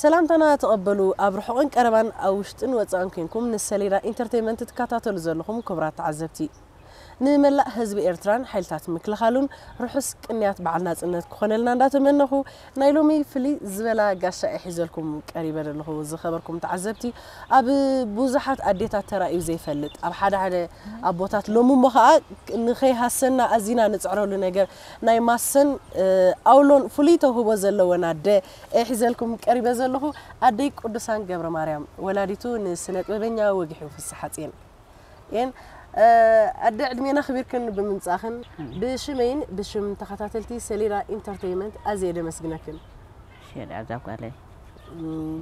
ሰላምታና ተቐበሉ። ኣብ ርሑቕን ቀረባን ኣብ ውሽጥን ወጻእን ኮንኩም ንሰሌዳ ኢንተርቴይመንት ትከታተሉ ዘለኹም ክቡራት ተዓዘብቲ፣ ንመላእ ህዝቢ ኤርትራን ሓይልታት ምክልኻሉን ርሑስ ቅንያት በዓል ናጽነት ክኾነልና እንዳተመነኹ፣ ናይ ሎሚ ፍልይ ዝበላ ጋሻ እየ ሒዘልኩም ቀሪበ ዘለኹ። ዝኸበርኩም ተዓዘብቲ፣ ኣብ ብዙሓት ኣዴታት ተራእዩ ዘይፈልጥ፣ ኣብ ሓደ ሓደ ኣቦታት ሎሚ እሞ ኸኣ ንኸይሃሰና ኣዚና ንጽዕረሉ ነገር ናይ ማሰን፣ እ፣ ኣውሎን ፍሉይ ተውህቦ ዘለወን ኣደ እየ ሒዘልኩም ቀሪበ ዘለኹ። ኣደይ ቅዱሳን ገብረ ማርያም፣ ወላዲቱ ንስነ ጥበበኛ ወጊሑ ፍስሓጽዮን እየን። እ፣ ኣደ ዕድሜና ክቢርክን ብምምጻእኽን፣ ኣሜን። ብሽመይን ብሽም ተኸታተልቲ ሰሌዳ ኢንተርቴይመንት ኣዝየ ደመስግነክን። ሸዳ እዛ ጓለይ። እም፣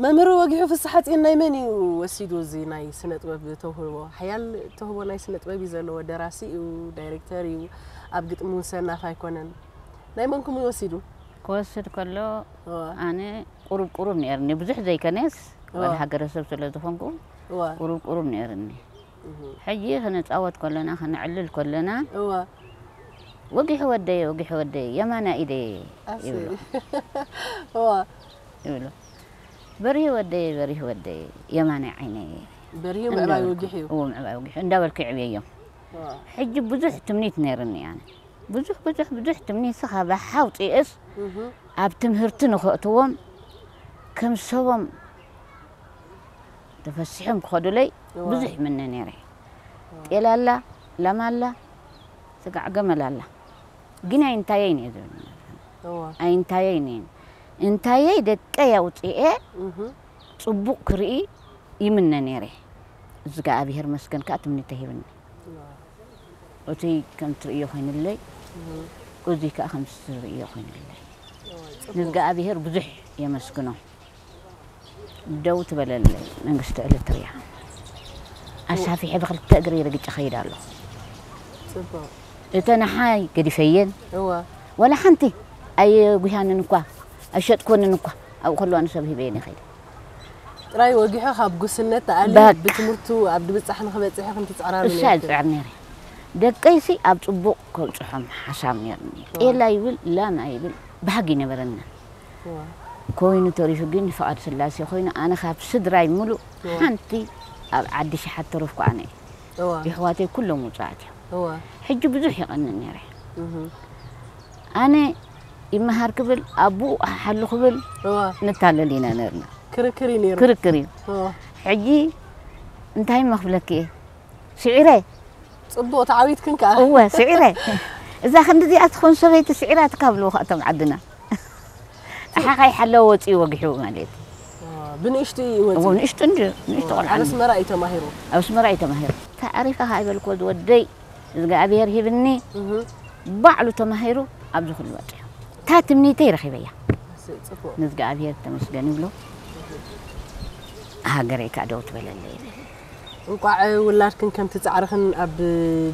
መምህር ወጊሑ ፍስሓጽዮን ናይ መን እዩ ወሲዱ እዚ ናይ ስነ ጥበብ ተውህቦ? ሓያል ተውህቦ ናይ ስነ ጥበብ እዩ ዘለዎ። ደራሲ እዩ፣ ዳይሬክተር እዩ፣ ኣብ ግጥሚ እውን ሰናፍ ኣይኮነን። ናይ መንኩም እዩ ወሲዱ? ክወስድ ከሎ እወ። ኣነ ቁሩብ ቁሩብ ነይርኒ፣ ብዙሕ ዘይከነስ፣ እወ። ወላ ሃገረሰብ ስለ ዝኾንኩ እወ። ቁሩብ ቁሩብ ነይርኒ። እህ። ሕጂ ክንጻወት ከለና፣ ክንዕልል ከለና፣ እወ። "ወጊሑ ወደየ፣ ወጊሑ ወደየ፣ የማና ኢደየ" ኣሰይ። ይብሎ። እወ። ይብሎ። "በሪሁ ወደየ፣ በሪሁ ወደየ፣ የማናይ ዓይነየ" በሪሁ ምዕባይ እንዳበልኩ፣ ወጊሑ እዩ። እዎ፣ ምዕባይ ወጊሑ እንዳበልኩ ይዕብየዮም። እወ። ሕጂ ብዙሕ ትምኒት ነይርኒ ኣነ። ብዙሕ፣ ብዙሕ፣ ብዙሕ ትምኒት ስኻ ባሕ ኣውፅኤስ እህ። ኣብ ትምህርቲ ንኸእትዎም ከም ሰቦም ተፈሲሖም ክኸዱለይ እዋ። ብዙሕ ይምነ ነይረ። እዋ። ጤል ኣላ፣ ላም ኣላ፣ ስጋዕ ገመል ኣላ። ግን ኣይንታየይን እየ ዝብል። እዋ። ኣይንታየይን እየ። እንታየይ ደቀይ ኣውፅኤ እህ። ፅቡቕ ክርኢ ይምነ ነይረ። እዝግኣብሄር መስገን ከዓ ትምኒተይ ሂብኒ። እዋ። እቱይ ከም ትርእዮ ኮይኑለይ፣ እህ። እዙይ ከዓ ከም ትርእዮ ኮይኑለይ። እዋ፣ ፅቡቕ። ንእዝግኣብሄር ብዙሕ የመስግኖ። ደው ትበለለይ መንግስቲ ኤርትርያ። ኣሳፊሐ ብክልተ እግሪ ረግጨ ኸይድ ኣለኹ። ጽቡቕ። እተን ኣሓይ ገዲፈየን። እወ። ወላ ሓንቲ ኣየጉህያንን እኳ፣ ኣሸጥኮንን እኳ። ኣብኡ ከለዋ ንሰብ ሂበየን ይኸይድ። ጥራይ ወጊሑ ካብ ጉስነት ተኣልዩ በቃ። ብትምህርቱ ኣብ ድብጻሕ ንኽበጽሕ ኢኽን ትጽዕራሉ እሳ ነይርክን። ዝጽዕር ነይረ። ደቀይሲ ኣብ ጽቡቕ ከብጽሖም ሓሳብ ነይርኒ። እወ። ጤል ኣይብል፣ ላም ኣይብል፣ ባህጊ ነበረና። እወ። ኮይኑ ተሪፉ ግን ፍቓድ ስላሴ ኮይኑ፣ ኣነ ካብ ስድራይ ምሉእ እወ። ሓንቲ ኣብ ዓዲ ሸሓት ተረፍኩ ኣነ እየ። እወ። የሕዋተይ ኩሎም ውጹኣት እዮም። እወ። ሕጂ ብዙሕ የቐንእ ነይረ። እህ። ኣነ ይመሃር ክብል፣ ኣቡኡ ሓሉ ክብል እወ። ንታለል ኢና ነርና። ክርክር እዩ ነይሩ። ክርክር እዩ። እወ። ሕጂ እንታይ እሞ ክብለኪ እየ? ስዒረ። ጽቡቕ ተዓዊትክን ከኣ። እወ፣ ስዒረ። እዛ ክንዲ እዚኣ ትኾን ሰበይቲ ስዒራ ትካብልዎ ከኣ እቶም ዓድና። ኣሓኻ ይሓለወ ወጺኡ ወጊሑ ማለት። እወ፣ ብንእሽቱ እዩ ወጺኡ። እወ፣ ንእሽቱ እንዲ፣ ንእሽቱ እወ፣ ቆልዓ ኣብ እንዲ። ኣስመራ እዩ ተማሂሩ። ኣብ ኣስመራ እዩ ተማሂሩ። ተዓሪፈ ከኣ ይበልክዎ ዝወደይ፣ እግዚኣብሔር ሂብኒ፣ እህ። ባዕሉ ተማሂሩ ኣብዚ ኩሉ በጺሑ። እታ ትምኒተይ ረኺበያ። እሰይ፣ ጽቡቕ። ንእግዚኣብሔር ተመስገን ይብሎ። ሃገረይ ከኣ ደው ትበለለይ ይብል። እንቋዕ ውላድክን ከምቲ ጻዕርኽን ኣብ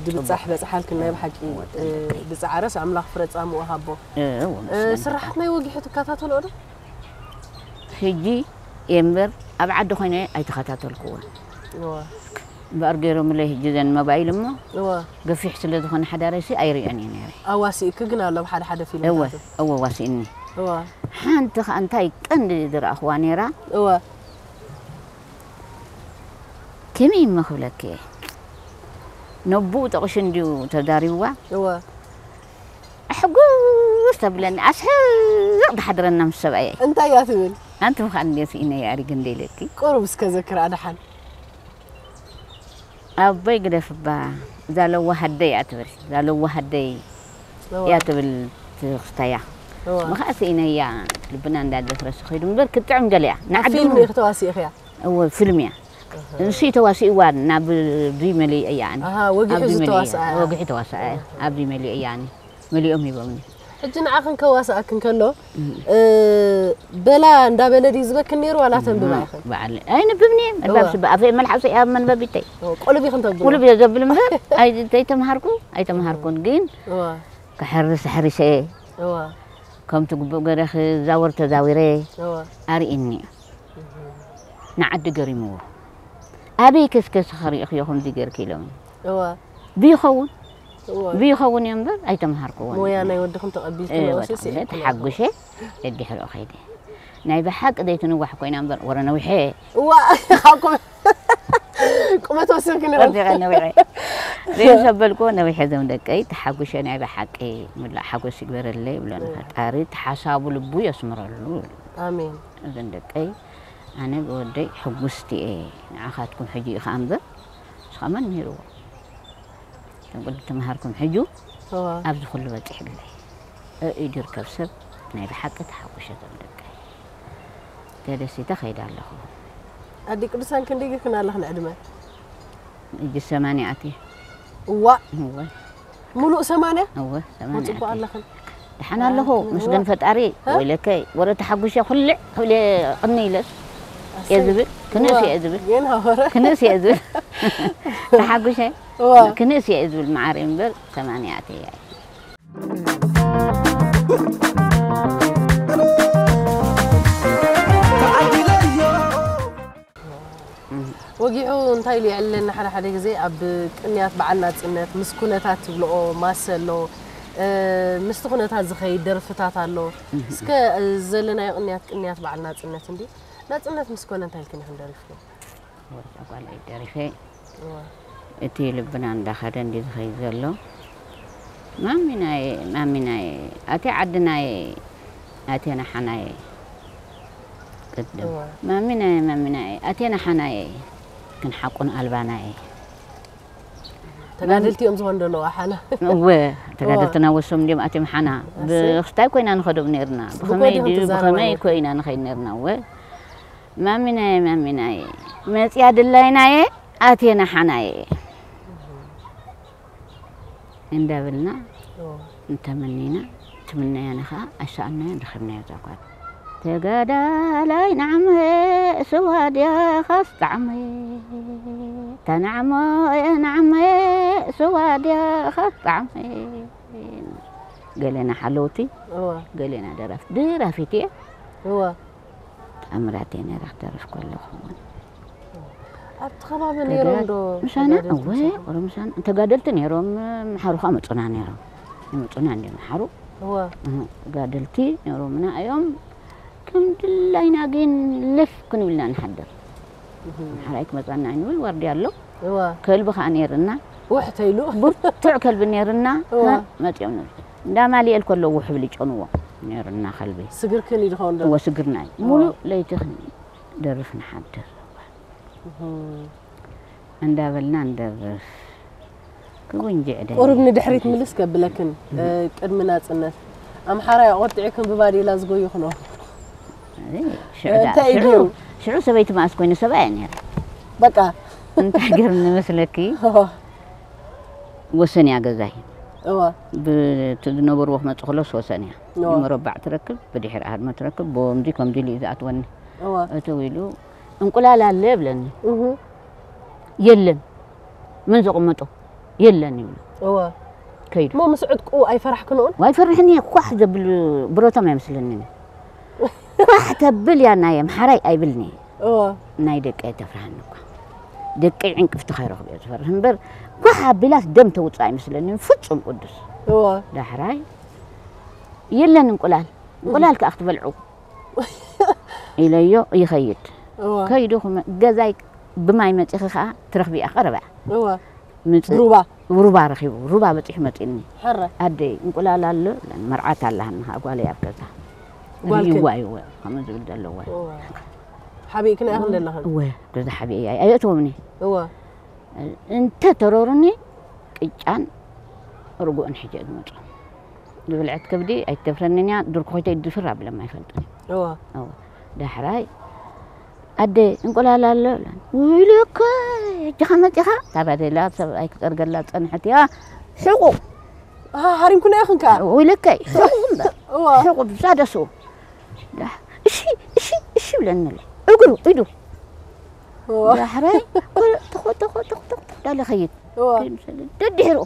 ድብጻሕ በጽሓልክን። ናይ ብሓቂ፣ እ፣ ብጻዕረስ ኣምላኽ ፍረ ጻምኡ ሃቦ። እ፣ እዎ፣ እ፣ ምስጋና ስራሓት ናይ ወጊሑ ትከታተልኦ ዶ? ሕጂ እየ እምበር ኣብ ዓዲ ኮይነ ኣይተኸታተልክዎን። እዋ። እምበኣር ገይሮምለይ ሕጂ ዘን መባይል እሞ እዋ። ገፊሕ ስለ ዝኾነ ሓዳረይሲ ኣይርእዮን እየ ነይረ። ኣዋሲእኪ ግን ኣሎ ኣብ ሓደ ሓደ እወ፣ ፊልምታቱ። እወ ዋሲእኒ። እዋ። ሓንቲ ኸኣ እንታይ ቀንዲ ዝረኣኽዋ ነይራ? እዋ። ከመይ እሞ ክብለኪ እየ? ነቡኡ ጠቕሹ እንድዩ ተዛሪብዋ። እዋ። ሕጉስ ተብለኒ፣ ኣስሕቕ ዝሓድረና ምስ ሰብኣየይ። እንታይ እያ ትብል? ኣንቲ ምዃን እንድየ ስኢነ እየ ኣሪግ እንደ ኢለኪ። ቁሩብ እስከ ዘክር ኣድሓን። ኣቦይ ግደፍባ፣ እዛ ለዋህ ኣደይ እያ ትብል። እዛ ለዋህ ኣደይ እዋ። እያ ትብል ትኽስታያ። እዋ። ምኽኣ ስኢነያ፣ ልብና እንዳደፍረሰ ኸይዱ እምበር ክትጥዕም ገለ እያ። ኣብ ንዓዲ ፊልም እውን ኢኺ ተዋሲእኽያ? እወ፣ ፊልም እያ። እህ። ንሱ እዩ ተዋሲእዋ ናብ ዱይ መሊኡ እያ። ኣሃ፣ ወጊሑ ኣብዚ መሊኡ እያ። ዝተዋስኣ። ወጊሑ ተዋስኣ እያ። እህ። ኣብዚ መሊኡ እያ። መሊኦም ሂቦምኒ። ሕጂ ንዓኽን ከዋስኣክን ከሎ፣ እም። እ፣ በላ እንዳበለ ድዩ ዝበክን ነይሩ ዋላ ተንብባ እም፣ ኢኽን? በዓል ኣይንብብን እየ። እዋ። መልባብሲ ብኣፈይ መልሓሰ እያ መንበቢተይ። እዋ፣ ቁልብ ኢኽን ተብሎ? ቁልብ እየ ዘብል እምበር፣ ኣይ-፣ ዘይተምሃርኩ፣ ኣይተምሃርኩን። ግን እዋ። ክሕርስ ኣሕሪሰ፣ እዋ። ከምቲ ግቡእ ገይረ ክዛወር ተዛዊረ እዋ። ኣርእኒ እዩ። እህ። ንዓዲ ገሪምዎ። ኣበይ ከስከስ ኸሪእኽዮ ከምዚ ገይርኪ ኢሎምኒ። እዋ። ብይኸውን? እዋ። ብይኸውን እዮ እምበር ኣይተምሃርክዎን። ሞያ ናይ ወድኽን ተቐቢልክን እወ፣ ወሲስ ተቐቢለ፣ ኢኽን ተሓጉሸ፣ ደድሕሪኡ ኸይደ። ናይ ብሓቂ ዘይትንዋሕ ኮይና እምበር፣ ወረ ነዊሐ። እዋ፣ ካብ ቁመ-፣ ቁመት ወሲኽኪ ነይርኪ። ወሲኸ ነዊሐ። ዘይምሰበልክዎ ነዊሐ ዞም ደቀይ፣ ተሓጉሸ ናይ ብሓቂ ሙላእ ሓጎስ ይግበረለይ ይብሎን እዋ። ፈጣሪ፣ ተሓሳቡ ልቡ የስምረሉ። ኣሜን። እዘን ደቀይ፣ ኣነ ብወደይ ሕጉስቲ እየ። ንዓኻትኩም ሕጂ እዩ ኸኣ እምበር፣ ንስኻ መን ነይርዎ? ተንቅዲ ተምሃርኩም ሕጁ እዋ። ኣብዚ ኩሉ በጺሕለይ። እኢድ ይርከብ ሰብ ናይ ብሓቂ ተሓጉሸ ዞም ደቀይ። ተደሲተ ኸይደ ኣለኹ። ኣዲ ቅዱሳን ክንደይ ጌርክን ኣለኽን ዕድመ? ሕጂ ሰማንያ ኣትየ። እዋ። እወ። ሙሉእ ሰማንያ? እወ፣ ሰማንያ ወጽቦ ኣትየ። ኣለኽን? ደሓን ኣለኹ፣ ኣይ፣ ምስገን ፈጣሪ። ሀ? ወይለከይ፣ ወረ ተሓጉሸ ኩልዕ ክብል እየ ቅኒ ኢለስ እየ ኣሰይ። ዝብል፣ ክንእስ እዋ። እየ ዝብል። ጌና ወረ። ክንእስ እየ ዝብል። ተሓጉሸ እዋ። ክንእስ እየ ዝብል መዓረይ እምበር፣ ሰማንያ ኣትየ። ወጊሑ እንታይ ኢሉ የዕልለና ሓደ ሓደ ግዜ ኣብ ቅንያት በዓል ናጽነት ምስ ኩነታት ትብልኦ ማሰ ኣሎ። እ፣ ምስቲ ኩነታት ዝኸይድ ደርፍታት ኣሎ። እህ። እስከ፣ እ፣ ዘለናዮ ቅንያት፣ ቅንያት በዓል ናጽነት እንዲ ናጽነት ምስ ኮነ እንታይ ኢልክን ኢኽን ደሪፍክን? ወርቃ ጓለይ ደሪፈ። እዋ። እቲ ልብና እንዳኸደ እንዲ ዝኸይድ ዘሎ። ማሚናየ፣ ማሚናየ፣ ኣቴ ዓድናየ፣ ኣቴ ናሓናየ። ቅድም። እዋ። ማሚናየ፣ ማሚናየ፣ ኣቴ ናሓናየ። ክንሓቁን ኣልባናየ። ተጋደልቲ እዮም ዝኾኑ ዘለዉ ኣሓና። እወ፣ ተጋደልትና እዋ። ወሶም እንዲዮም ኣቴ ምሓና። ኣሰይ። ብኽስታይ ኮይና ንኸዶም ነይርና። ብኸመይ ብኮድ ኢኹም ድዩ፣ ትዛረቡ ብኸመይ ነይርኩም? ኮይና ንኸይድ ነይርና፣ እወ። ማሚናየ፣ ማሚናየ፣ መጽያ ድላይናየ፣ ኣቴ ናሓናየ። እንዳበልና እዎ። እንተመኒና፣ ትምነያና ኸዓ ኣይሰኣናዮን ረኺብናዮ እዛ ጓል። ተጋዳላይ ናዕመ ስዋ ድያ ኻስ ጣዕመ፣ እታ ናዕመ ናዕመ ስዋ ድያ ኻስ ጣዕመ። ገሌና ሓለውቲ፣ እዎ። ገሌና ደራፍ-፣ ደራፊት እየ። እዎ። ጣምራት እየ ነይረ ክደርፍ ከለኹ እውን። ኣብቲ ከባቢ ተጋ-፣ ነይሮም ዶ ምሳና? ተጋደልቲ እወ፣ ምሳኹም? ወረ ምሳና። ተጋደልቲ ነይሮም፣ መሓሩ ኸዓ መፁና ነይሮም። ይመፁና እንዲ መሓሩ። እወ። እህ፣ ተጋደልቲ ነይሮምና እዮም። ከም ድላይና ግን ልፍ ክንብልና ንሓድር። እህ። ሓራይ ክመፃና ኣይንብል፣ ዋርድያ ኣሎ። እወ። ከልቢ ኸዓ ነይርና። ውሕ ተይሉ። ብርቱዕ ከልቢ ነይርና። እወ። ኸ-፣ መፂኦም ንብል። እንዳ ማልኤል ከሎ ውሕ ብል ይጨንዎ ነይርና ከልቢ። ስግርክን እዩ ዝኸውን ዘሎ? እወ፣ ስግርና እዩ። እወ። ሙሉእ ለይቲ ክንደርፍ ንሓድር። እህ። እንዳበልና ንደርፍ። ክጉንጅዕ ደልየ። ቁሩብ ንድሕሪት ምልስ ከብለክን፣ እህ። እ፣ ቅድሚ ናጽነት ኣምሓራይ ኣቖጢዕክን ብባዴላ ዝጎዩኽን። ኣይ፣ ሽዑ ዳ-፣ እንታይ እዩ ሽዑ፣ ገይሩ? ሽዑ ሰበይቲ መኣስ ኮይኑ ሰብኣይ እየ ነይረ። በቃ። እንታይ ገይሩ ንመስለኪ? እዋ። ወሰን እያ ገዛይ። እዋ። ብ-፣ እቲ ዝነበርዎ ክመጽእ ከሎስ ወሰን እያ። እዋ። ብመረባዕ ትረክብ፣ ብድሕሪ ኣድመ ትረክብ፣ ብወምዚ ከምዚ ኢሉ እዩ ዝኣትወኒ። እዋ። እትው ኢሉ፣ "እንቁላል ኣለ?" ይብለኒ። እህ። የለን፣ መን ዘቐመጦ የለን ይብሉ። እወ። ከይዱ። እሞ ምስ ዕጥቁ ኣይፈራሕክንኦን? ዋይ ፈርሕኒ፣ ኳሕ ዘብል ብረቶም ኣይመስለንን። ኳሕ ተብል እያ ናይ ኣምሓራይ ኣይብልኒ። እወ። ናይ ደቀይ ተፍርሃኒ እኳ። ደቀይ ዕንቅፍቲ ከይረኽቡ እየ ዝፈርህ እምበር፣ ኳሕ ኣቢላስ ደም ተውፅእ ኣይመስለንን፣ ፍጹም ቅዱስ። እወ። ዳሕራይ የለን እንቁላል፣ እንቁላል ከኣ ክትበልዑ ኢለዮ ይኸይድ። እወ። ከይዱ ክመ-፣ ገዛይ ብማይ መጺኺ ከኣ ትረኽቢ ኢኻ ቀረባ። እወ። ምጽ-፣ ብሩባ። ሩባ ረኺቡ፣ ሩባ በጺሑ መጺእኒ። ሕረ። ኣደይ፣ እንቁላል ኣሎ? መርዓት ኣላሃኒ ከኣ ጓለይ ኣብ ገዛ። ጓልክን? ርእይዋ እየ፣ ከምኡ ዝብል ዘለዋ። እወ። ሓቢእክን ኢኽን ዘለኽን? እወ፣ ገዛ ሓቢኤ እየ፣ ኣየእትዎምኒ። እወ። እንተ ተረሩኒ፣ ቅጫን ርጉእን ሒጀ እየ ዝመጽኦም። ዝብልዐት ከብዲ ኣይትደፍረንን እያ፣ ድርኩኺተይ ድፍር ኣብሎም ኣይፈልጥን። እወ። እወ። ዳሕራይ፣ ኣደ፣ እንቁላል ኣሎ? ኢለን። ውይለከ፣ ሕጂ ከመጺኻ? እታ ባዴላ ሰብኣይ ክጸርገላ ዝጸንሐት እያ። ሕቑ። ኣሃ፣ ሃሪምኩና ኢኽን ከኣ? ውይለከ፣ ሕቑ እምበር። እወ። ሕቑ ብዛ ደስኡ። ዳ-፣ እሺ፣ እሺ፣ እሺ ብለኒ ኣሎ። እግሩ፣ ኢዱ። እወ። ዳሕራይ፣ ኮ-፣ ተኾ-፣ ተኾ-፣ ተኾ-፣ ተኾ-፣ እንዳለ ኸይድ። እወ። ደድሕሩ።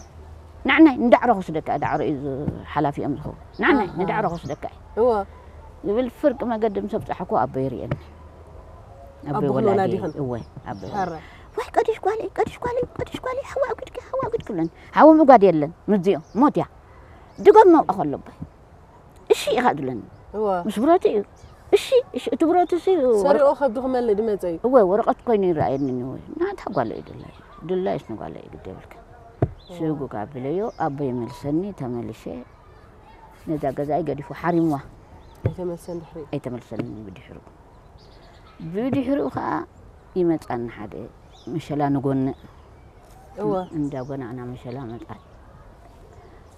ንዓናይ፣ ንዳዕሮ ክወስደካ፣ ዳዕሮ እዩ ዝ-፣ ሓላፊኦም ዝኸውን። ንዓናይ፣ ኣሃ። ንዳዕሮ ክወስደካ እዩ። እወ። ዝብል ፍርቂ መገዲ ምስ ኣብጻሕኩ ኣቦይ ይርእየኒ። ኣቦይ ኣቦኽን ወላዲ ወላዲኽን? እወ፣ ኣቦይ ወላዲ። ሕረ። ዋይ፣ ቀዲሽ ጓለይ፣ ቀዲሽ ጓለይ፣ ቀዲሽ ጓለይ፣ ሓዋ ኣጉድኪ፣ ሓዋ ኣጉድኪ ብለኒ። ሓዊ ምጓድ የለን፣ ምስዚኦም፣ ሞት እያ። ድገሞ ከሎ ኣቦይ። እሺ ኢኻ ዝብለኒ። እወ። ምስ ብረቱ እዩ። እሺ፣ እሺ፣ እቲ ብረቱ ሲ ወረ-፣ ሰሪቑ ከብዱ ክመልእ ድመጸ እዩ። እወ፣ ወረቐት ኮይኑ ይረኣየኒ እወ። ናታ ጓለይ ድላይ። ድላይስ ንጓለይ ግዲ የብልክን። እወ። ስጉግ ኣቢለዮ፣ ኣቦይ ይመልሰኒ፣ ተመሊሸ። ነዛ ገዛይ ገዲፉ ሓሪምዋ። ኣይተመልሰን ድሕሪ? ኣይተመልሰንን ብድሕሩ። ብድሕሪኡ ኸኣ ይመጻኒ ሓደ መሸላ ንጎንእ። እወ። እንዳ ጎናእና መሸላ መጻት።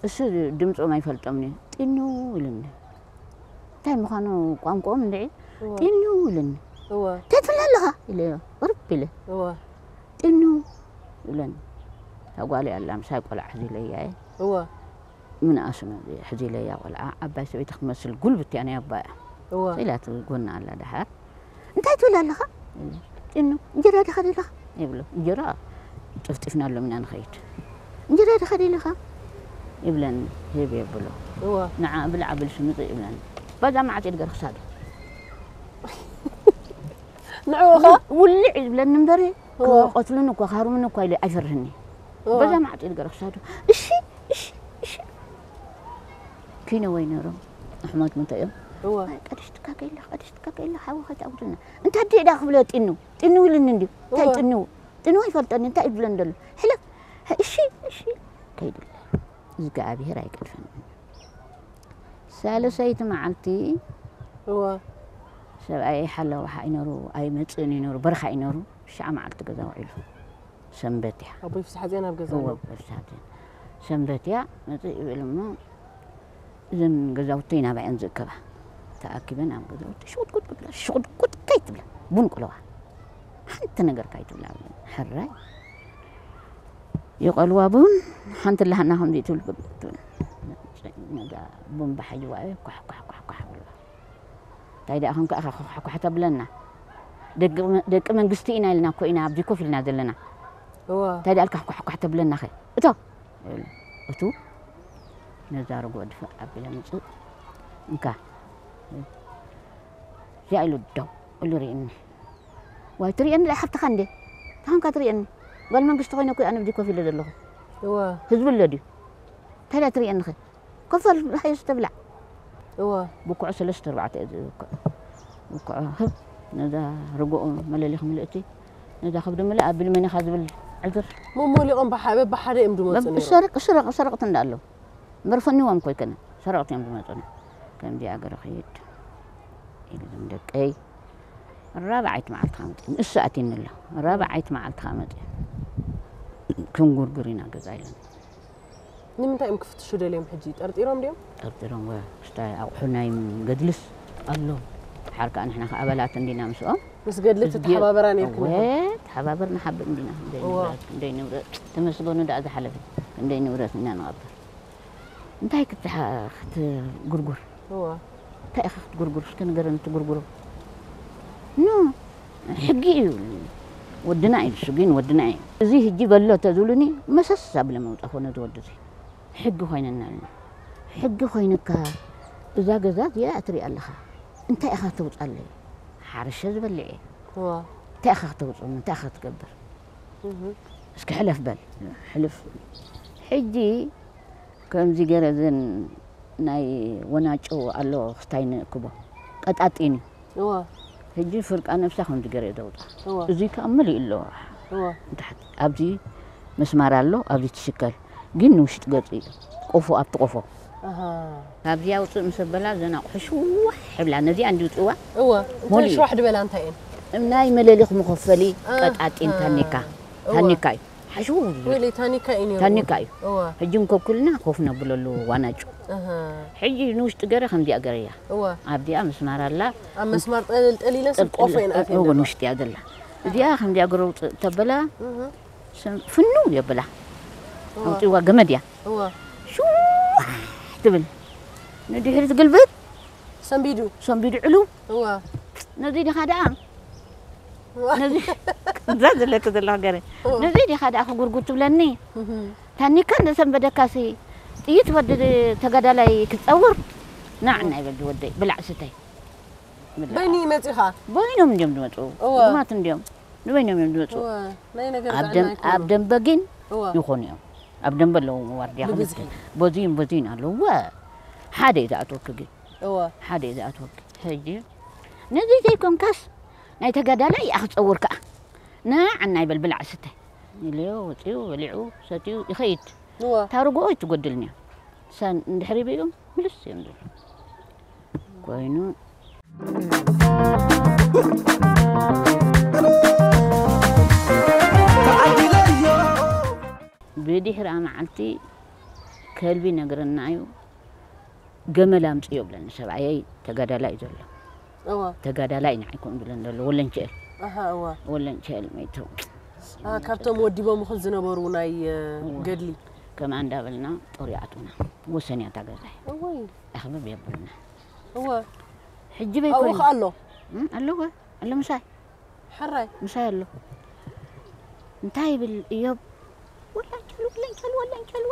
እሱ ድምጾም ኣይፈልጦምን እዩ። ጢኑ ኢሉኒ። እንታይ ምዃኑ ቋንቋኦም እንድዒ? እወ። ጢኑ ኢሉኒ። እወ። እንታይ ትብል ኣለኻ? ኢለዮ። ቅርብ ኢለ። እወ። ጢኑ ይብለኒ። እታ ጓለይ ኣላ ምሳይ ቆልዓ ሕዚ ኢለያ እየ። እወ። ምንኣስ ነው ሕዚ ኢለያ ቆልዓ፣ ዓባይ ሰበይቲ ክትመስል ጉልብት እያ ናይ ኣባያ። እወ። ኢላ ትጎና ኣላ ደሓር። እንታይ ትብል ኣለኻ? ጢኑ፣ እንጀራ ዲኻ ደለኻ? ይብሎ። እንጀራ ጥፍጢፍና ሎም ኢና ንኸይድ። እንጀራ ዲኻ ደለኻ? ይብለኒ፣ ህብ የብሎ። እወ። ንዓ ብልዓ ብልሲ ምጽእ ይብለኒ። በዛ መዓት ኢድ ገር ክሳዱ። ንዕኡ ኸ? ውልዕ ይብለኒ እምበሪ፣ እወ። ክቐትሉኒ እኳ፣ ክሃርሙኒ እኳ ኢለ ኣይፈርህኒ። እወ። በዛ መዓት ኢድ ገር ክሳዱ። እሺ፣ እሺ፣ እሺ። ኪነወይ ነይሮም፣ ኣሕዋት ምንታይ እዮም? እወ። ኣይ፣ ቀድሽ ትካከ ኢላ፣ ቀድሽ ትካከ ኢላ፣ ሓዊ ከይትኣውድና። እንታይ ድዳ ክብሎ ጢኑ? ጢኑ ኢሉኒ እንድዩ። እንታይ እወ። ጢኑ? ጢኑ ኣይፈልጠኒ፣ እንታይ እዩ ዝብለኒ ዘሎ? ሕለፍ፣ እሺ፣ እሺ፣ ከይድለ። እግዚኣብሔር ኣይቀድፈኒ። ሳልሰይቲ መዓልቲ እወ። ሰብኣይ ሓለዋ ሓ ይነሩ፣ ኣይመጽእን ይነሩ፣ በረኻ ይነሩ፣ ሽዓ መዓልቲ ገዛ ውዒሉ። ሰንበት እያ። ኣቦይ ፍስሓጽዮን ኣብ ገዛ እወ፣ ኣለዉ። ኣቦይ ፍስሓጽዮን። ሰንበት እያ፣ መጽእ ይብል እሞ፣ እዘን ገዛውተይ ናባየን ዝእከባ። ተኣኪበን ኣብ ገዛውተይ ሽቁጥቁጥቁጥ፣ ሽቁጥቁጥ ከይትብላ፣ ቡን ቅለዋ። ሓንቲ ነገር ካይትብላ፣ ሕራይ። ይቐልዋ ቡን፣ ሓንቲ ላህና ከምዚ ትብል፣ ነጋ ቡን ብሓይዋ፣ ኳሕ፣ ኳሕ፣ ኳሕ፣ ኳሕ ብልዋ። እንታይ ደኣ ኸንካ ኢኻ ኳሕኳሕ ተብለና? ደቂ መ-፣ ደቂ መንግስቲ ኢና ኢልና እኮ ኢና ኣብዚ ኮፍ ኢልና ዘለና። እወ። እንታይ ደኣ ኢልካ ኳሕኳሕ ተብለና ኸ? እቶ! ይብል። እቱ ነዛ ርግኦ ድፍእ ኣቢለ ምጽእ። እንካ። እዚኣ ኢሉ ደው ኢሉ ርእየኒ። ዋይ፣ ትርእየኒ ደኣ ሓፍትኻ እንዴ? ተኾንካ ትርእየኒ። ጓል መንግስቲ ኮይነ እኮ ኣነ ኣብዚ ኮፍ ኢለ ዘለኹ። እወ። ህዝቢ ኣሎ ድዩ? እንታይ ደኣ ትርእየኒ ኸ? ኮፍ በል፣ ሃየ እስተ ብላዕ። እወ። ብኩዕ ሰለስተ ኣርባዕተ እየ ዝብኩዕ። ብኩዕ ህብ፣ ነዛ ርግኦ መለሊኽ ምልእቲ፣ ነዛ ከብዲ ምልእ ኣቢል መን ኢኻ ዝብል ዕዝር። መሞሊቖም ብሓ-፣ በብሓደ እዮም ዝመፁ ነይሮም። ሰረቕ፣ ሰረቕ፣ ሰረቕቲ እንዳ ኣለዉ። እምበር ፈኒዎም እኮ ኣይኮነን። ሰረቕቲ እዮም ዝመፁና። ከምዚኣ ገረ ኸይድ ኢሉ ዝም ደቀይ። ራብዓይቲ መዓልቲ ኸኣ መፂኡ። ንእሱ ኣትዩኒ ኣሎ። ራብዓይቲ መዓልቲ ኸኣ መፂኡ። ክንጉርጉር ኢና ገዛ ኢለኒ። ንምንታይ እዮም ክፍትሹ ደልዮም ሕጂ? ጠርጢሮም ድዮም? ጠርጢሮም ወ-፣ ክስታይ ኣቑሑ ናይ ገድልስ ኣሎ። ድሓር ከኣ ንሕና ከኣ ኣባላት እንዲና ምስኦም። ምስ ገድሊ እዝግዮ-፣ ተተሓባበራ ነይርክን እወ፣ ኢኹም? ተሓባበርና ሓብእ እንዲና። ክንደይ እወ። ንብረት፣ ክንደይ ንብረት። ተመስገኑ ደኣ ዝሓለፈ። ክንደይ ንብረት ኢና ንቐብር። እንታይ ክትሓ-፣ ክትጉርጉር? እወ። እንታይ ኢኻ ክትጉርጉር? እስከ ንገረኒ ትጉርጉሮ። ኖ፣ ሕጊ እዩ። ወድና እዩ ንሱ፣ ግን ወድና እዩ። እዚ ሕጂ በሎ ተዝብሉኒ፣ መሰስ ኣቢለ መውጻእኩ ነዚ ወዲ እዚ። ሕጊ ኮይነና ኣለና። ሕጊ ኮይንካ፣ እዛ ገዛ እዚኣ ትሪኣ ኣለኻ። እንታይ ኢኻ ተውጻለይ? ሓርሸ ዝበልዕ እየ። እዋ። እንታይ ኢኻ ከተውጽኡኒ? እንታይ ኢኻ ክትገብር? እህ። እስኪ ሕለፍ በል። ሕልፍ። ሕጂ ከምዚ ገይረ እዘን ናይ ወናጩ ኣሎ ክስታይ ንእክቦ። ቀጣጢን እዩ። እዋ። ሕጂ ፍርቃ ነብሳ ከምዚ ገይረ እየ ዘውጻ። እዋ። እዚ ከኣ መሊኡ ኣሎ። እዋ። ንታሕቲ። ኣብዚ መስማር ኣሎ፣ ኣብዚ ትሽከል። ግን ንውሽጢ ገጹ እዩ። ቆፎ ኣብቲ ቆፎ። ኣሃ። ካብዚ ኣውጽእ ምስ ኣበላ እዘን ኣቑሑ ሽዋሕ ይብላ። ነዚኣ እንዲ ውጽእዋ። እዋ። እንታይ መሊኡ። ሽዋሕ ድበላ እንታይ እየን? ናይ መለሊኽ መኸፈሊ ኣሃ። ቀጣጢን ታኒካ። እዋ። ታኒካ እዩ። ሓሽው ዝብል። ወይለይ ታኒካ እዩ ነይሩ። ታኒካ እዩ። እዋ። ሕጂ እንከብኩልና ኮፍ ነብለሉ ዋናጩ። ኣሃ። ሕጂ ንውሽጢ ገረ ከምዚኣ ገረያ። እዋ። ኣብዚኣ ምስማር ኣላ። ኣብ መስማር ጠልጠል ኢለን ሰብ ቆፎ እየን ኣትየን እዎ፣ ዘለዋ። ንውሽጢ እያ ዘላ። እዚኣ ከምዚኣ ገረ ውፅእ ተበላ፣ እህ። ስም-፣ ፍንው የብላ። እዋ። ኣውፅዋ ገመድ እያ። እዋ። ሽዋሕ ትብል። ንድሕሪት ግልብጥ። ሰንቢዱ። ሰንቢዱ ዕሉ። እዋ። ነዚ ዲኻ ደኣ? እዋ። ነዚ እዛ ዘለኪ ዘለኻ ገረ። እዋ። ነዚ ዲኻ ደኣ ክጉርጉር ትብለኒ? እህ። ታኒካ እንደሰንበደካሲ ጥይት ወዲ ተጋዳላይ ክትጸውር? ናዕ ናይ በል ወደይ፣ ብላዕ ስተይ። ብላዕ። በይኒ መጺኻ? በይኖም እንዲዮም ዝመጹ። እዋ። ጉማት እንዲዮም። ንበይኖም እዮም ዝመጹ። እዋ። ናይ ነገር ኣብ ጥዕና ደም-፣ ኣይኮኑን። ኣብ ደንበ ግን እዋ። ይኾኑ እዮም። ኣብ ደንበ ኣለዉ ዋርድያ ብብዝሒ። ክልተ። በዚን በዚን ኣለዉ። እወ። ሓደ እዩ ዝኣትወኪ ግን። እዋ። ሓደ እዩ ዝኣትወኪ። ሕጂ ነዚ ዘይኮንካስ ናይ ተጋዳላይ ይኣ ክጸውር ከኣ። ንዓና ይበል ብላዕ ስተ። ኢልዮ ወጺኡ በሊዑ ሰትዩ ይኸይድ። እዋ። ታርጎ ኣይትጎድልን እያ። ሳን እንድሕሪ በይኦም ምልስ እዮም ዝብሉ። ኮይኑ ብድሕራ መዓልቲ ከልቢ ነግረና እዩ። ገመል ኣምጽዮ ብለኒ ሰብኣየይ ተጋዳላይ እዩ ዘሎ። እዋ። ተጋዳላይ ንዓይ ኮን ብለን ዘሎ ወለንቸኤል። ኣሃ፣ እዋ። ወለንቸኤል መይቱ። አ፣ ካብቶም ወዲቦም ይኹን ዝነበሩ ናይ፣ እ፣ እዋ። ገድሊ። ከምኣ እንዳበልና ጦር ይኣትውና። ወሰን እያ እታ ገዛይ። እወይ። ኣኽብብ የብልና። እወ። ሕጂ በይ ኣብኡ ኮይኑ። ከኣ ኣሎ? እም፣ ኣለወ። ኣሎ ምሳይ። ሕራይ። ምሳይ ኣሎ። እንታይ ይብል እዮብ? ወለንቸል፣ ወለንቸል፣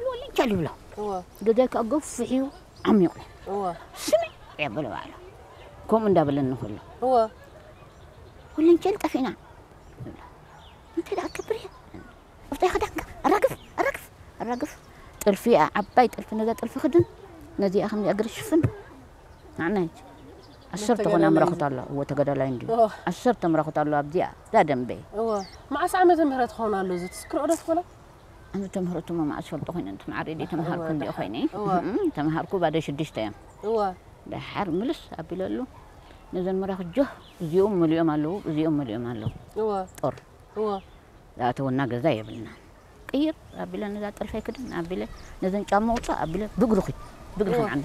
ወለንቸል ይብሎ። እወ። ገዛይ ከኣ ገፊሕ እዩ፣ ዓሚቕ እዩ። እወ። ስምዕ የብሎ ባዕሉ። ከምኡ እንዳበለኒ ከሎ። እወ። ወለንቸል ጠፊእና። እንታይ ደኣ ክገብር እየ? ኣብታይ ክዳንካ ኣራግፍ፣ ኣራግፍ፣ ኣራግፍ። ጥልፊ፣ ዓ-፣ ዓባይ ጥልፊ፣ ነዛ ጥልፊ ክድን፣ ነዚኣ ከምዚኣ እግሪ ሽፍን። ንዓና እንጂ። ዓሰርተ ኮና መተገዳላይ ምራኹት ኣሎ። እዎ፣ ተገዳላይ እንድዩ። ኦ። ዓሰርተ ምራኹት ኣሎ ኣብዚኣ፣ እዛ ደንበ። እዎ። መዓስ ዓመተ ምህረት ክኸውን ኣሎ እዚ? ትዝክርኦ ዶ ትኾና? ዓመተ ምህረቱ እሞ መዓስ ፈልጦ ኮይነ፣ እንተ መዓረ ደይ ተምሃርኩ እዎ፣ እንድየ ኮይነ። እዎ። እም፣ ተምሃርኩ ባዶ ሽዱሽተ እዮም። እዎ። ደሓር ምልስ ኣቢለሉ፣ ነዘን ምራኹት ጆህ፣ እዚኦም መሊኦም ኣለዉ፣ እዚኦም መሊኦም ኣለዉ። እዎ። ጦር። እዎ። ዝኣተወና ገዛ የብልናን። ቅይር ኣቢለ ነዛ ጥልፈይ ክድን ኣቢለ፣ ነዘን ጫማ ውፃእ ኣቢለ፣ ብእግሪ ኹድ፣ ብእግሪ እወ። ክንዓሚ።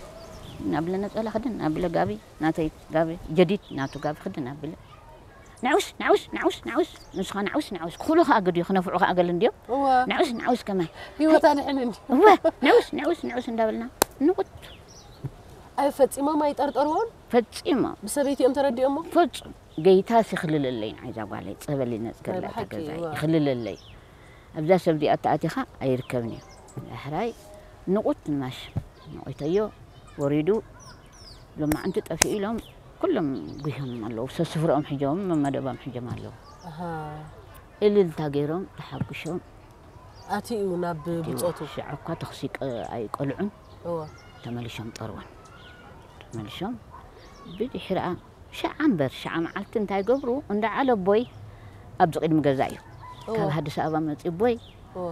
ኣቢለ ነፀላ ክድን ኣቢለ፣ ጋቢ ናተይ ጋቢ፣ ጀዲድ ናቱ ጋቢ ክድን ኣቢለ። ናዑስ፣ ናዑስ፣ ናዑስ፣ ናዑስ፣ ንስኻ ናዑስ፣ ናዑስ፣ ክኽሉ ኸኣ ግድዩ፣ ክነፍዑ ኸኣ ገል እንድዮም። እወ። ናዑስ፣ ናዑስ ከማይ። ህይወት ኣድሕን እንዲ። እወ፣ ናዑስ፣ ናዑስ፣ ናዑስ እንዳበልና፣ ንቑት። ኣይ ፈጺሞም ኣይጠርጠርዎን? ፈጺሞም። ብሰበይቲኦም ተረዲኦሞ? ፈጹም። ገይታ ሲኽልለለይ ንዓይ እዛ ጓለይ፣ ጸበል ይነጽገላ ናይ ብሓቂ፣ ተገዛይ፣ እዋ። ይኽልለለይ። ኣብዛ ሰብ እዚኣ ተኣቲኻ ኣይርከብን እዩ። ዳሕራይ ንቑት ንማሽ ነቒተዮ ወሪዱ፣ ሎማዕንቲ ጠፊኡ ኢሎም ኩሎም ጉሂም ኣለዉ። ሰስፍርኦም ሒጆም፣ መመደቦም ሒጆም ኣለዉ። ኣሃ። እልልታ ገይሮም፣ ተሓጒሾም። ኣትዩ ናብ ኣትዩ። ብጾቱ? ሽዓ እኳ ተኽሲ ቀ-፣ ኣይቀልዑን። እዋ። ተመሊሾም ጠርወን። ተመሊሾም ብድሕሪኣ ሸዓ እምበር፣ ሸዓ መዓልቲ እንታይ ገብሩ፣ እንዳ ዓለ ኣቦይ ኣብዚ ቅድሚ ገዛ እዩ። እወ። ካብ ሃዲስ ኣበባ መጺኡ ኣቦይ እወ።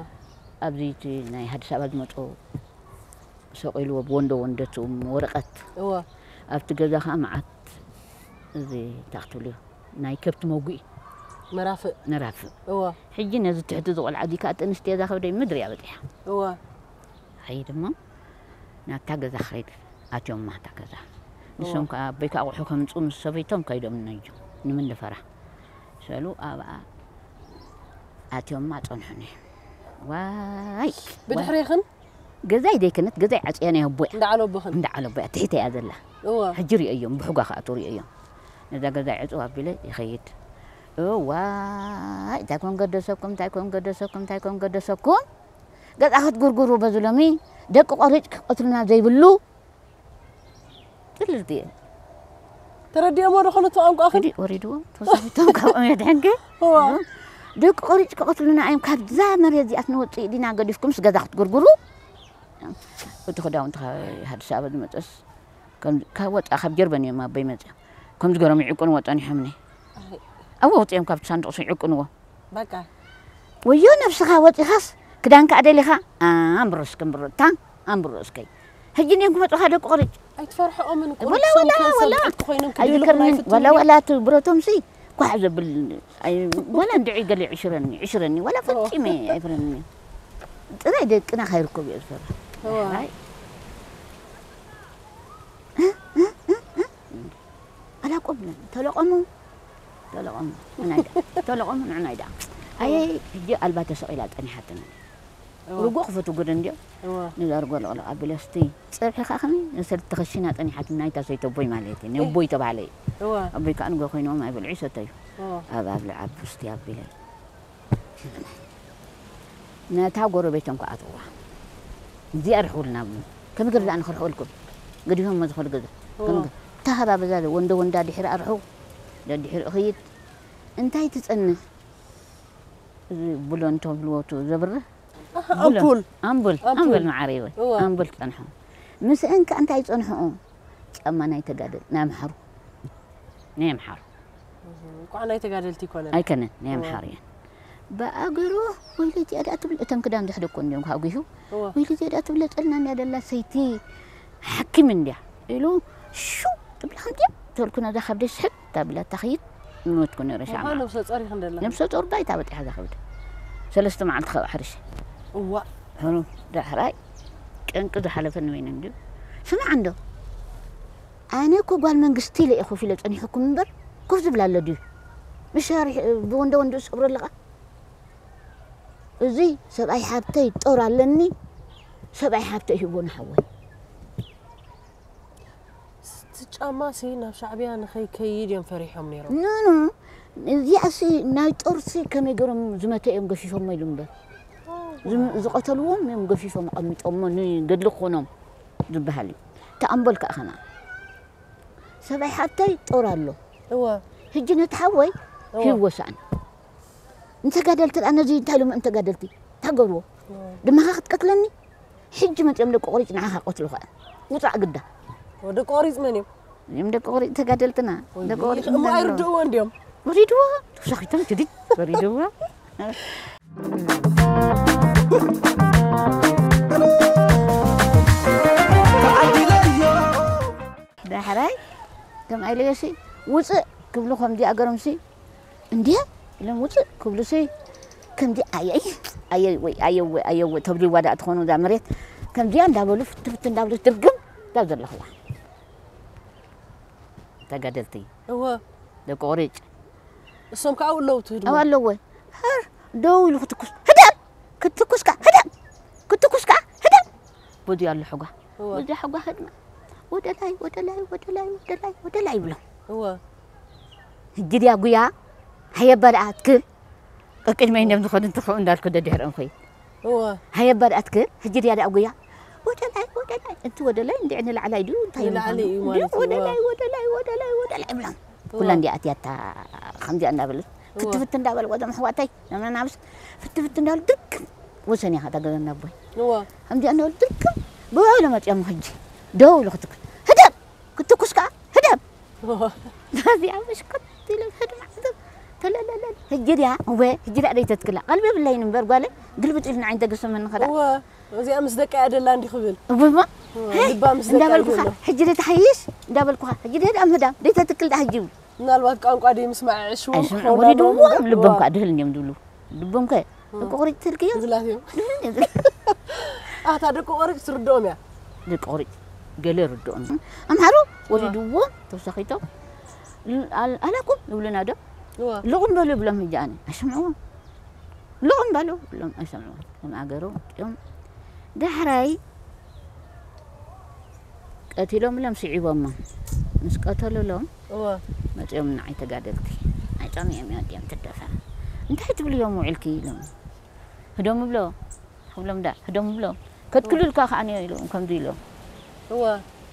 ኣብዚ እቲ ናይ ሃዲስ ኣበባ ዝመጹ ሰቂልዎ ብወንዶ ወንደቱ ወረቐት። እወ። ኣብቲ ገዛ ኸኣ መዓት እዚ እንታይ ክትብልዮ፣ ናይ ከብቲ መጉኢ። መራፍእ። መራፍእ። እወ። ሕጂ ነዚ ትሕቲ ዝቖልዓ እዚ ከኣ ጥንስቲ እዛ ከብደይ ምድሪ እያ በጺሓ። እወ። ኸይድ እሞ ናብታ ገዛ ኸይድ ኣትዮም ማታ ገዛ። ንሶም እወ። ከኣ ኣቦይ ከኣ ኣቑሑ ከምጽኡ ምስ ሰበይቶም ከይዶም ነዩ ንምንደፈራ ሰሉ ኣብኣ ኣትዮማ ጸንሑኒ። ዋይ! ብድሕሬኽን? ገዛይ ዘይከነት፣ ገዛይ ዓጽያ ናይ ኣቦያ። እንዳ ዓለቦኽን? እንዳ ዓለቦያ፣ ትሒተ እያ ዘላ። እወ። ሕጂ ርእየዮም፣ ብሕጓ ክኣትዉ ርእየዮም። ነዛ ገዛይ ዕጽው ኣቢለ ይኸይድ። እዋይ እንታይ ኮን ገደሰኩም እንታይ ኮን ገደሰኩም እንታይ ኮን ገደሰኩም። ገዛ ክትጉርጉሩ በዚ ሎሚ ደቂ ቆሪጭ ክቐትሉና ዘይብሉ ጥልል ብየ። ተረዲኦሞ ዶ ኾነ እቲ ቋንቋ ከዲ ወሪድዎም ተወሳኺቶም ካብኦም የድሕንከ። ደቂ ቆሪጭ ክቐትሉና እዮም። ካብዛ መሬት እዚኣ ትንወፅእ ዲና ገዲፍኩምስ ገዛ ክትጉርጉሩ። እቲ ክዳውንቲ ካብ ኣዲስ ኣበባ ዝመፀስ ካብ ወፃ ካብ ጀርበን እዮም ኣቦይ መፅኦም። ከምዚ ገሮም ይዕቁንዎ ፀኒሖምኒ። ኣብኡ ኣውፅኦም ካብቲ ሳንዱቕ ይዕቁንዎ። በቃ ወዮ ነብስኻ ወፂኻስ ክዳንካ ኣደሊኻ ኣንብሮ እስከ ኣንብሮ እታ ኣንብሮ እስከይ። ሕጂ እኒኦም ክመፁኻ ደቂ ቆሪጭ። ኣይትፈርሕኦምን ወላ ወላ ወላ ኣይዝከርንን ወላ ወላ እቲ ብረቶምሲ ኳሕ ዘብል ወላ እንድዒ ገለ ይዕሽረኒ ይዕሽረኒ ወላ ፈፂመ ኣይፍረኒ። ጥራይ ደቅና ካይርከቡ እየ ዝፈርሕ። ኣላቆም ተለቆሙ ተለቆሙ ተለቆሙ ንዕናይ ዳ ኣየ ሕጂ ኣልባ ተሰቂላ ፀኒሓትና። ርጎ ክፈቱ ጉድ እንድዮ። ነዛ ርጎ ለቕለቕ ኣቢለ እስቲ ፀብሒ ከዓ ከመይ መሰል ተኸሺና ፀኒሓት ናይታ ሰይተቦይ ማለት እዩ ነቦይ ተባሃለ እዩ። ኣቦይ ከዓ ንጎ ኮይኖም ኣይበልዑ ይሰተዩ። ኣብ ኣብልዕ ኣብ ውስቲ ኣቢለ ነታ ጎረቤቶም ከዓ ኣትዋ እዚኣ ርሕውልና ብሉ። ከመይ ገር ዝኣ ንክርሕወልኩም ገዲፎም መዝኸዱ ገዛ ከመይ ገር ተሃባ በዛ ወንደ ወንዳ ድሕሪ ኣርሑ ደድሕሪ እኽይድ እንታይ ትፀንህ? እዚ ብሎን ተብልዎ እቲ ዘብርህ ኣምፑል ኣምቡል ኣምቡል መዓረይ ወይ ኣምቡል ትፀንሖ። ምስአን ከ እንታይ ይፀንሕኦ? ጫማ ናይ ተጋደል ናይ ኣምሓሩ ናይ ኣምሓሩ እንኳዕ ናይ ተጋደልቲ ይኮነ ኣይከነን ናይ ኣምሓሩ እየን። ብኣገሩ ወይለቲ ኣዳ ትብል እተን ክዳን ዝሕደኮ እንዲዮም ካብ ጊሁ ወይለቲ ኣዳ ትብለ ጠልና እንዲያ ደላ ሰይቲ ሓኪም እንዲያ ኢሉ ሹ ትብል ከምዚኣ ተልኩ ነዛ ካብ ደስሕብ ታብላ ታኽይድ ንመትኩ ነረ ሻማ። ነብሰ ጾር ይኽን ደላ። ነብሰ ጾር ዳይ ታበጥ ሓዛ ከብድ ሰለስተ መዓልቲ ካብ ኣሕርሽ። እዋ። ሕኑ ዳሕራይ ቀንቂ ዝሓለፈኒ ወይነ እንድዩ። ስማዕ እንዶ ኣነ እኮ ጓል መንግስቲ ኢለ እየ ኮፍ ኢለ ጸኒሐኩም እምበር ኮፍ ዝብል ኣሎ ድዩ? ምሻር ብወንደ ወንድኡ ዝሰብሮ ኣለቓ። እዚ ሰብኣይ ሓብተይ ጦር ኣለኒ ሰብኣይ ሓብተይ ሂቦ ንሓወይ። እቲ ጫማ ሲ ናብ ሻዕብያ ንኸይከይድ እዮም ፈሪሖም ነይሮም። ኖ ኖ እዚኣ ሲ ናይ ጦር ሲ ከመይ ገሮም ዝመተ እዮም ገፊፎሞ ኢሉ እምበር ዝም- ዝቐተልዎም እዮም ገፊፎም ኣቐሚጦሞ ንገድሊ ክኾኖም ዝበሃል እዩ። ተኣምቦል ከዓ ኸና ሰብኣይ ሓብተይ ጦር ኣሎ እወ ህጂ ነቲ ሓወይ እወ። ሂወሳእን ንተጋደልቲ ደኣ ነዚ እንታይ ኢሎም እም ተጋደልቲ እንታይ ገብርዎ ድመኻ ክትቀትለኒ ሕጂ መፂኦም ደቂ ቆሪጭ ንዓኻ ቀትሉኻ እዮም ውፃእ ግዳ ደቂ ቆሪፅ መን እዮም እዮም ደቂ ቆሪጭ ተጋደልትና ደቂ ቆሪጭ እሞ ኣይርድእዎ እንዲዮም ወሪድዎ ተሳኺቶም ትድድ ወሪድዎ ዳሕራይ ከም ኣይለዮሲ ውፅእ ክብሉ ከምዚ ኣገሮምሲ እንዴ ኢሎም ውፅእ ክብሉሲ ከምዚ ኣየይ ኣየይ ወይ ኣየወ ኣየወ ተብልዋ ዳኣ ትኾኑ እዛ መሬት ከምዚኣ እንዳበሉ ፍትፍት እንዳበሉ ድርግም ካብ ዘለኽዋ ተጋደልቲ እወ ደቂ ቁሪጭ እሶም ከዓ ኣለዉ ትህድሞ ኣብ ኣለዎ ሃር ደው ኢሉ ክትኩስ ህደም ክትኩስ ከዓ ህደም ክትኩስ ከዓ ህደም ብዙ ኣሎ ሕጓ እወ ብዙ ሕጓ ህድማ ወደ ላይ ወደ ላይ ወደ ላይ ወደ ላይ ወደ ላይ ይብሎም እወ ህጂ ድያ ጉያ ሃየባ ደኣ ትክል ቀቅድመይ እንደም ዝኾነ እንትኸው እንዳልኩ ደድሕርኦም ኸይድ እወ ሃየባ ደኣ ትክል ህጂ ድያ ደኣ ጉያ ወደ ላይ ወደ ላይ እቲ ወደ ላይ እንዲዕ ንላዕላይ ድዩ እንታይ እዩ ንላዕሊ ምዃኑ? እዩ ማለት እዩ፣ ወደ እወ። ላይ ወደ ላይ ወደ ላይ ወደ ላይ ይብሎም እወ። ኩላ እንዲኣ ኣትያታ ከምዚኣ እንዳበለት እወ። ፍትፍት እንዳበለ ወደ መሕዋተይ ነመናብስ ፍትፍት እንዳበለ ድርቅም ወሰን ኢኻ ታገበና ኣቦይ እወ። ከምዚኣ እንዳበለ ድርቅም ብሎ መፅኦም ሕጂ ደው ኢሉ ክትብል ህደም ክትኩስ ከዓ ህደም እወ። እዚኣ ምሽኮት ኢለ ህድማ ተለለለ ህጂ ድያ እወ ህጂ ድያ ደይተትክላ ቀልቢ ብለይን እምበር ጓለ ግልብጥ ኢልና ዓይንተ ግስምን ንኸዳ እወ። እዚኣ ምስ ደቃ እያ ደላ እንዲ ክብል እወማ ልባ ምስ ደቃ እንዳበልኩኻ ይደሎ ሕጂ ደ ተሓይሽ እንዳበልኩኻ ሕጂ ደ ዳም ህዳም ደይተትክል ዳ ሕጂ ምናልባት ቋንቋ ደይ ምስማዕ ዕሽዎም ኣይስምዑ ክኾኑ ወሪድዎም ኣለዎም። ልቦም ከዓ ድህል እንዲዮም ድብሉ ልቦም ከ ደቂ ቁሪጭ ትልክዮ ዝብላት እዮም ኣታ ደቂ ቆሪጭ ትርድኦም እያ ደቂ ቁሪጭ ገለ ርድኦም ኣምሓሩ ወሪድዎም ተወሳኺቶም ኣላኩም ይብሉና ዶ እወ ልቑም በሉ ይብሎም ሕጂ ኣነ ኣይሰምዕዎም ልቑም በሉ ብሎም ኣይሰምዕዎ ከም ኣገሩ እዮም ዳሕራይ ቀቲሎም ኢሎም ስዒቦሞ ምስ ቀተሉሎም እወ መፂኦም ንዓይ ተጋደልቲ ኣጫሚ እዮም እዮም ትደፋ። እንታይ ትብልዮም ውዒልኪ ኢሎም። ህዶም ብሎ፣ ክብሎም ዳ፣ ህዶም ብሎ። ከትክልልካ ከኣ ነዮ ኢሎም፣ ከምዚ ኢሎም። እወ።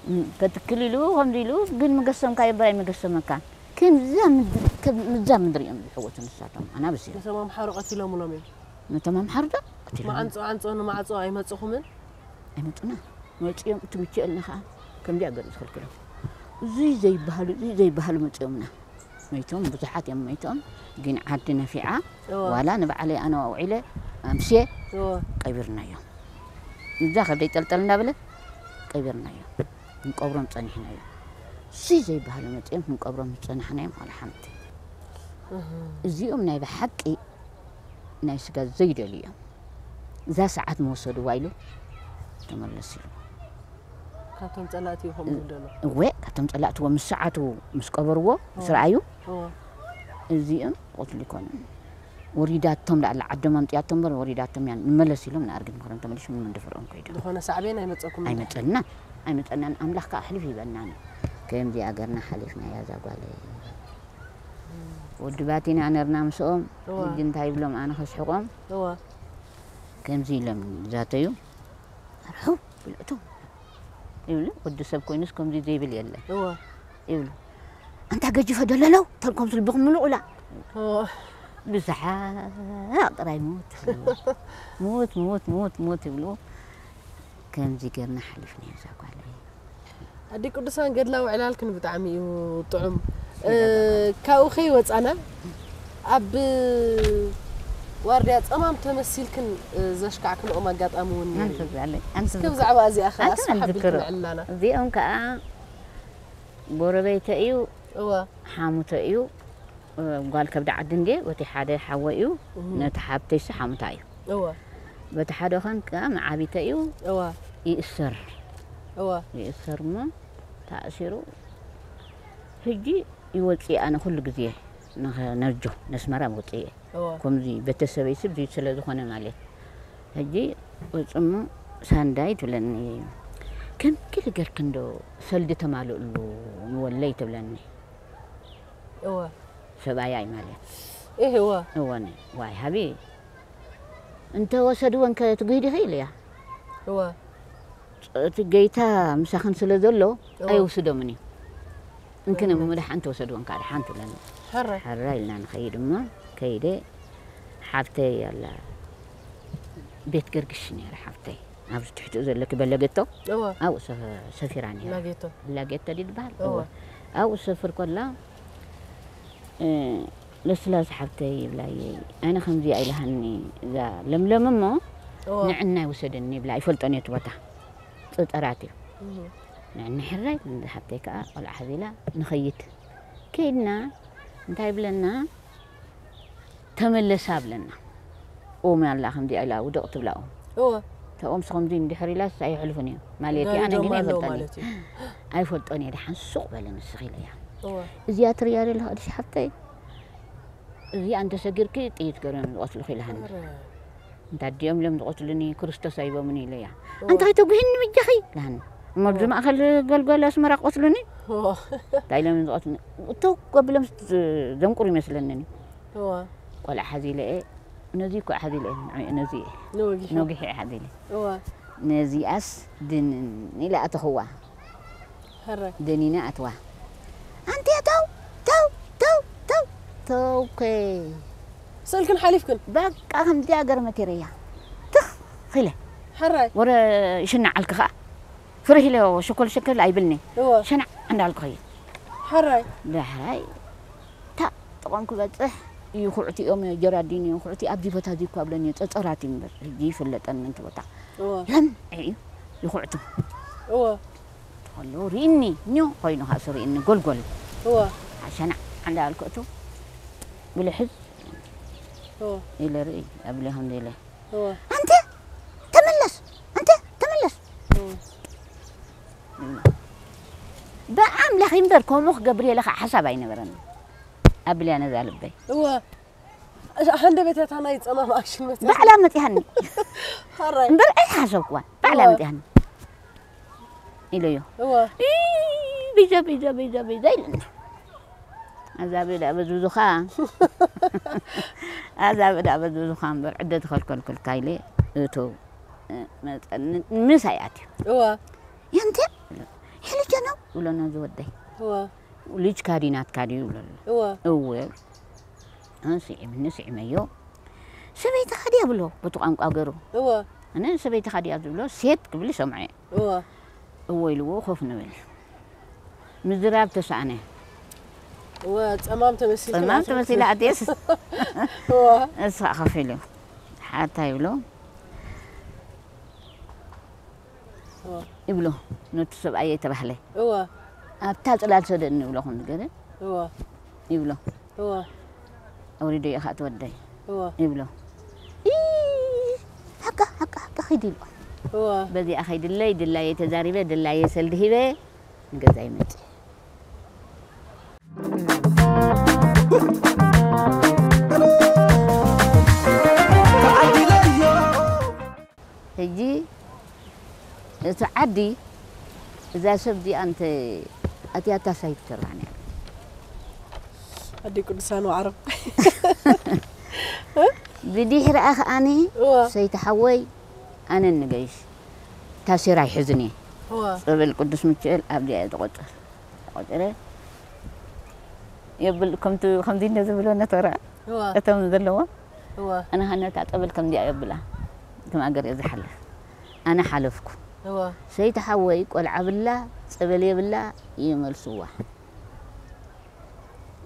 እም፣ ከትክል ኢሉ፣ ከምዚ ኢሉ፣ ግን መገሰምካ የባይ መገሰመካ። ከምዛ ምድሪ፣ ከም-፣ ምዛ ምድሪ እዮም ዝሕወቱ ንሳቶም፣ ኣናብስ እዮም። ነቶም ኣምሓሩ ቀቲሎምሎም እዮም። ነቶም ኣምሓሩ ዶ? ቀቲሎም። መዓንጾ፣ ዓንጾ ንማዕጾ ኣይመጽኹምን? ኣይመጹና። መጺኦም እቲ ምችኤልና ከኣ፣ ከምዚኣ ገለ ዝኽልክሎም። እዙይ ዘይበሃሉ፣ እዙይ ዘይበሃሉ መጺኦምና። መይቶም፣ ብዙሓት እዮም መይቶም፣ ግን ዓዲ ነፊዓ፣ እወ። ዋላ ንባዕለይ ኣነ ኣውዒለ ኣምስየ እወ። ቀቢርናዮም። እዛ ከብደይ ጠልጠል እንዳበለ ቀቢርናዮም። ክንቀብሮም ጸኒሕናዮም። እዙይ ዘይበሃሉ መጺኦም ክንቀብሮም ዝጸናሕናዮም ዋላ ሓንቲ። እህ። እዚኦም ናይ ብሓቂ ናይ ስጋ ዘይደልዩ እዮም። እዛ ሰዓት መወሰድዋ ኢሉ ተመለስ ኢሉ። ካብቶም ጸላእቲ እዩ ከምኡ ዝደሎ። እወ፣ ካብቶም ጸላእትዎ ምስ ሰዓቱ ምስ ቀበርዎ፣ ምስ እወ። ረኣዩ፣ እወ። እዚኦም ቆትሉ ይኮኑ። ወሪዳቶም ደኣላ ዓዶም ኣምጥያቶም እምበር ወሪዳቶም እያ። ንመለስ ኢሎም ንኣርግድ ምኽሮም ተመሊሶም ንመንደፈርኦም ከይዶም። ዝኾነ ሳዕቤን ኣይመጸኩም እንዳ? ኣይመጸልናን። ኣይመጸልናን። ኣምላኽ ከኣ ኣሕሊፉ ይበናን። ከምዚ ኣገርና ሓሊፍና እያ እዛ ጓለይ። ወዲ ባቲና ነርና ምስኦም፣ እወ። ሕጂ እንታይ ይብሎም ኣነ ከስሕቆም? እወ። ከምዚ ኢሎም ዛተዩ። ኣርሑ ብልእቱ ይብሉ። ወዲ ሰብ ኮይኑስ ከምዚ ዘይብል የለ። እወ። ይብሉ። ኣንታ ገጅፈ ደለለው፣ ተልኮም ስልብኹም ምሉእ ቁላ። እወ። ብዝሓቕ ጥራይ ሙት። ሙት፣ ሙት፣ ሙት፣ ሙት ይብሉ። ከምዚ ጌርና ሓሊፍና እዛ ጓለይ። ኣዲ ቅዱሳን ገድላዊ ዕላልክን ብጣዕሚ እዩ ጥዑም። እ፣ ካብኡ ከይወጻና ኣብ ዋርድያ ጸማም ተመሲልክን፣ እ፣ ዘሽካዕክንኦም ኣጋጣሚ እውን ነይሩ እዩ። ኣንተ ዛለይ፣ ኣንተ እስከ ዝክር-፣ ብዛዕባ እዚኣ ኸ ኣንተ ኣስፍሓ ኣቢልክን ኣንዝክሮ። ዕልላና። እዚኦም ከኣ ጎረቤተ እዩ፣ እወ። ሓሙተ እዩ። እ፣ ጓል ከብዲ ዓዲ እንድየ፣ በቲ ሓደ ሓወ እዩ፣ እህ። ነቲ ሓብተይሲ ሓሙታ እዩ። እወ። በቲ ሓደ ኸን ከኣ መዓቢተ እዩ፣ እወ። ይእሰር። እወ። ይእሰር እሞ ተኣሲሩ፣ ሕጂ ይወጽእ ኣነ ኩሉ ግዜ ንኸ-፣ ነጆ፣ ነስመራ ወጽእ እየ። እወ። ከምዚ ቤተሰበይ ስብ ስለ ዝኾነ ማለት። ሕጂ ወጽእ እሞ ሳንዳይ ትብለኒ፣ ከም ክሊ ገርክ እንዶ ሰልዲ ተማልእሉ ንወለይ ትብለኒ። እወ። ሰብኣያ እዩ ማለት። እህ፣ እወ። እወ፣ ነ-፣ ዋይ፣ ሃቢ። እንተ ወሰድወን ከ ትጉሂድ ኢኺ ኢለያ። እወ። ጸ-፣ እቲ ገይታ ምሳኽን ስለ ዘሎ፣ እወ። ኣይወስዶምን እዩ። እንክነ እወ። ምድሓን ተወሰድወን ከኣ ድሓን ትብለኒ። ሕራይ። ሕራይ ኢልና ንኸይድ እሞ፣ ከይደ ሓብተይ ኣላ። ቤት ገርግሽ ነይራ ሓብተይ። ኣብዚ ትሕቲኡ ዘለኪ በለገቶ? እወ። ኣብኡ ሰፈ-፣ ሰፊራ ነይራ። ላጌቶ። ላጌቶ ድዩ ዝበሃል? እወ። እወ። ኣብኡ ሰፍር ከላ፣ እ፣ ለስላስ ሓብተይ ይብላየ፣ ኣነ ከምዚ ኣይልሃኒ፣ እዛ ለምለም እሞ እወ። ንዕና ይውሰደኒ ይብላ፣ ይፈልጦን እየ እቲ ቦታ። ጸጸራት እዩ። እህ። ንዕና ሕራይ፣ ሓብተይ ከኣ ቆልዓ ሓዚላ ንኸይድ። ከይድና፣ እንታይ ይብለና? ተመለሳ ብለና። ኦም ኣላ ከምዚኣ ኢላ ውድቕ ትብላ ኦም። እወ። እታ ኦምስ ከምዚ እንድሕር ኢላስ ኣይሕልፉን እዮም። ማለት እዩ፣ ኣነ ጋሪዶም ግን ኣለዉ ኣይፈልጦን እየ። ማለት እዩ። ኣይፈልጦን እየ፣ ደሓን ሱቕ በለ ንስኺ ኢለያ። እወ። እዚኣ ትርእያ ዘለኻ ድሽ ሓፍተይ? እዚኣ እንተሰጊርኪ ጥይት ገይሮም ዝቐትሉኺ ኢላሃኒ። ኧረ። እንታ ድዮም ኢሎም ዝቐትሉኒ፣ ክርስቶስ ኣይቦምን ኢለያ። እወ። ኣንታ ከይተጉሂኒ በጃኺ ኢላሃኒ። እሞ ኣብዚ እወ። ማእከል ገልገል ኣስመራ ክቐትሉኒ? እወ። እንታይ ኢሎም ዝቐትሉኒ? እቶ ገቢሎም ዘንቁር ይመስለኒ። እወ። ቆልዓ ሓዚለ እየ፣ ነዚ እኮ ሓዚለ እየ፣ ንዕኡ ነዚ እየ። ነዊሕ። ነዊሕ እየ ሓዚለ። እወ። ነዚኣስ ድንን ኢለ ኣተኽዋ። ሕራይ። ደኒና ኣትዋ። ኣንቲ ተው፣ ተው፣ ተው፣ ተው፣ ተውከ። ስእልክን ሓሊፍክን? በቃ ከምዚኣ ገርመት ይረያ። ትኽ ኢለ። ሕራይ። ወረ ይሽናዓልኪ ኸኣ። ፍርህ ኢለ ሸኮል ሸኮል ኣይብልኒ። እወ። ሸናዕ እንዳልኩ ኸይድ። ሕራይ። ዳሕራይ እታ ጥቖም ክበጽሕ ይኹዕቲ እዮም፣ ጀራዲን ይኹዕቲ ኣብዚ ቦታ እዚ እኳ ብለኒ ጸጸራት እዩ እምበር፣ ሕጂ ይፍለጠኒ እቲ ቦታ። እወ። ለም እዩ ይኹዕቱ። እወ። ከሎ ርኢኒ፣ ኞ ኮይኑ ኻሱ ርኢኒ፣ ጎልጎል። እወ። ኣሸናዕ እንዳልኩ እቱ ብልሕዝ እወ። ኢለ ርኢ፣ ኣብ ሊሆም ኢለ። እወ። ኣንተ ተመለስ፣ ኣንተ ተመለስ። እወ። ብኣምላኽ እምበር ከምኡ ክገብር ኢለ ከዓ ሓሳብ ኣይነበረኒ። ኣብልያ ነዛ ልበይ። እወ። ኣሽ-፣ ሃንደበት እታ ናይ ጸማም ኣክሽን መጽያ። ባዕላ መጺሃኒ። ሓራይ። እምበር ኣይሓሰብኩዋን። ባዕላ እወ። መጺሃኒ። ኢለዮ። እወ። ኢ፣ ቢዛ፣ ቢዛ፣ ቢዛ፣ ቢዛ ኢለና። ኣዛብእ ደኣ በዝብዙኻ ኣዛብእ ደኣ በዝብዙኻ እምበር ዕደ ተኸልከልኩልካ ኢለ እቶ መፀኒ። ምሳይ ኣትዩ። እወ የንተ ሕልጀ ነው ብሎ ነዚ ወደይ እወ ልጅ ካዲ ናትካ ድዩ ይብሎ ኣሎ። እወ እወ ስዒምኒ ስዒመዮ። ሰበይትኻ ድያ ብሎ በቲ ቋንቋ ገሩ እወ ኣነ ሰበይትኻ ድያ ዝብሎ ሴት ክብል ይሰምዖ እየ። እወ እወ ኢልዎ ኮፍ ንብል ምዝራብ ተሳእነ። እወ ጸማም ተመሲልካ ጸማም ተመሲላ ኣዴስ እወ እሳ ከፍ ኢሉ ሓታ ይብሎ እወ ይብሎ ነቲ ሰብኣየ ተባህለ እወ ኣብታ ጽላል ሰደኒ ይብሎ ከምዚ ገለ እወ ይብሎ እወ ኣውሪዶ ኢኻ ትወደይ እወ ይብሎ ኢ፣ ሓቃ ሓቃ ሓቃ ኺድ ኢሉ እወ በዚኣ ኸይድለይ ድላየ ተዛሪበ ድላየ ሰልዲ ሂበ ንገዛ ይመጽእ ሕጂ እቲ ዓዲ እዛ ሰብ እዚኣ እንተ ኣትያታ ሳይትተርባን እያ ኣደይ ቅዱሳን ዋዕሮ ብድሕሪኣ ከኣኒ እወ ሰይቲ ሓወይ ኣነ ንገይሽ ታሴራ ይሕዝን እየ እወ ጸበል ቅዱስ ሚካኤል ኣብዚኣ እየ ዝቆጽር ቆጽረ የብል ከምቲ ከምዚ እንደ ዝብሎ ነተራ እወ እቶም ዘለዎ እወ ኣነ ሃነታ ጸበል ከምዚኣ የብላ እቶም ኣገር እየ ዝሓልፍ ኣነ ሓለፍኩ እወ ሰይቲ ሓወይ ቆልዓ ብላ ጸበል የብላ ይመልስዋ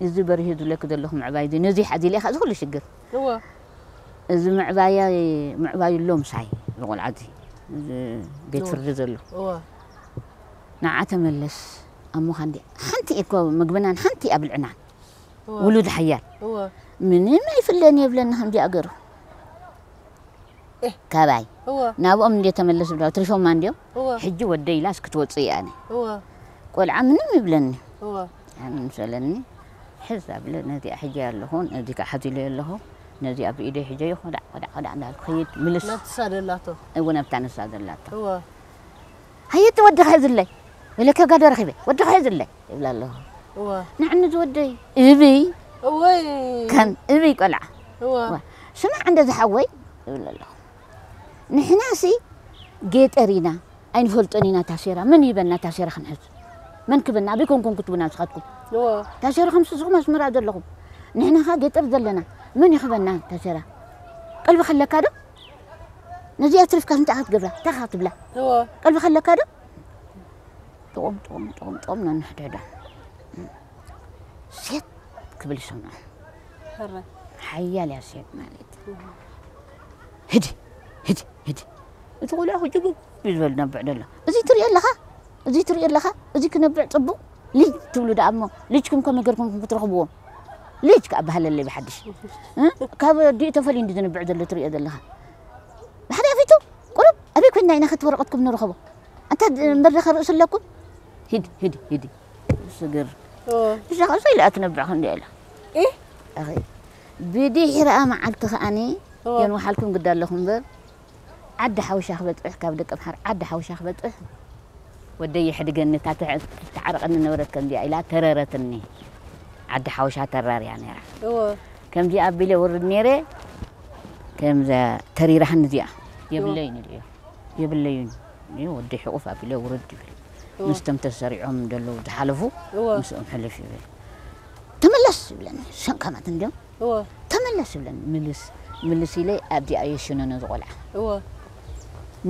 እዚ በሪሁ ዝብለኪ ዘለኹ ምዕባይ እዚ ነዚ ሓዚ ኢለ ኢኻ እዚ ኩሉ ሽግር እወ እዚ ምዕባያ ምዕባዩ ኣሎ ምሳይ ዝቆልዓ እዚ እዚ ቤት ፍርዲ ዘሎ እወ ንዓ ተመለስ ኣሞኻ እንዲ ሓንቲ እኮ ምግብናን ሓንቲ ኣብልዕናን እወ ውሉድ ሓያል እወ ምንም ኣይፍለን የብለና ከምዚ ኣገሩ እህ። ካባይ እወ ናብኦም እንዲ ተመለስ ብላ ትሪፎማ እንዲዮም እወ ሕጂ ወደይ ኢላስ ክትወፅእ እያ ኣነ እወ ቆልዓ ምንም ይብለኒ እወ ኣነ ምሰለኒ ሕዝ ኣብለ ነዚኣ ሕጂ ኣለኹ ነዚ ከዓ ሓዚለ ኣለኹ ነዚኣ ብኢደይ ሕጀዮ ኮዳዕ ኮዳዕ ኮዳዕ እንዳልኩ ኸይድ ምልስ ነብትሳ ደላቶ እውን ኣብታ ንሳ ዘላቶ እወ ሃየቲ ወድኻ ሕዝለይ ወለከ ጋዶ ረኺበ ወድኻ ሕዝለይ ይብላ ኣለኹ እወ ንዕኒ ዝወደይ እብይ እወይ ከም እብይ ቆልዓ እወ ዋ፣ ስማዕ እንደ ዝሓወይ ይብል ኣለኹ ንሕናሲ ጌጠር ኢና ኣይንፈልጦን ኢና ታሴራ መን ይበና ታሴራ ክንሕዝ መን ክበና ኣበይ ኮንኩም ክትቡና ንስኻትኩም እወ ታሴራ ከም ስስኹም ኣስመራ ዘለኹም ንሕናኻ ጌጠር ዘለና መን ይኽበና ታሴራ ቀልቢ ከለካ ዶ ነዚኣ ትሪፍካ እንታይ ክትገብራ እንታይ ክትብላ እወ ቀልቢ ከለካ ዶ ጥቑም ጥቑም ጥቑም ጥቑም ነንሕድሕዳ ሴት ክብል ይሰምዖ ሕረ ሓያል እያ ሴት ማለት ህዲ ህዲ ህዲ እቲ ቆልዓ ክጅግብ እዩ ዝበል ነብዕ ደሎ እዚ ትሪኦ ኣለኻ እዚ ትሪኦ ኣለኻ እዚ ክነብዕ ፅቡቕ ልጅ ትብሉ ደኣ እሞ ልጅኩም ከመይ ገርኩም ክትረኽብዎም ልጅ ከዓ በሃለለይ ብሓድሽ እ? ካብ ኣዲኡ ተፈልዩ እንዲ ዝንብዕ ዘሎ ትሪኦ ዘለኻ ብሓደ ኣፊቱ ቁሩብ ኣበይ ኮይንና ኢና ከቲ ወረቐትኩም ንረኽቦ ኣንታ መድረኸ ርእሲ ኣለኩም ሂድ ሂድ ሂድ ስግር እወ እዛ ኸዚ ኢላ ትነብዕ ክንዲ ኢላ ኢህ ኣኺ ብድሕሪኣ መዓልቲ ከኣኒ እወ የንውሓልኩም ግዳ ኣለኹም እምበር ዓዲ ሓውሻ ክበፅሕ ካብ ደቂ ምሓር ዓዲ ሓውሻ ክበፅሕ ወደይ የሕድገኒ እታ ትዕ- ትተዓረቐኒ ነበረት ከምዚኣ ኢላ ተረረትኒ ዓዲ ሓውሻ ተራርያ ነይራ እወ ከምዚ ኣቢለ ውርድ ነይረ ከምዛ ተሪራህኒ እዚኣ የብለይን ኢሉ የብለይን እዩ ወዲ ሕቑፍ ኣቢለ ውርድ ይብል እወ ምስቶም ተሰሪዖም ዘለዉ ዝሓለፉ እወ ምስኦም ሕልፍ ይብል ተመለስ ይብለኒ ሸንካማት እንዲዮም እወ ተመለስ ይብለኒ ምልስ ምልስ ኢለ ኣብዚኣ የሽነኖ ዝቆልዓ እወ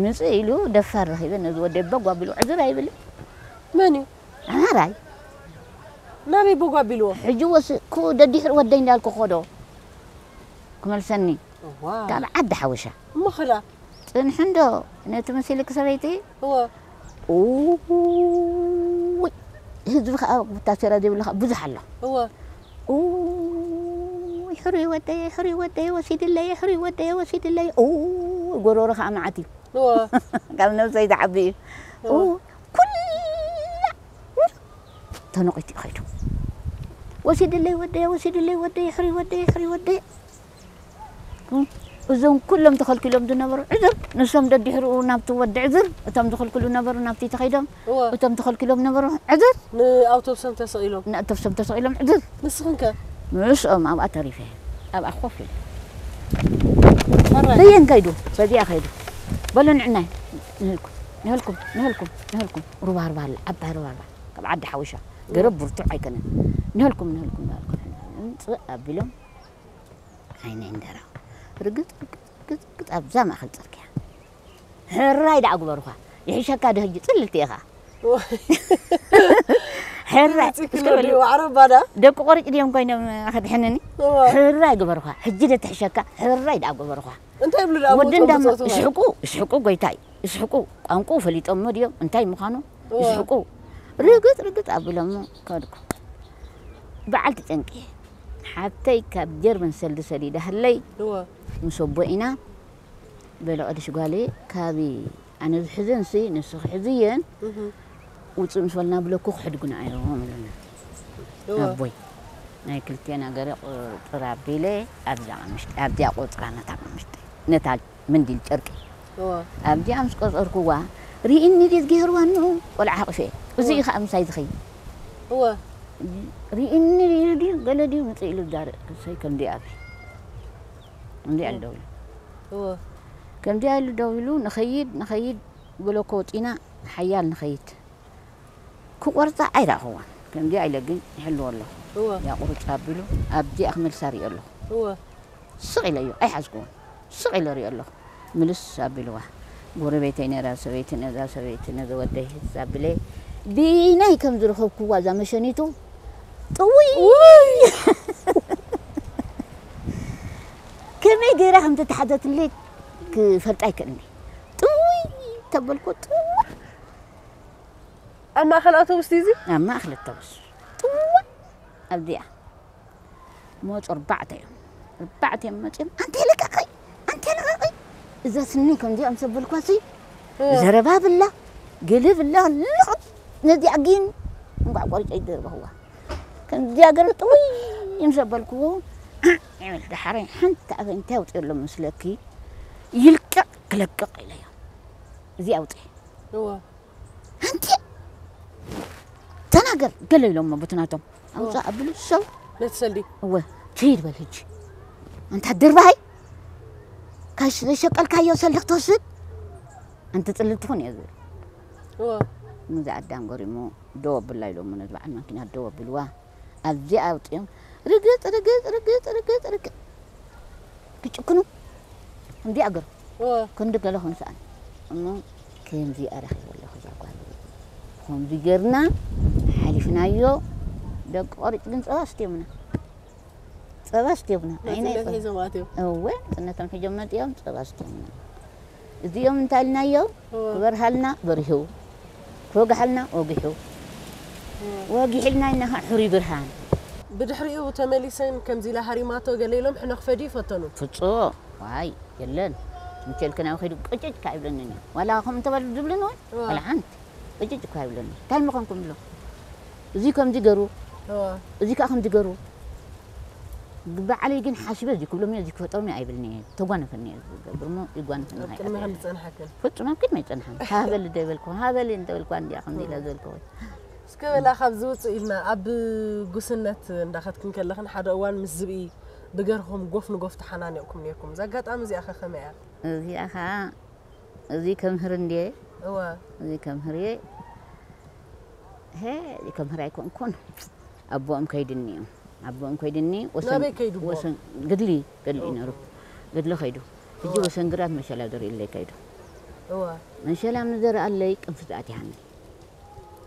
ምጽእ ኢሉ ደፋር ረኺበ ነዚ ወደ በጓ ቢሉ ዕዝር ኣይብል መን እዩ ኣማራይ ናበይ በጓ ቢልዎ ሕጂ ወስ ኩ ደዲሕሪ ወደይ እንዳልኩ ኸዶ ክመልሰኒ እዋ ካብ ዓዲ ሓወሻ እሞ ኸዳ ጽንሒ እንዶ ነቲ መሲልክ ሰበይቲ እወ ውይ ህዝቢ ከዓ ብታሴራ ዘይብሉ ከዓ ብዙሕ ኣሎ እወ ውይ ሕሩይ ወደየ ሕሩይ ወደየ ወሲድለየ ሕሩይ ወደየ ወሲድለየ ውይ ጎሮሮ ከዓ መዓት እዩ እወ ካብ ነብሰይ ዝዓቢ እዩ ኩላ ተነቂቱ እዩ ከይዱ ወሲድለይ ወደየ ወሲድለይ ወደየ ሕሩይ ወደየ ሕሩይ ወደየ እዞም ኩሎም ተኸልኪሎም ዝነበሩ ዕዝር፣ ንሶም ደድሕርኡ ናብቲ ወዲ ዕዝር፣ እቶም ዝኽልክሉ ነበሩ ናብቲ ተኸይዶም፣ እወ። እቶም ተኸልኪሎም ነበሩ ዕዝር፣ ንኣውቶብሶም ተሰቒሎም። ንኣውቶብሶም ተሰቒሎም ዕዝር። ንስኽን ከ? ምስኦም ኣብኣ ተሪፈ። ኣብኣ ኮፍ ኢለ። ሕራይ። በየን ከይዱ፣ በዚኣ ከይዱ። በሉ ንዕናይ፣ ንህልኩም፣ ንህልኩም፣ ንህልኩም፣ ንህልኩም። ሩባ ሩባ ኣላ፣ ዓባይ ሩባ ሩባ። ካብ ዓዲ ሓዊሻ። ገረብ ብርቱዕ ኣይኮነን። ንህልኩም፣ ንህልኩም፣ ንህልኩም። ጽእ ኣቢሎም ዓይነይ እንደራ። ርግጽ፣ ርግጽ፣ ርግጽ፣ ርግጽ ኣብዛ ማእከል ጽርግያ። ሕራይ ደኣ ግበሩኻ። ይሕሸካ ዶ ሕጂ ጽልልቲ ኢኻ። ሕራይ፣ ጽክሎ እስከ በሉ። ዲ ዋዕሮ ባዳ? ደቂ ቆርጭ ድዮም ኮይኖም ከድሕንኒ? እዋ። ሕራይ ግበሩኻ። ሕጂ ዶ ትሕሸካ? ሕራይ ደኣ ግበሩኻ። እንታይ ይብሉ ደኣ ወዲ ሞቶም እንዳማ ብጾቱ ኸ? ይስሕቁ፣ ይስሕቁ ጎይታይ፣ ይስሕቁ። ቋንቋኡ ፈሊጦሞ ድዮም? እንታይ ምዃኑ? እዋ። ይስሕቁ። ርግጽ፣ ርግጽ ኣቢሎሞ ከድኩ። በዓልቲ ጨንቂ። ሓብተይ ካብ ጀርመን ሰልዲ ሰዲዳ ህለይ እዋ። ምስ ኣቦ ኢና። በለ ቀድሽ ጓለይ፣ ካቢ ኣነ ዝሕዘንሲ ንስኺ ሕዝየን፣ እህ። ውፅእ ምስ በልና ብለኩ ክሕድጉና እዮም ኢሉና። እወ። ኣቦይ፣ ናይ ክልቴና ገለ ቁፅር ኣቢለ ኣብዛ ቀምሽጢ፣ ኣብዚኣ ቆፅራ ነታ ቀምሽጢ፣ ነታ ምንዲል ጨርቂ። እወ። ኣብዚኣ ምስ ቆፀርኩዋ፣ ርኢኒ ድዩ ገይርዋ ንዑ ቆልዓ ሓቂፈ። እዚ እወ። እዩ ከዓ ምሳይ ዝኸይድ። እወ። ርኢኒ ድዩ ድዩ ገለ ድዩ ምፅእ ኢሉ ዛረብ። እሰይ ከምዚኣ ኣቢ። እንዲኣ እወ። ደው ኢሉ። እወ። ከምዚኣ ኢሉ ደው ኢሉ፣ ንኸይድ፣ ንኸይድ፣ ብለኮ ወፂና፣ ሓያል ንኸይድ። ክቆርፃ ኣይረኣኽዋን። ከምዚኣ ኢለ ግን ይሕልዎ ኣለኹ። እወ። ያ ቁርፅ ኣቢሉ፣ ኣብዚኣ ክመልሳ ሪኦ ኣለኹ። እወ። ስቕ ኢለዮ፣ ኣይሓዝክዎን። ስቕ ኢለ ሪኦ ኣለኹ። ምልስ ኣቢልዋ። ጎረቤተይ ነራ ሰበይቲ፣ ነዛ ሰበይቲ፣ ነዚ ወደይ፣ ህዝ ኣቢለ፣ ብኢናይ ከም ዝረኸብክዋ እዛ መሸኒቱ፣ ጥውይ! ውይ! ከመይ ገይራ ከም ተታሕዘትለይ ክፈልጣ ኣይክእልኒ። ጥውይ ተበልኩ፣ ጥውይ! ኣብ ማእከል ኣውቶቡስ ድዩ እዚ? ኣብ ማእከል ኣውቶቡስ። ጥውይ! ኣብዚኣ። መጹ ኣርባዕተ እዮም። ኣርባዕተ እዮም መጺኦም፣ "ኣንተ ልቀቂ! ኣንተ ልቀቂ!" እዛ ስኒ ከምዚኣ ምስ ኣበልኳሲ፣ እ። ዘረባ ብላ፣ ገለ ብላ፣ ልቕጥ! ነዚኣ ግን እንቋዕ ቆሪጨ ይደርበኽዋ። ከምዚኣ ገለ ጥውይ ምስ ኣበልክዎ፣ ይብል፣ ደሓረይ ሓንቲ ኣፈ እንታይ ኣውፅኦሎም መስለኪ? ይልቀቕ ክለቅቕ ኢለዮ። እዚ ኣውፅኤ። እወ። ሓንቲ ተናገር ገለ ኢሎሞ በቲ ናቶም። ኣውፅእ ኣቢሉ ሰው ነቲ ሰልዲ። እወ፣ ትሂድ በል ሕጂ። ኣንታ ድርባይ፣ ካሽ ዘሸቀልካዮ ሰልዲ ክትወስድ? ኣንቲ ፅልል ትኹን እየ ዝብል። እወ። ነዚ ኣዳም ገሪሙ ደው ኣብላ ኢሎሞ ነዚ በዓል ማኪና ደው ኣብልዋ። ኣብዚኣ ኣውፂኦም ርግፅ፣ ርግፅ፣ ርግፅ፣ ርግፅ፣ ርግፅ። ክጭክኑ እንዲ ኣገር እወ። ክንዲ ገለ ክንስኣን። እሞ ከምዚ ኣረኺበ ኣለኹ እዛ ጓል። ከምዚ ጌርና ሓሊፍናዮ። ደቂ ቆሪጭ ግን ጸባ ኣስትዮምና። ጸባ ኣስትዮምና። ኣይነ ናጽነት ይጸ- ሒዞም ኣትዮም። እወ፣ ናጽነቶም ሒዞም መጺኦም ጸባ ኣስትዮምና። እዚኦም እንታይ ኢልናዮም? እወ። ክበርሃልና በሪሁ። ክወግሓልና ወጊሑ። እወ። ወጊሕልና ኢልና ኸዓ ሕሩይ ብርሃን። ብድሕሪኡ ተመሊሰን ከምዚ ኢላ ሃሪማቶ ገለ ኢሎም ሕነ ክፈድዩ ይፈተኑ። ፍጹም። ዋይ፣ የለን። ምቸልክን ኣብ ኸይዱ ቅጭጭ ካዓ ይብለንን እዩ። ዋላ ከምኡ እንተበሉ ዝብልን እውን፣ እወ። ዋላ ሓንቲ ቅጭጭ እኳ ይብለንን። እንታይ ምኾንኩም ብሎ? እዚ ከምዚ ገሩ፣ እወ። እዚ ከዓ ከምዚ ገሩ። ብባዕለይ ግን ሓሲበ እዚ ክብሎም እየ፣ እዚ ክፈጥሮም እየ ኣይብልን እየ። ተጓነፈኒ እየ ዝገብር እሞ ይጓነፈኒ ኣብ ቅድሚ ኣይኣትእን። ከም ዝጸንሓክን። ፍጹም ኣብ ቅድሚ ኣይጸንሓን። ሃበል ዶ ይበልኩ፣ ሃበል እንተበልኩ እንዲያ ከምዚ ኢለ ዝበልኩ። እስከ በላ ካብ ዝውጽእ ኢልና ኣብ ጉስነት እንዳኸድክን ከለኽን ሓደ እዋን ምስ ዝብኢ ብገርኹም ጎፍ ንጎፍ ተሓናኒቕኩም ነይርኩም። እዛ ኣጋጣሚ እዚኣ ኸ ከመይ እያ? እዚኣ ኸዓ፣ እዚ ከምህር እንድየ? እወ። እዚ ከምህር እየ። ሄ፣ እዚ ከምህር ኣይኮንኩን። ኣቦኦም ከይድኒ እዮም። ኣቦኦም ከይድኒ ወሰን-፣ ናበይ ከይዱ ኣቦኦም? ወሰን-፣ ገድሊ፣ ገድሊ እዩ ነይሩ። ገድሊ ከይዱ። ሕጂ እወ። ወሰን ግራት መሸላ ዘርእለይ ከይዱ። እወ። መሸላ ምስ ዘርኣለይ ቅንፍዝ ኣትያኒ።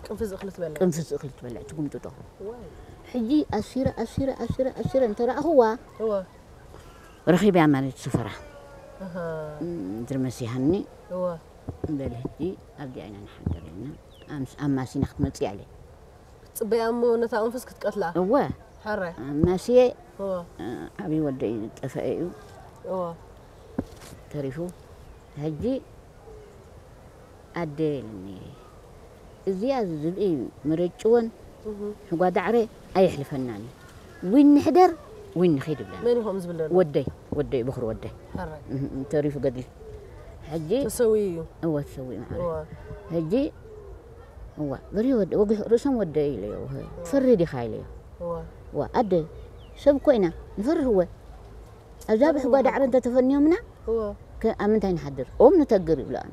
ቅንፍዝ እኽሊ ትበልዕ? ቅንፍዝ እኽሊ ትበልዕ፣ ትጉምጥጦ። ዋይ። ሕጂ ኣሲረ፣ ኣሲረ፣ ኣሲረ፣ ኣሲረ እንተረኣኽዋ፣ እወ። ረኺበያ ማለት ስፍራ። ኣሃ። እም፣ ድርመስ ይሃኒ። እወ። በል ሕጂ ኣብዚኣ ኢና ንሓድር ኢልና። ኣምስ-፣ ኣማሲና ክትመጽእ ኣለ። ክትጽበያ እሞ ነታ ቅንፍዝ ክትቀትላ? እወ። ሓራይ። ኣማስየ፣ እወ። እ፣ ዓብዪ ወደይ ጠፈአ እዩ። እወ። ተሪፉ። ሕጂ ኣደ ኢሉኒ። እዚኣ ዝብኢ መረጭወን እህ። ሕጓ ዳዕረ ኣየሕልፈናን። ዊን ንሕደር፣ ዊን ንኺድ ይብለና። መን እዩ ከምኡ ዝብል ዘሎ? ወደይ። ወደይ፣ በኹሪ ወደይ። ሕራይ እህ፣ ተሪፉ ገድሊ። ሕጂ ተሰዊኡ እዩ። እወ፣ ተሰዊኡ ማዕረ። እወ ሕጂ፣ እዋ፣ በሪ ወደ-፣ ወጊሑ ርእሶም ወደይ ኢለዮ። ትፈርህ ዲኻ ኢለዮ። እወ ዋ፣ ኣደ፣ ሰብ እኮ ኢና፣ ንፈርህ እወ። ኣብዛ ብሕጓ ዳዕሮ እንተተፈንዮምና፣ እወ ከ-፣ ኣብ ምንታይ ንሓድር? ኦም ንተግር ይብሉ ኣነ።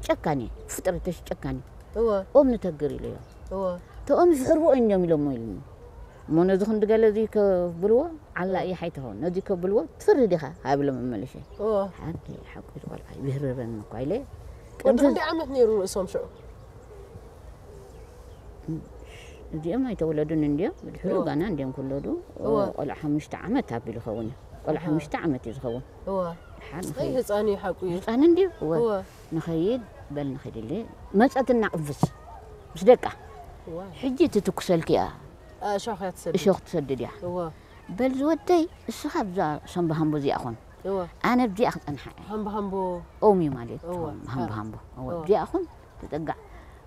ጨካኒ፣ ፍጥረተሽ ጨካኒ። እወ ኦም ንተግር ኢለዮ። እወ ተኦም ዝሕርዎ እዮም ኢሎሞ ኢሉኒ። እሞ ነዚ ክንዲ ገለ እዚ ከብልዎ፣ ዓላ እየ ሓይትኸውን። ነዚ ከብልዎ፣ ትፈርህ ዲኻ? ሃብሎም መመለሸ። እወ ሓቂ፣ ሓቂ፣ እዚ ቆልዓ ይህርረኒ እኳ ኢለ። ወዲ ክንደይ ዓመት ነይሩ ርእሶም ሽዑ? እዚኦም ኣይተወለዱን እንድዮም፣ ብድሕሪኡ እወ። ጋና እንድዮም ክውለዱ። እወ። ቆልዓ ሓሙሽተ ዓመት ኣቢሉ ይኸውን እዩ። ቆልዓ ኣሃ። ሓሙሽተ ዓመት እዩ ዝኸውን። እወ ድሓር ኣይ ንኸይድ፣ ህፃን እዩ ሓቁ እዩ። ህፃን እንድዩ። እወ። እወ ንኸይድ በል ንኸይድ ኢለ መፀትና ቅንፍስ ምስ ደቃ። እወ ሕጂ ትትኩሰልኪ እያ፣ ኣሻኽ እያ ትሰድድ። እሾኽ ትሰድድ እያ። እወ በል ዝወደይ፣ እስኻ ኣብዛ ሰምባሃምቦ እዚኣ ኹን፣ እወ ኣነ ኣብዚኣ ክፀንሓ እየ። ሃምቦ ሃምቦ ኦም እዩ ማለት እዩ። እወ። ሃምቦ ሃምቦ። እወ፣ እወ። ኣብዚኣ ኹን ትጠጋዕ።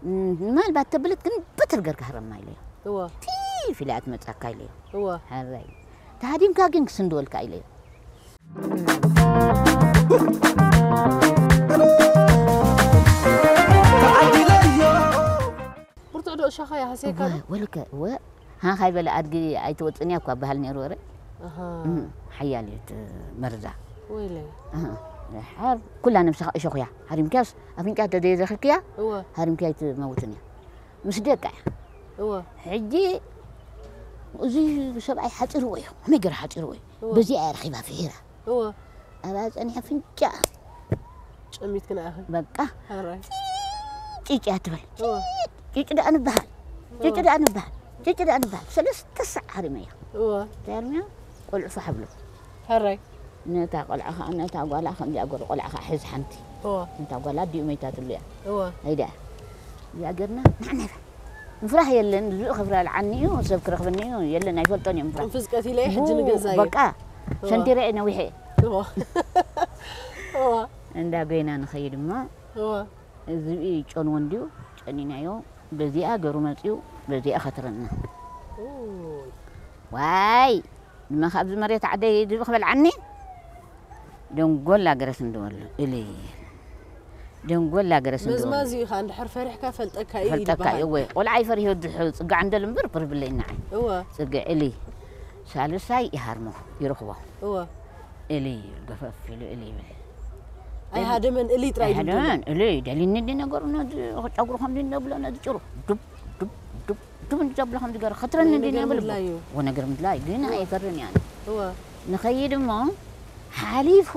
ም-፣ ምናልባት ተብለት ግን በትር ገርካ ህረማ ኢለዮ። እወ ፊፍ ኢላ እያ ትመጻካ ኢለዮ። እወ ሃራይ። ተሃዲምካ ግን ክስንድወልካ ኢለዮ። ብርቱዕ ዶ እሻኻ ይሃስየካ ዶ? እወ፣ ወልከ፣ እወ። ሃንኻይ በለ ኣድጊ ኣይትወጽን እያ እኳ በሃል ነይሩ ወረ። ኣሃ እም፣ ሓያል እዩ እቲ መርዛ። ወይለይ ኣሃ። ሓር ኩላ ነብስኻ እሾኽ እያ። ሃሪምክያስ ኣፍንጫ ተዘይዘኺክያ፣ እወ ሃሪምክያ ኣይትመውትን እያ። ምስ ደቃ እያ። እወ ሕጂ እዚ ሰብኣይ ሓፂርዎ እዩ። ከመይ ገይሩ ሓፂርዎ እዩ? እወ በዚኣ እያ ረኺባ ፍሒራ። እወ ኣብኣ ጸኒሐ ፍንጫ ጨሚት ክንኣኽል በቃ ሕራይ ጭጭ እያ ትበል። እወ ጭጭ ደኣ ንበሃል፣ ጭጭ ደኣ ንበሃል፣ ጭጭ ደኣ ንበሃል። ሰለስተ ሳዕ ሃሪመያ። እወ እንታይ ሃሪመያ? ቆልዑ ፋሕ ብሎ። ሕራይ ነታ ቆልዓ ኸዓ፣ ነታ ጓላ ከምዚኣ ገሩ ቆልዓ ኸዓ ሒዝ ሓንቲ። እወ ነታ ጓላ ኣዲኡ መይታትሉ እያ። እወ ኣይዳ እዚኣ ገርና ንዓና ኢኻ። ምፍራህ የለን፣ ዝብኢ ክብላልዓኒ እዩ፣ ሰብ ክረኽበኒ እዩ፣ የለን፣ ኣይፈልጦን እዮም ምፍራህ። ቅንፍዝ ቀቲለ ሕጂ ንገዛ እዩ በቃ ሰንቲረ እየ ነዊሐ። እወ እወ እንዳ ጎይና ንኸይድ እሞ እወ ዝብኢ ጨንዎ እንድዩ ጨኒናዮ፣ በዚኣ ገሩ መፅዩ፣ በዚኣ ኸትረና። ኡይ ዋይ ድማ ካብዚ መሬት ዓደይ ዝብኢ ክበልዓኒ። ደንጎላ ገረስ እንደበሉ እልይ፣ ደንጎላ ገረስ እንደበሉ መዝማዚኡ ኸዓ እንድሕር ፈሪሕካ ፈልጠካ እዩ ፈልጠካ ይበሃል። እዩ። ወይ ቆልዓ ይፈርህ ወዲ ጽጋዕ እንደል እምበር ቅርብለይ ንዓይ። እወ ጽግዕ እልይ ሳልሳይ ይሃርሞ ይረኽቦ። እወ እልይ ገፈፍ ኢሉ እልይ ይብል። ኣይሃደመን እልይ ጥራይ እዩ ዝደሊ። ኣይሃደመን እልይ ደሊኒ እንዲ ነገሩ ነዚ ጨጉሩ ከምዚ እንደብሎ ነዚ ጭሩ ዱብ ዱብ ዱብ ዱብ እንዲ ዘብሎ ከምዚ ገሩ ኸትረኒ ናይ እንዲ ነገር ነብል ምድላይ እዩ። ወነገር ምድላይ ግን ኣይፈርን እያ። እወ ንኸይድ እሞ ሓሊፉ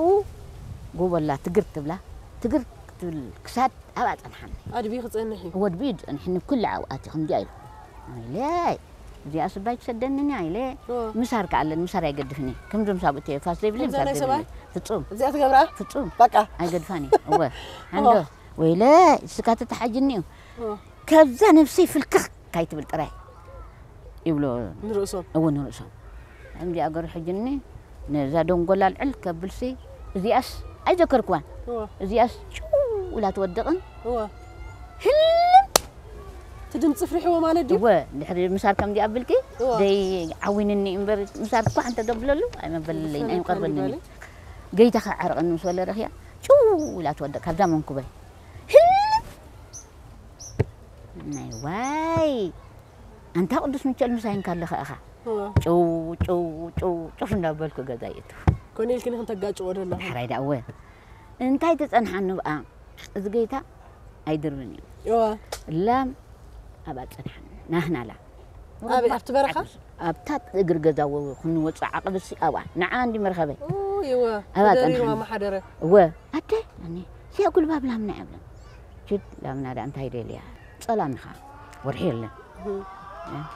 ጎቦላ ትግር ትብላ ትግር ክትብል ክሳድ ኣብኣ ጸንሓኒ። ኣድቢ ክጸንሕ እዩ። ወድቢ ጸንሕኒ ኩሉ ኣብኣቲ ከምዚኣ ኢሉ ኢለ እዚኣ ስባይ ትሰደኒ እያ ኢለ እወ ምሳር ከኣለን ምሳር ኣይገድፍኒ ከምዞም ሳብእተ ፋስ ዘይብለ ከምዛ ምሳር ናይ ዘይብለ ሰብኣይ? ፍጹም እዚኣ ትገብራ? ፍጹም በቃ ኣይገድፋኒ እወ ሓንዶ እወ ወይለ ስካ ተተሓጅኒ እዩ እወ ካብዛ ነብሰይ ፍልክኽ ካይትብል ጥራይ ይብሎ ንርእሶም እውን ርእሶም እንዲ ኣገሩ ሕጅኒ ነዛ ደንጎላ ልዕል ከብልሲ እዚኣስ ኣይዘከርክዋን እወ እዚኣስ ጭው ኢላ ትወድቕን እወ ህልም እቲ ድምፂ ፍሪሕዎ ማለት ድዩ? እወ ድሕሪ ምሳር ከምዚ ኣብልኪ እወ ደይ ዓዊንኒ እምበር ምሳር እኳ እንተ ደብለሉ ኣይመበለለይን ፈለካ ኣይምቀርበንን ይበል። እዩ። ገይታ ከዓርቕኒ ምስ በለ ረኽያ ጭው ኢላ ትወድቕ ካብዛ መንኩበይ ህልም ናይ ዋይ ኣንታ ቅዱስ ምቸል ምሳይ እንካለኸ ኢኻ እወ ጭው ጭው ጭው ጭፍ እንዳበልኩ ገዛ ይእቱ። ኮነ ኢልክኒ ክንተጋጭዎ ደለኹ። ዳሕራይ ደኣ እወ እንታይ ትጸንሓኒ ብኣ እዚ ገይታ ኣይድርብን እዩ። እወ ላም ኣብኣ ጸንሓኒ ናህና ላም ኣበይ ኣብቲ በረኻ? ኣብታ እግሪ ገዛ ወ ክንወጽእ ዓቕብሲ ኣብኣ ንዓ እንዲ መርኸበይ ኡይ እወ ኣብኣ ተደሪርዋ ጸንሓኒ። ማሓደረ እወ ኣደ ኣነ ሲያ ጉልባብ ላምና እያ ብለን ችድ ላምና ደኣ እንታይ ደልያ ጸላም ኢኻ ወርሒ የለን እህ።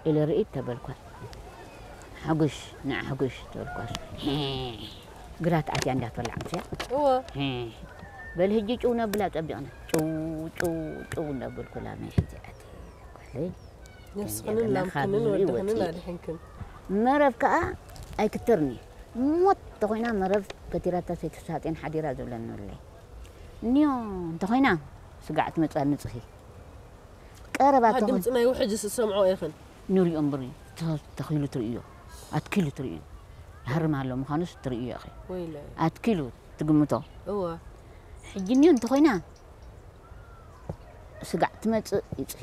ኢለ ርእይት ተበልኳት። ሓጉሽ ንዓ ሓጉሽ ተበልኳት። ሄ፣ ግራት ኣትያ እንዳትበላዕ ኣምስያ እወ ሄ፣ በል ህጂ ጭው ነብላ ጸቢቕና ጭው ጭው ጭው እንዳበልኩላ ናይ ሕጂ ኣቲ ጓለይ ነብስኽንን ላምክንን ወድኽንን ኣድሕንክን። መረብ ከኣ ኣይክተርኒ ሞት ተኾይና መረብ ከቲራታ ሰይትሳጤን ሓዲራ ዝብለኒ ኣለይ እኒዮ እንተኾይና ስጋዕ ትመጻ ንጽኺ ቀረባ ድምፂ ናይ ውሕጅ ዝሰምዖ ኢኽን። ንሪኦ እምበር ተኺሉ ትርእዮ ኣትኪሉ ትርእዮ ሃርም ኣሎ ምዃኑስ ትርእዮ ኢኺ። ወይለ ኣትኪሉ ትግምቶ። እወ ሕጂ እኒኦ እንተኾይና ስጋዕ ትመጽእ ይጽሂ።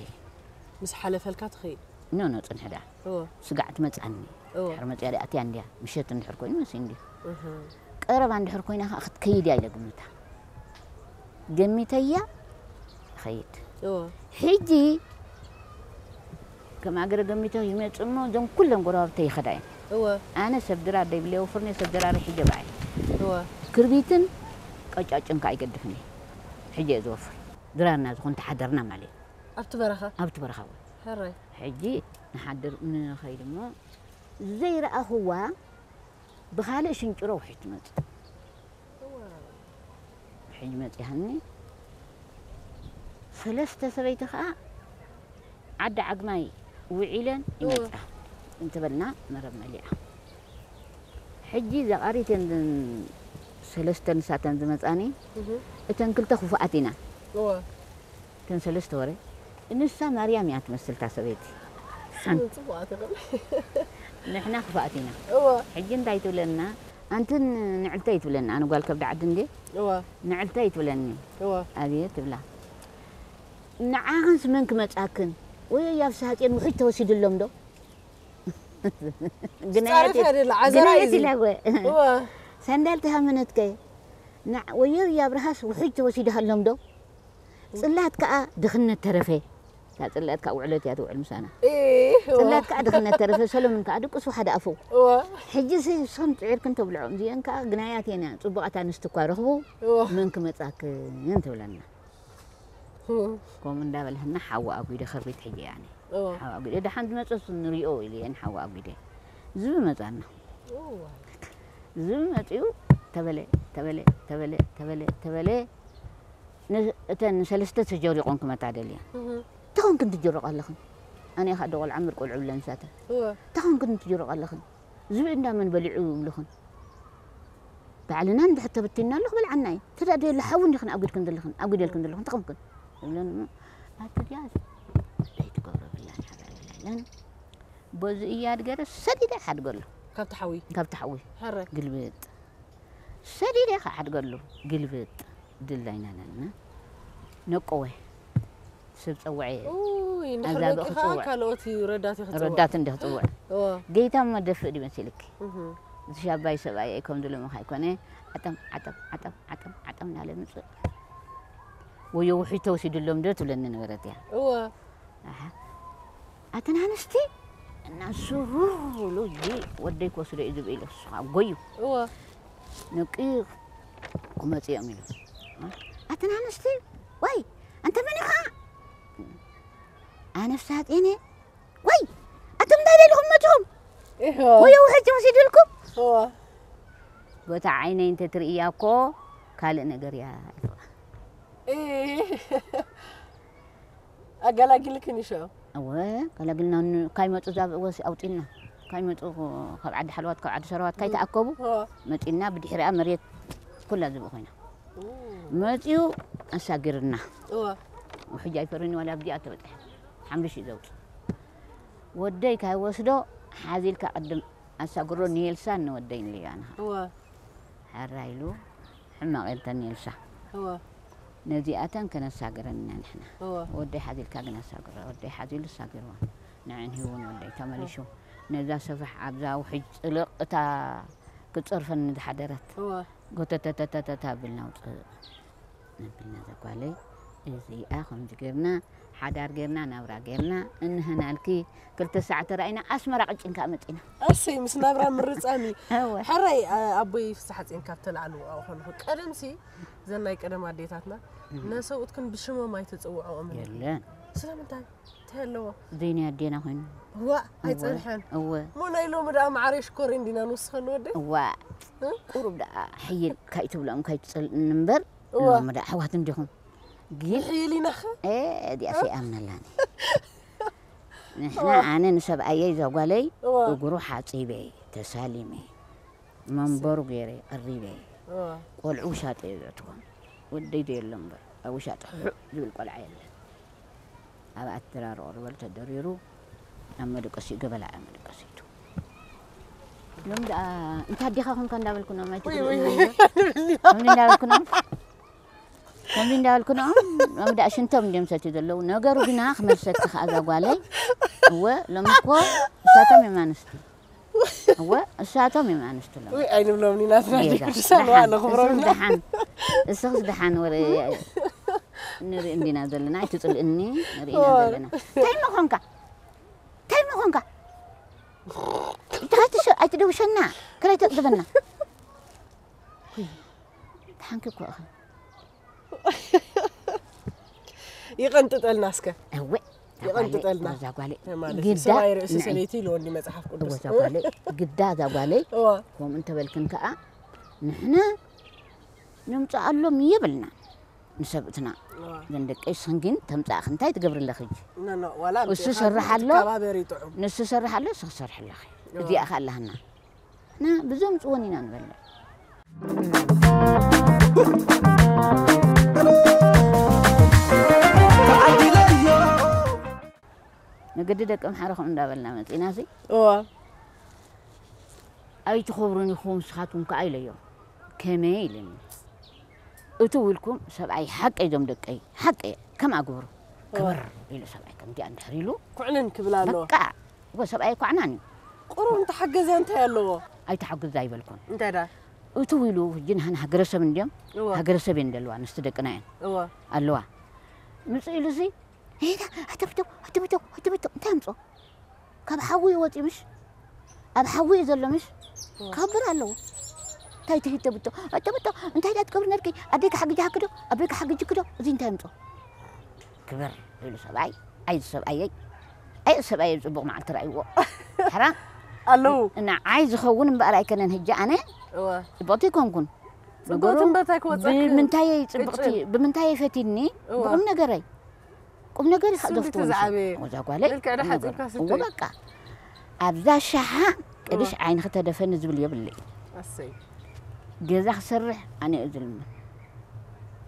ምስ ሓለፈልካ ትኸይድ። ኖ ኖ ጽንሕ ደኣ እወ ስጋዕ ትመጽኣኒ። እወ ድሕር መጽያ ደኣ ኣትያ እንድያ ምሸት እንድሕር ኮይኑ መሲ እንድዩ። እህ ቀረባ እንድሕር ኮይና ከኣ ክትከይድ እያ ኢለ ግምታ። ገሚተያ ይኸይድ። እወ ሕጂ ከም ኣገረ ገሚቶ ይመጽእ እሞ እዞም ኩለን ጎረባብተይ ይኸዳ እየን። እወ ኣነ ሰብ ድራር ደይብለይ ወፍርኒ ሰብ ድራር ሒጀ በዓይ እወ ክርቢትን ቀጫጭን ከኣ ይገድፍኒ። ሕጂ እየ ዝወፍር ድራርና ዝኾን ተሓደርና ማለት እዩ። ኣብቲ በረኻ ኣብቲ በረኻ እውን ሕራይ ሕጂ ንሓድር ንኸይድ እሞ ዘይረኣኽዋ ብኻልእ ሽንጭሮ ውሒድ ትመጽእ። ሕጂ መጺሃኒ ሰለስተ ሰበይቲ ኸኣ ዓዲ ዓግማይ ውዒለን ይመጻ እንተበልና መረብ መሊኣ። ሕጂ ዘቓሪት እየን ሰለስተ ንሳተን ዝመጻኒ። እተን ክልተ ክፉኣት ኢና። እወ እተን ሰለስተ ወረ ንሳ ማርያም እያ ትመስል እታ ሰበይቲ። ሓንቲ ጽቡቓት ይኽእል ንሕና ክፉኣት ኢና። እወ ሕጂ እንታይ ትብለና? ኣንቲ ንዕልተይ ትብለኒ። ኣነ ጓል ከብዲ ዓዲ እንድየ። እወ ንዕልተይ ትብለኒ። እወ ኣቤት ትብላ። ንዓኽንስ መን ክመጻክን? ወይ ኣብ ሳጥን ውሕጅ ተወሲድሎም ዶ? ጻረፍ ያደላ ዓዘራ እዩ ግናየት ኢላወ እወ ሳንዳል ተሃመነትከ? ንዓ ወዮ ኣብርሃስ ውሕጅ ተወሲድሃሎም ዶ? ጽላት ከኣ ድኽነት ተረፈ። እታ ጽላት ከኣ ውዕለት እያ ትውዕል ምሳና። እህ እወ ጽላት ከኣ ድኽነት ተረፈ። ሰሎምን ከኣ ድቅሱ ሓደ ኣፉ። እወ ሕጂ ሲ እሶም ጽዒርክን ተብልዖም እዚአን ከኣ ግናያት እየን እያ። ጽቡቓት ኣንስቲ እኳ ረኽቡ እወ መን ክመጻክን ትብለና። ከምኡ እንዳበልህና ሓዊ ኣጒደ ከርቢት ሕጂ እያ ኣነ። እወ ሓዊ ኣጒደ ደሓን ዝመጸስ ንሪኦ ኢለ እየን ሓዊ ኣጒደ። ዝብኢ መጻና። እወ ዝብኢ መጺኡ ተበለ ተበለ ተበለ ተበለ ተበለ ን- እተን ሰለስተ ተጀሪቆን ክመታ ደልየን። እህ እንታይ ኮንክን ትጅርቕ ኣለኽን? ኣነ ኸዓ ዶ ቆልዓ ምር ቆልዑ ብለን ንሳተን። እወ እንታይ ኮንክን ትጅርቕ ኣለኽን? ዝብኢ እንዳ መን በሊዑ ይብልኽን? ባዕልና እንድሕር ተበቲንና ኣሎ ክበልዓና እዩ። ተዳደየሉ ሓዊ እንዲኽን ኣጒድክን ዘለኽን፣ ኣጒደልክን ዘለኽን እንታይ ኮንክን? ይብለን እሞ ኣቲ ድያስ ዘይትገብሮ ብላን ሓዳር የብላን። በዚ እያ ድገረ ሰዲደ ሓድገሉ ካብቲ ሓዊ ካብቲ ሓዊ ሕረ ግልብጥ ሰዲደ ክዓድገሉ ግልብጥ ድላይና ነና ነቆወ ሰብ ጸውዐ ኡይ እንድሕር ኣዛብእ ነቂኻ ክጽውዕ። ካልኦት እዩ ረዳት ይኽጽውዕ ረዳት እንደ ክጽውዕ እወ ጌታ እሞ ደፍእ ድመስልክ እዚ ሻባይ ሰብኣይ ኣይኮም ድሎ ምኻ ኣይኮነ ዓጠም ዓጠም ዓጠም ዓጠም ዓጠም እናለ ምጽእ ወዮ ውሒድ ተወሲድሎም ዶ ትብለኒ ነበረት እያ እወ ኣሓ። ኣተን ኣንስቲ እናስሩሉ እዚ ወደይ ክወስዶ እዩ ዝብል ኢሉ እሱ ከዓ ጎዩ እወ ነቂ ክመፅኦም ኢሉ ኣተን ኣንስቲ ወይ ኣንተ መን ኢኻ ኣነስ ሳጤነ ወይ ኣቶም እንታይ ደሊኹም መፅኹም ኢሖ ወይ ውሕጅ ወሲድልኩም እወ ቦታ ዓይነይ እንተትርእያ እኮ ካልእ ነገር እያ ኢልዋ እ ኣገላጊልክን ይሾ እወ ገለግልና ን- ካይመፁ ዛብ ወሲ ኣውፂና ካይመፁ ካብ ዓዲ ሓለዋት ካብ ዓዲ ሰረዋት ካይተኣከቡ እወ መፂና ብድሕሪኣ መሬት ኩላ ዝብኢ ኮይና መፂኡ ኣሳጊርና እወ ውሕጅ ኣይፈርን ዋላ ኣብዚኣ ተበፅሐ ሓምብሽ እዩ ዘውፅእ ወደይ ካይወስዶ ሓዚልካ ቅድም ኣሳግሮ ንኤልሳ ንወደይ ንልያ ንኻ እወ ሓራ ኢሉ ሕማቕ ኢልተን ኤልሳ እወ ነዚኣተን ከነሳግረን ኢና ንሕና እወ ወደይ ሓዚልካ ግን ኣሳግሮ ወደይ ሓዚሉ ኣሳጊርዋ ንዕን ሂውን ወደይ ተመሊሹ ነዛ ሰፍሕ ኣብዛ ውሕጅ ፅልቕ እታ ክትፀርፈኒ ዝሓደረት እወ ጎተተተተተታ ኣቢልና ውፅእ ነቢልና ዘጓለይ እዚኣ ከምዚ ጌርና ሓዳር ጌርና ናብራ ጌርና እንህናልኪ ክልተ ሰዓት ተራኢና ኣስመራ ቅጭን ከዓ መፂና ኣሰይ ምስ ናብራ ምርፃሚ እወ ሕራይ ኣቦይ ፍስሓ ፅን ካብ ተላዕሉ ኣብኡ ከለኹ ቀደምሲ ዘን ናይ ቀደም ኣዴታትና ነሰብኡትክን ብሽሞም ኣይተፀውዐኦም የለን ስለምንታይ እንታይ ኣለዎ ዘይናይ ኣዴና ኮይኑ ዋ ኣይፀንሐን እወ ሞ ናይ ሎሚ ደኣ ማዕረ ሽኮር እንዲና ንወስኸሉ ወደ እዋ ቁሩብ ደኣ ሕይል ካይትብሎም ካይትፀልእኒ እምበር እወ። ሎሚ ደኣ ኣሕዋት እንዲኹም ግን ሕይል ኢናኸ እዚኣ ሰይኣምነላኒ ንሕና ኣነ ንሰብኣየይ ዘጓለይ እወ። እግሩ ሓፂበ ተሳሊመ መንበሩ ገይረ ቀሪበ እወ። ቆልዑ ውሻጠ የብዕትዎም ወደይ ዶ የሎ እምበር ኣብ ውሻጠ ሕዕ ዝብል ቆልዓ የለን ኣብ ኣትራሮ ርበል ተደሪሩ ኣብ መደቀሲኡ ገበላ ኣብ መደቀሲቱ ሎም ደኣ እንታይ ኣዴኻ ኮንካ እንዳበልኩኖም ኣይትግርም ከምዚ እንዳበልኩኖም ከምዚ እንዳበልኩኖም ሎም ደኣ ሽንቶም እንዲዮም ሰትዩ ዘለዉ። ነገሩ ግና ክመልሰኪ ከኣ እዛ ጓለይ፣ እወ ሎም እኮ እሳቶም እዮም ኣንስቲ። እወ እሳቶም እዮም ኣንስቲ ሎም። ወይ ኣይንብሎም ኢና ናትና ጌጋ። ደቂ ቅዱሳን ደሓን፣ ዋለ ክብሮም እስኽስ ኢና። ደሓን፣ እስኽስ ደሓን ወረ ንርኢ እንዲና ዘለና፣ ኣይትጽልእኒ፣ ንርኢ ኢና ዘለና። እንታይ እሞ ኾንካ? እንታይ እሞ ኾንካ? ኣይትደውሸና፣ ከላይ ተቕድበና። ደሓንኪ እኮ ኢኺ። ይቐንጥጠልና እስከ። እወ፣ ይቐንጥጠልና። እዛ ጓለይ፣ እዛ ጓለይ፣ ማለት እዩ። ግዳ ሰብኣይ ርእሲ ንዒ። ሰበይቲ ኢልዎ እንዲ መጽሓፍ እወ፣ ቅዱስ። እዛ ጓለይ፣ ግዳ እዛ ጓለይ፣ እዋ። ከምኡ እንተበልክን ከኣ ንሕና ነምጽኣሎም የብልና ንሰብእትና። እዋ። ግን ደቀይ ስኽን ግን ተምጻእኺ እንታይ ትገብሪ ኣለኺ ሕጂ? ኖ፣ ኖ፣ ዋላ እሱ ኣምጺእኻ ሰርሕ ግን ኣሎ፣ ትከባበሪ ጥዑም። ንሱ ሰርሕ ኣሎ፣ ንሱ ክሰርሕ ኣለኺ። እዋ። እዚኣ ከ ኣላህና። ንሕና ብዘምጽወን ኢና ንበልዕ። መገዲ ደቂ ኣምሓረ ከምኡ እንዳበልና መጺእና ሲ እዋ። ኣይትኸብሩን ኢኹም ንስኻትኩም ከኣ ኢለዮ። ከመይ ኢልኒ? እትው ኢልኩም ሰብኣይ ሓቀይ እዞም ደቀይ ሓቀይ ከምኣ ግበሩ። እዋ። ክብር ኢሉ ሰብኣይ ከምዚኣ እንድሕር ኢሉ ኩዕንን ክብል ኣለዎ። በቃ እወ ሰብኣይ ኳዕናን እዩ። ቁሩብ እንተሓገዘ እንታይ ኣለዎ? ኣይተሓግዝ ኣይበልኩን። እንታይ ደኣ? እትው ኢሉ ሕጂ ንሃን ሃገረሰብ እንድዮም እወ። ሃገረሰብ እየን ዘለዋ ኣንስቲ ደቅና እየን እወ። ኣለዋ። ምጽእ ኢሉ ሲ ሄዳ ኣተብተው ኣተብተው ኣተብተው እንታይ ኣምጾ? ካብ ሓዊ እዩ ወጺኡ ምሽ ኣብ ሓዊ እዩ ዘሎ ምሽ ክኸብር ኣለዎ። እንታይ ትሂድ ተብቶ ኣተብቶ እንታይ ዳ ትገብሪ ነርኪ? ኣደይ ክሓግጃ ሃክዶ ኣበይ ክሓግጅ ክዶ እዚ እንታይ ኣምጾ? ክብር ኢሉ ሰብኣይ ኣይ ሰብኣየይ ኣይ ሰብኣየይ ጽቡቕ መዓልቲ ራእይዎ ሕራ ኣለዉ። ንዓይ ዝኸውን እምበኣር ኣይከነን። ሕጂ ኣነ እወ። ጽብቕቲ ኣይኮንኩን። ጽብቕቲ ነገሩ እምበር እንታይ ክወጸኪ? ብምንታየይ ጽብቕቲ ቅጭን። ብምንታየይ ፈቲኒ እወ። ብቑም ነገረይ ቁም ነገር እሱ እንዴት ተዛዕበየ? ወዛ ጓለይ ልክዕ ዶ ሓጺብካ ስትይ? እወ በቃ ኣብዛ ሸሓ ቅድሽ እወ። ዓይንኺ ተደፈኒ ዝብል የብለይ። ኣሰይ። ገዛ ክሰርሕ ኣነ እየ ዝልምን።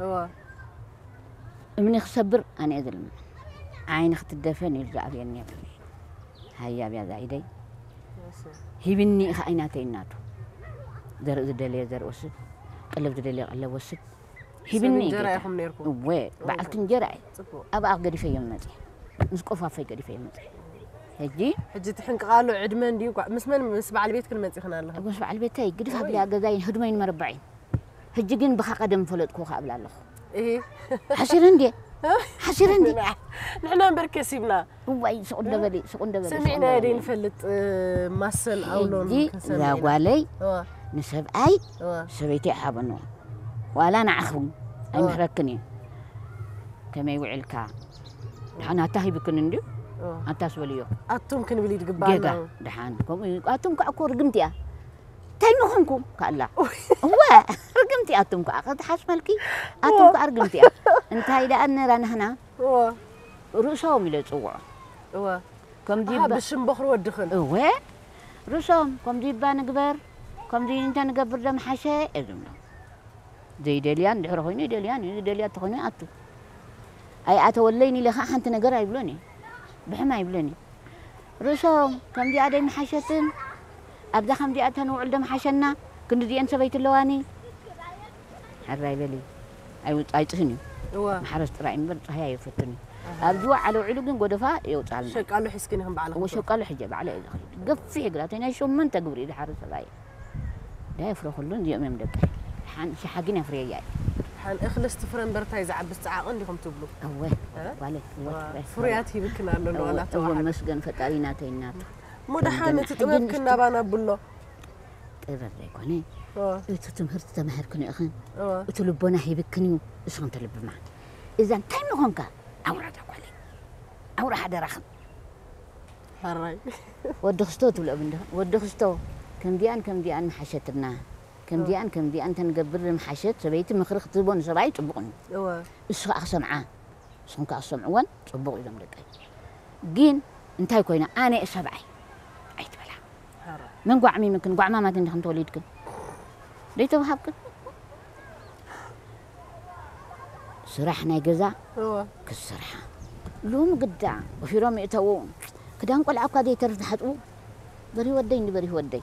እወ። እምኒ ክሰብር ኣነ እየ ዝልምን። ዓይንኺ ትደፈን ኢሉ ዝኣብየኒ የብለይ። ሃያ ብያ ዛይደይ። ኣሰይ። ሂብኒ ኢኻ ኣይናተይ እናቱ። ዘርኢ ዝደለየ ዘርኢ ወስድ፣ ቀለብ ዝደለየ ቀለብ ወስድ። ሂብኒ ሰብ እንጀራ ኢኻ። ኢኹም ነይርኩም? እወ፣ በዓልቲ እንጀራ እየ። ጽቡቕ። ኣብኣ ገዲፈዮም መጽየ። ምስ ቆፋፈይ ገዲፈዮም መጽየ። ሕጂ ሕጂ ትሕንቅቓሉ ዕድመ እንድዩ ጓ-፣ ምስ መን ምስ በዓል ቤትክን መጺኽን ኣለኹ? ምስ በዓል ቤተይ ግድፍ ኣብለያ ገዛይን ህድመይን መረባዕን። ሕጂ ግን ብኻ ቀደም ፈለጥኩ ከኣ እብላ ኣለኹ። እሂ። ሓሲረ እንድየ? ሓሲረ እንድየ? ንሕና እምበር ከሲብና። እዋይ፣ ስቕ እንደ በሊ፣ ስቕ እንደ በሊ፣ ስቕ እንደ ሰሚዕናዮ በሊ። ደይንፈልጥ፣ እ፣ ማሰል ኣውሎን ሕጂ ከሰሚዕና። እዛ ጓለይ እዋ። ንሰብኣይ እዋ። ሰበይቲ ይሓበንዎ። ዋላ ንዓኹም እዋ። ኣይምሕረክን እዩ። ከመይ ውዕልካ? ደሓን ኣታ ሂብክን እንድዩ? እዋ። ኣታ ስበልዮ። ኣቱም ክንብል ይድግባና። ጌጋ፣ ደሓን። ከምኡ እዩ። ኣቱም ከዓ እኮ ርግምቲ እያ። እንታይ ምኾንኩም? ካላ። እወ፣ ርግምቲ ኣቱም ከዓ። ክትሓስመልኪ፣ ኣቱም እዋ። ከዓ ርግምቲ እያ። እንታይ ደኣ ነራ ንሕና? እዋ። ርእሶም ኢለ ዝጽውዖ። እወ። ከምዚ ኣሃ፣ ይባ-፣ ብሽም በኽሪ ወድኽን። እወ። ርእሶም ከምዚ ይባ ንግበር፣ ከምዚ እንተ ንገብር ደምሓሸ እየ ዝብሎም። ዘይደልያን ድሕሪ ኮይኑ ይደልያን እዩ፣ ዝደልያ እንተኾይኑ ይኣቱ። ኣይኣተወለይን ኢለ ኸዓ ሓንቲ ነገር ኣይብሎን እየ። ብሕም ኣይብሎን እየ። ርእሶም ከምዚኣ ደይምሓሸትን፣ ኣብዛ ከምዚኣ ተንውዕል ደምሓሸና፣ ክንዲዚኤን ሰበይቲ ኣለዋኒ። ሕራይ በሊ። ኣይውጽ-፣ ኣይጽህን እዩ። እወ። ማሕረስ ጥራይ እምበር ጻህያ የፈትን እዩ። ኣሃ። ኣብዚ ወዓለ ውዒሉ ግን ጎደፋ የውጽኣልና። ሸቃሎ ሒዝክን ኢኽን ባዕልኽን እወ፣ ትወ-፣ ሸቃሎ ሒጀ ባዕለ እየ ዝኸይድ። ገፊሕ እግራ፣ ተይ ናይ ሸሞንተ ግብሪ እዩ ዝሓርስ ሰብኣይ። ዳ የፍረኹሉን እዚኦም እዮም ደቀይ። ሓን ሸሓ ግን የፍርየያ እዩ። ሓን እኽልስቲ ፍረ እምበር ታይ ዝዓብስ ጸዓቕ እንዲኹም ትብሉ? እወ፣ እ? ጓለይ፣ እወ፣ እወ፣ ትግራይ። ፍሩያት ሂብክን ኣሎ እወ፣ ንዋላ እወ፣ ተዋሓደ። መስገን ፈጣሪ ናተይ እናቱ። እሞ ደሓን እቲ ጥበብክን ናባና ኣብሎ። ጥበብ ዘይኮነ፣ እወ። እቲ ትምህርቲ ተማሂርክን ኢኽን፣ እወ። እቲ ልቦና ሂብክን እዩ፣ እስኽን ትልብማ። እዛ እንታይ ምኾንካ? ኣውራ እዛ ጓለይ። ኣውራ ሓደራኽን። ሕራይ። ወዲ ክስቶ ትብልኦም እንዲኽን፣ ወዲ ክስቶ፣ ከምዚኣን ከምዚኣን ምሓሸትና፣ ከምዚኣን ከምዚኣን ተንገብር ምሓሸት፣ ሰበይቲ ምኽሪ ክትህቦ ንሰብኣይ ጽቡቕ እዩ። እወ። እሱ ከኣ ክሰምዓ። ንስኹም ከኣ ዝሰምዕወን ጽቡቕ እዩ ዞም ደቀይ። ግን እንታይ ኮይና ኣነ እየ ሰብኣይ ኣይትበላ። ሓራ። መን ጓዕሚምክን ጓዕማማት እንዲኽን ተወሊድክን? ደይተዋሃብክን? ስራሕ ናይ ገዛ እወ። ክሰርሓ። ሎሚ ግዳ ወፊሮም ይእተዉ። ክዳን ቆልዓ እኳ ዘይተርፍ ዝሓጥቡ። በሪ ወደይ እንዲ በሪ ወደይ።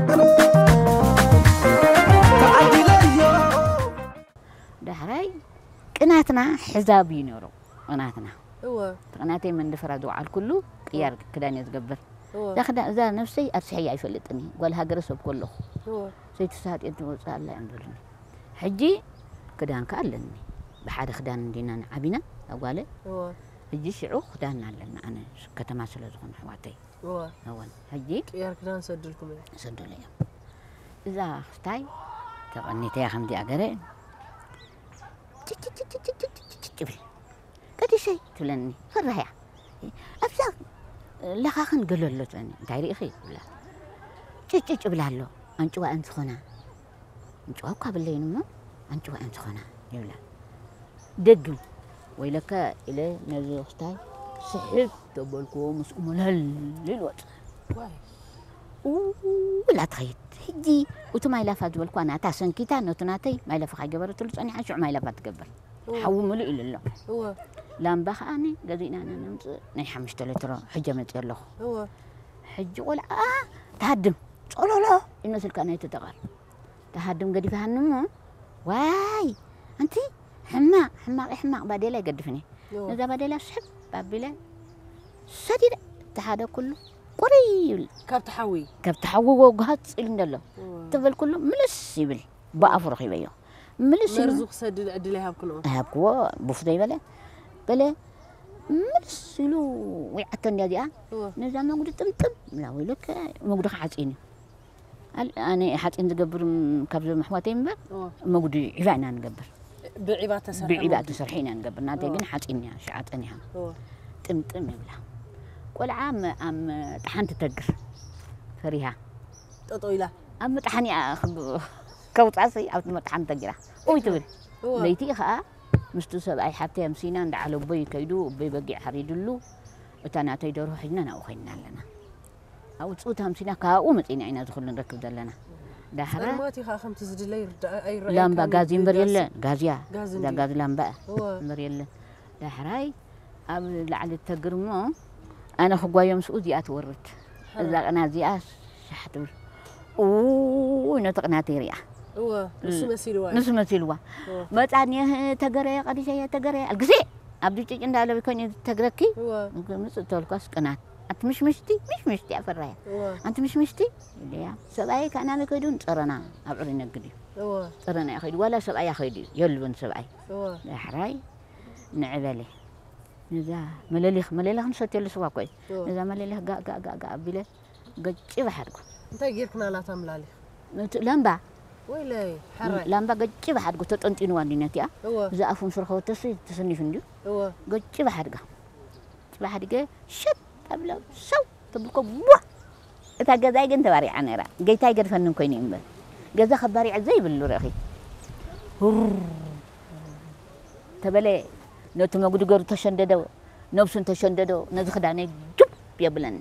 ሓራይ ቅናትና ሕዛብ እዩ ነይሩ። ቅናትና እወ እቲ ቅናተይ መንደፈራ ዝወዓልኩሉ ቅያር ክዳን እየ ዝገብር። እወ እዛ ክዳን እዛ ነብሰይ ኣስሕያ ኣይፈልጥን እዩ። ጓል ሃገረ ሰብ ከለኹ እወ ሰይቲ ሳጥን ትወፅእ ኣላ እዮም ዝብሉኒ። ሕጂ ክዳን ከ ኣለኒ። ብሓደ ክዳን እንዲና ንዓቢና ኣጓለ እወ ሕጂ ሽዑ ክዳን ኣለና ኣነ ከተማ ስለ ዝኾነ ኣሕዋተይ እወ እውን ሕጂ ቅያር ክዳን ሰድልኩም እዮም። ሰደለ እዮም። እዛ ክስታይ ተቐኒተያ ከምዚኣ ገረ ጭጭጭጭጭጭጭጭጭ ይብል። ቀዲሸይ ትብለኒ ፈራህያ ኣብዛ ለኻኽን ገለሎ ትብለኒ እንታይ ርኢኺ ይብላ። ጭጭጭ ይብላ ኣሎ ኣንጭዋ እንዝኾና ኣንጭዋ እኳ ብለይን እሞ ኣንጭዋ እንዝኾና ይብላ። ደግም ወይለከ ኢለ ነዚ ክስታይ ስሕብ ተበልክዎ ምስኡ መለል ኢሉ ወፀ። ዋይ ኡ ኢላ ትኸይድ። ሕጂ እቲ ማይላፋ ዝበልኳ ናታ ሰንኪታ ነቲ ናተይ ማይላፋ ካይገበረትሉ ፀኒሓ ሽዑ ማይላፋ ትገብር። ሓዊ ምሉእ ኢሉ ኣሎ። እወ ላምባ ከዓኒ ገዚእና ኢና ነምፅእ ናይ ሓሙሽተ ሌትሮ ሕጀ መፅእ ኣለኹ። እወ ሕጂ ቆልዓ ትሃድም ጸሎሎ ይመስልካ ናይ ተጠቓር ትሃድም ገዲፍሃኒ እሞ ዋይ ኣንቲ ሕማቕ ሕማቕ ሕማቕ ባዴላ ይገድፍኒ እወ ነዛ ባዴላ ስሕብ ኣቢለ ሰዲደ እቲ ሓደ ኩሉ ቁሪ ይብል ካብቲ ሓዊ ከብቲ ሓዊ ወጓሃት ኢሉ እንደሎ እወ ተበልኩሉ ምልስ ይብል ብኣፉ ረኺበዮ ምልስ ይብል መርዙ ክሰድድ ዕድል ኣይሃብክንኦ ሃብክዎ ቡፍ ዘይበለ በለ ምልስ ኢሉ ወይዓቶ እንዲያ እዚኣ እወ ነዛ መጉዲ ጥምጥም ላ ወይለከ መጉዲ ክዓፂን እዩ ኣል- ኣነ ሓፂን ዝገብር ም- ካብዞም ኣሕዋተይ እምበር እወ መጉዲ ዒባ ኢና ንገብር ብዒባ ተሰርሐ ብዒባ መጉዲ። ተሰርሐ ኢና ንገብር ናተይ ግን ሓፂን እያ ሸዓፀን እያ እወ ጥምጥም ይብላ ቆልዓ ም- ኣብ ምጥሓን ትተግር ፈሪሃ ጠጦ ኢላ ኣብ ምጥሓን እያ ክብ- ከውፃሲ ኣብ ምጥሓን ተጊራ ኡይ ትብል እወ ለይቲ ከዓ ምስቱ ሰብኣይ ሓብተይ ኣምሲና እንዳ ዓለቦይ ከይዱ እቦይ በጊዕ ሓሪድሉ እታ ናተይ ደርሆ ሒዝና ናብኡ ኮይንና ኣለና ኣብኡ ፅውታ ኣምሲና ካብኡ መፂና ኢና ዝኩሉ ንረክብ ዘለና ዳሕራ ጸልማት እዩ ከዓ ከምቲ ዝድለ ይርዳእ ኣይረኣየካን ላምባ እዩ ጋዚ እምበር ብጋዝ። የለን ጋዝያ ጋዝ እዛ እንድዩ ጋዝ ላምባ እወ እምበር የለን ዳሕራይ ኣብ ላዕሊ ተግር እሞ ኣነ ክጓዮም ስኡ እዚኣ ትወርድ እዛ ቅና እዚኣ ሻሕ ትብል ኡ ነቲ ቅናተይ ሪኣ እወ ንሱ መሲልዋ እዩ ንሱ መሲልዋ እወ መፃኒ ተገረ ቀዲሸ ተገረ ኣልግዜ ኣብዚ ጭጭ እንዳለብ ኮን ተግረኪ እወ ምፅእ ተልኳስ ቅናት ኣንቲ ምሽምሽቲ ምሽምሽቲ ኣፈራያ እወ ኣንቲ ምሽምሽቲ ኢለያ ሰብኣይ ከዓ ናበይ ከይዱ ንፀረና ኣብ ዕሪ ነግድ እዩ እወ ፀረና እዩ ከይዱ ዋላ ሰብኣያ ከይዱ እዩ የልብን ሰብኣይ እወ ዳሕራይ ንዕበለ ነዛ መለሊኽ መለሊኽ ንሰትየሉ ስዋ እኮ እዩ እወ ነዛ መለሊኽ ጋእ ጋእ ጋእ ጋእ ኣቢለ ገጭ ባሓድጎ እንታይ ጌርክና ላታ ምላሊኽ ነቲ ላምባ ወይለይ ሓራይ ላምባ ገጭ ባሓድጎ ተጠንጢንዋ እንዲነቲኣ እወ ዝኣፉን ስርኸወተሲ ተሰኒፉ እንድዩ እወ ገጭ ባሓድጋ ጭባ ሓዲገ ሸጥ ኣብለ ሰው ተብልኮ ዋ እታ ገዛይ ግን ተባሪዓ ነይራ ጌታይ ገድፈንን ኮይኑ እምበር ገዛ ከባሪዐ ዘይብሉ ረኺ ተበለ ነቲ መጉዲ ገሩ ተሸንደደ ነብሱን ተሸንደዶ ነዚ ክዳነይ ዱብ የብለኒ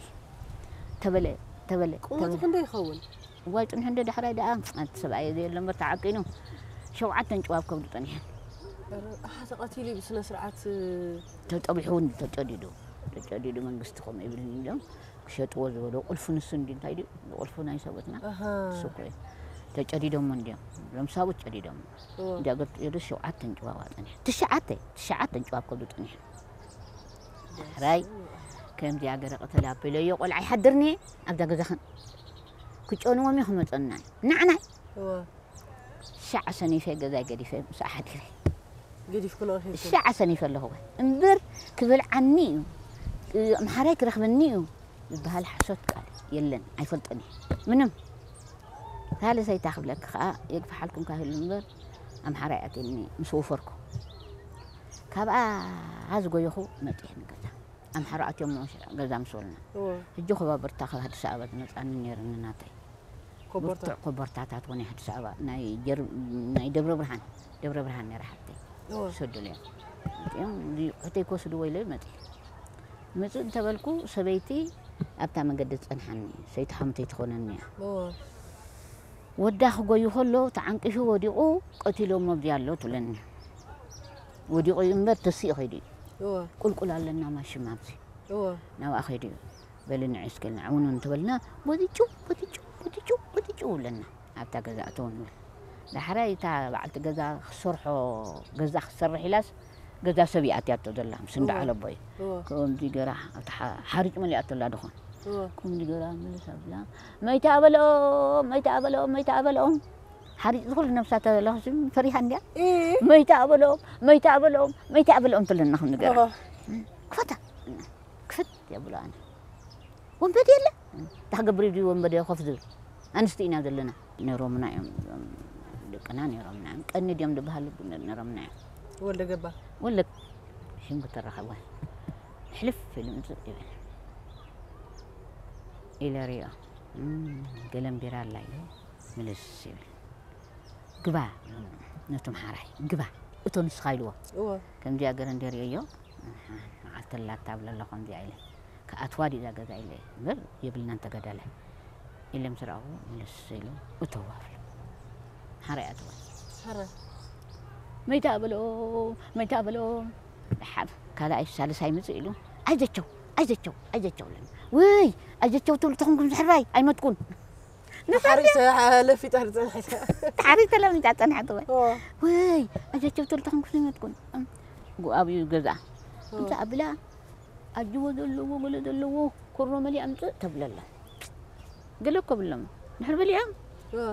ተበለ ተበለ ቁመቱ ክንደይ ይኸውን ዋይ ፅንሑ እንደ ዳሕራይ ደኣ ኣቲ ሰብኣየ ዘየሎ እምበር ተዓቂኑ ሸውዓተን ጭዋብ ከብዱ ፀኒሐን ኣሓ ተቐቲሉ እዩ ብስነ ስርዓት ተጠቢሑ እውን ተጨዲዱ ተጨዲዱ መንግስቲ ከምኡ ይብልኒ ኢሎም ክሸጥዎ ዝበሎ ቁልፉ ንሱ እንዲ እንታይ ድዩ ቁልፉ ናይ ሰበትና ኣሃ እሱ እኮ እዩ ተጨዲዶሞ እንዲዮም ሎም ሳቡት ጨዲዶሞ እወ እንዲያ ገብ ጨዱ ሸውዓተን ጭዋዋ ፀኒሐ ትሽዓተ ትሽዓተን ጭዋ ከብዱ ፀኒሐ ራይ ከምዚኣ ገረ ቅተል ኣቢለዮ ቆልዓ ይሓድርኒ ኣብዛ ገዛኽን ክጨንዎም እዩ ክመፀና እዩ ንዓናይ እወ ሻዕ ሰኒፈ ገዛይ ገዲፈ ምስኣ ሓዲረ ገዲፍክንኦ ኬድኩም ሻዕ ሰኒፈ ኣለኹ እምበር ክበልዓኒ እዩ ኣምሓራይ ክረኽበኒ እዩ ዝበሃል ሓሶት ቃል የለን ኣይፈልጦን እየ ምንም ሳልሰይታ ክብለኪ ከዓ የግፍሓልኩም ካህሉ እምበር ኣምሓራይ ኣትየኒ ምስ ወፈርኩ ካብኣ ዝጎየኹ መፅየ ንገዛ ኣምሓራ ኣትዮም ገዛ ምስ በሉና እወ ሕጂ ኮባብርታ ካብ ኣዲስ ኣበባ ዝመፃኒ ነይርኒ ናተይ ኮቦርታ ብርቱዕ ኮቦርታታት ኾነ ኣዲስ ኣበባ ናይ ጀር- ናይ ደብረ ብርሃን ደብረ ብርሃን ነይረ ሓፍተይ እወ ሰዱለያ እዮም ሕተይ ክወስድዎ ኢለ መፅእ ምፅእ እንተበልኩ ሰበይቲ ኣብታ መንገዲ ዝፀንሓኒ ሰይቲ ሓሙተይ ትኾነኒ እያ እወ ወዳ ክጎዩ ከሎ ተዓንቂፉ ወዲቑ ቀቲሎሞ ኣብዚ ኣሎ ትብለኒ ወዲቑ እዩ እምበር ተሲኡ ከይዱ እዩ እወ ቁልቁል ኣለና ማሽም ኣብዚ እወ ናብኣ ከይዱ እዩ በሊ ንዒ እስከ ንዓውኑ እንተበልና ቦቲጩ ቦቲጩ ቦቲጩ ቦቲጩ ውለና ኣብታ ገዛ እተው ንብል ዳሕራይ እታ በዓልቲ ገዛ ክሰርሖ፣ ገዛ ክትሰርሕ ኢላስ፣ ገዛ ሰብ ይኣትያቶ ዘላ፣ ምስ እንዳ እወ። ዓለቦ እዩ። እወ። ከምዚ ገራ ኣብቲ ሓ-፣ ሓሪጭ መሊኣቶ ኣላ ድኾን። እወ። ከምዚ ገራ ምልስ ኣብላ፣ "መይታ ኣበልኦም፣ መይታ ኣበልኦም፣ መይታ ኣበልኦም?" ሓሪጭ ዝኹሉ ነብሳ ተለኽሲ ፈሪሃ እንድያ። እ። "መይታ ኣበልኦም፣ መይታ ኣበልኦም፣ መይታ ኣበልኦም" ትብለና ከም ንገራ። እወ። ክፈታ፣ ክፍት የብሎ ኣነ። ወንበዴ የለ? እንታይ ክገብር እዩ ወንበዴ ኮፍ ዝብል? ኣንስቲ ኢና ዘለና። ነሮምና እዮም፣ እዞም ደቅና ነሮምና እዮም። ቀኒ ድዮም ዝበሃሉ ነሮምና እዮም። ወልደ ገባ። ወልደ ሒም ክተረኸብ ወይ ሕልፍ ኢሉ ምጽእ ይብል። ኢለ ሪኦ። እም፣ ገለን ቢራ ኣላ ኢሉ ምልስ ይብል። "ግባ" ነቶም ሓራይ፣ "ግባ፣ እቶ ንስኻ" ኢልዎ። እወ። ከምዚኣ ገረ እንደ ሪኦዮ፣ መዓልቲ ኣላ እታ ብለ ኣለኹ ከምዚኣ ኢለ። ክኣትዋ ድዩ እዛ ገዛ ኢለ፣ እምበር የብልናን ተጋዳላይ። ኢለ ምስ ረኣኹ ምልስ ኢሉ፣ "እተዋ" በለ። ሓራይ ኣተዋ። ሓራይ። "መይታ በሎ፣ መይታ በሎ?" ደሓር ካልኣይ ሳልሳይ ምጽእ ኢሉ፣ "ኣይዘቸው፣ ኣይዘቸው፣ ኣይዘቸው" ኢለኒ። "ውይ፣ ኣይዘቸው ትብሉ ተኾንኩም ዝሕራይ ኣይመትኩን።" ንሳ ተሓሪሰ ለፊጣ ዝጸንሐት። ተሓሪሰ ለፊጣ ጸንሐት ወይ? ኦ። "ወይ፣ ኣጀቸው ትብል ተኾንኩ ዘይመትኩን።" እም፣ ጉ-፣ ኣብዩ ገዛ። ኦ። እንተ ኣብላ፣ ኣጅቦ ዘለዎ፣ ገለ ዘለዎ፣ ኮሮ መሊኣ ኣምጽእ ተብለላ። ገለ እኮ ብሎም። ድሕሪ በሊዖም፣ ኦ።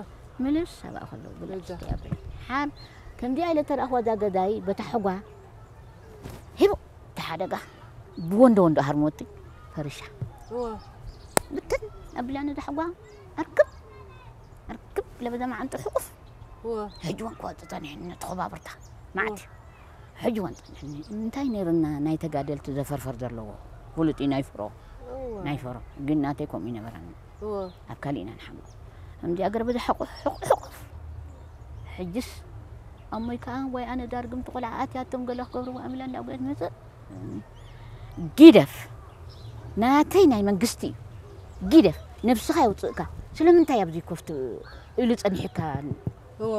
ምልስ ኣብኣ ከለዉ፣ ብለጃ። ብለጃ። ሓር፣ ከምዚኣ ኢለ ተረኣኽዋ እዛ ገዛይ፣ በታ ሕጓ፣ ሂቡ፣ እቲ ሓደጋ፣ ብወንዶ ወንዶ ሃርሞቲ፣ ፈሪሻ። ኦ። ብትን ኣብላ ነዛ ሕጓ፣ ኣርክብ፣ ኣርክብ ለበዛ መዓንጡ ሕቁፍ። እወ። ሕጂ እውን ክወጽእ ጸኒሕኒ ነቲ ኸባብርታ መዓት። እወ። ሕጂ እውን ጸኒሕኒ። እንታይ ነይርና ናይ ተጋደልቲ ዘፈርፈር ዘለዎ? ፍሉጥ እዩ ናይ ፍሮ። እወ። ናይ ፍሮ። ግን ናተይ ከምኡ ይነበረኒ። እወ። ኣብ ካልእ ኢና ንሓምሎ። ከምዚ ኣገር በዛ ሕቁፍ፣ ሕቁፍ፣ ሕቁፍ። ሕጅስ ኣሞይ ከኣ ወይ ኣነ ዳርግምቲ ቆልዓ ኣትያቶም ገለ ክገብርዎ ኣሚላ እንዳጉየት መጽእ። ጊደፍ፣ ናተይ ናይ መንግስቲ እዩ። ጊደፍ፣ ነብስኻ የውፅእካ። ስለምንታይ ኣብዚ ኮፍ ት-፣ ኢሉ ጸኒሕካ? እወ።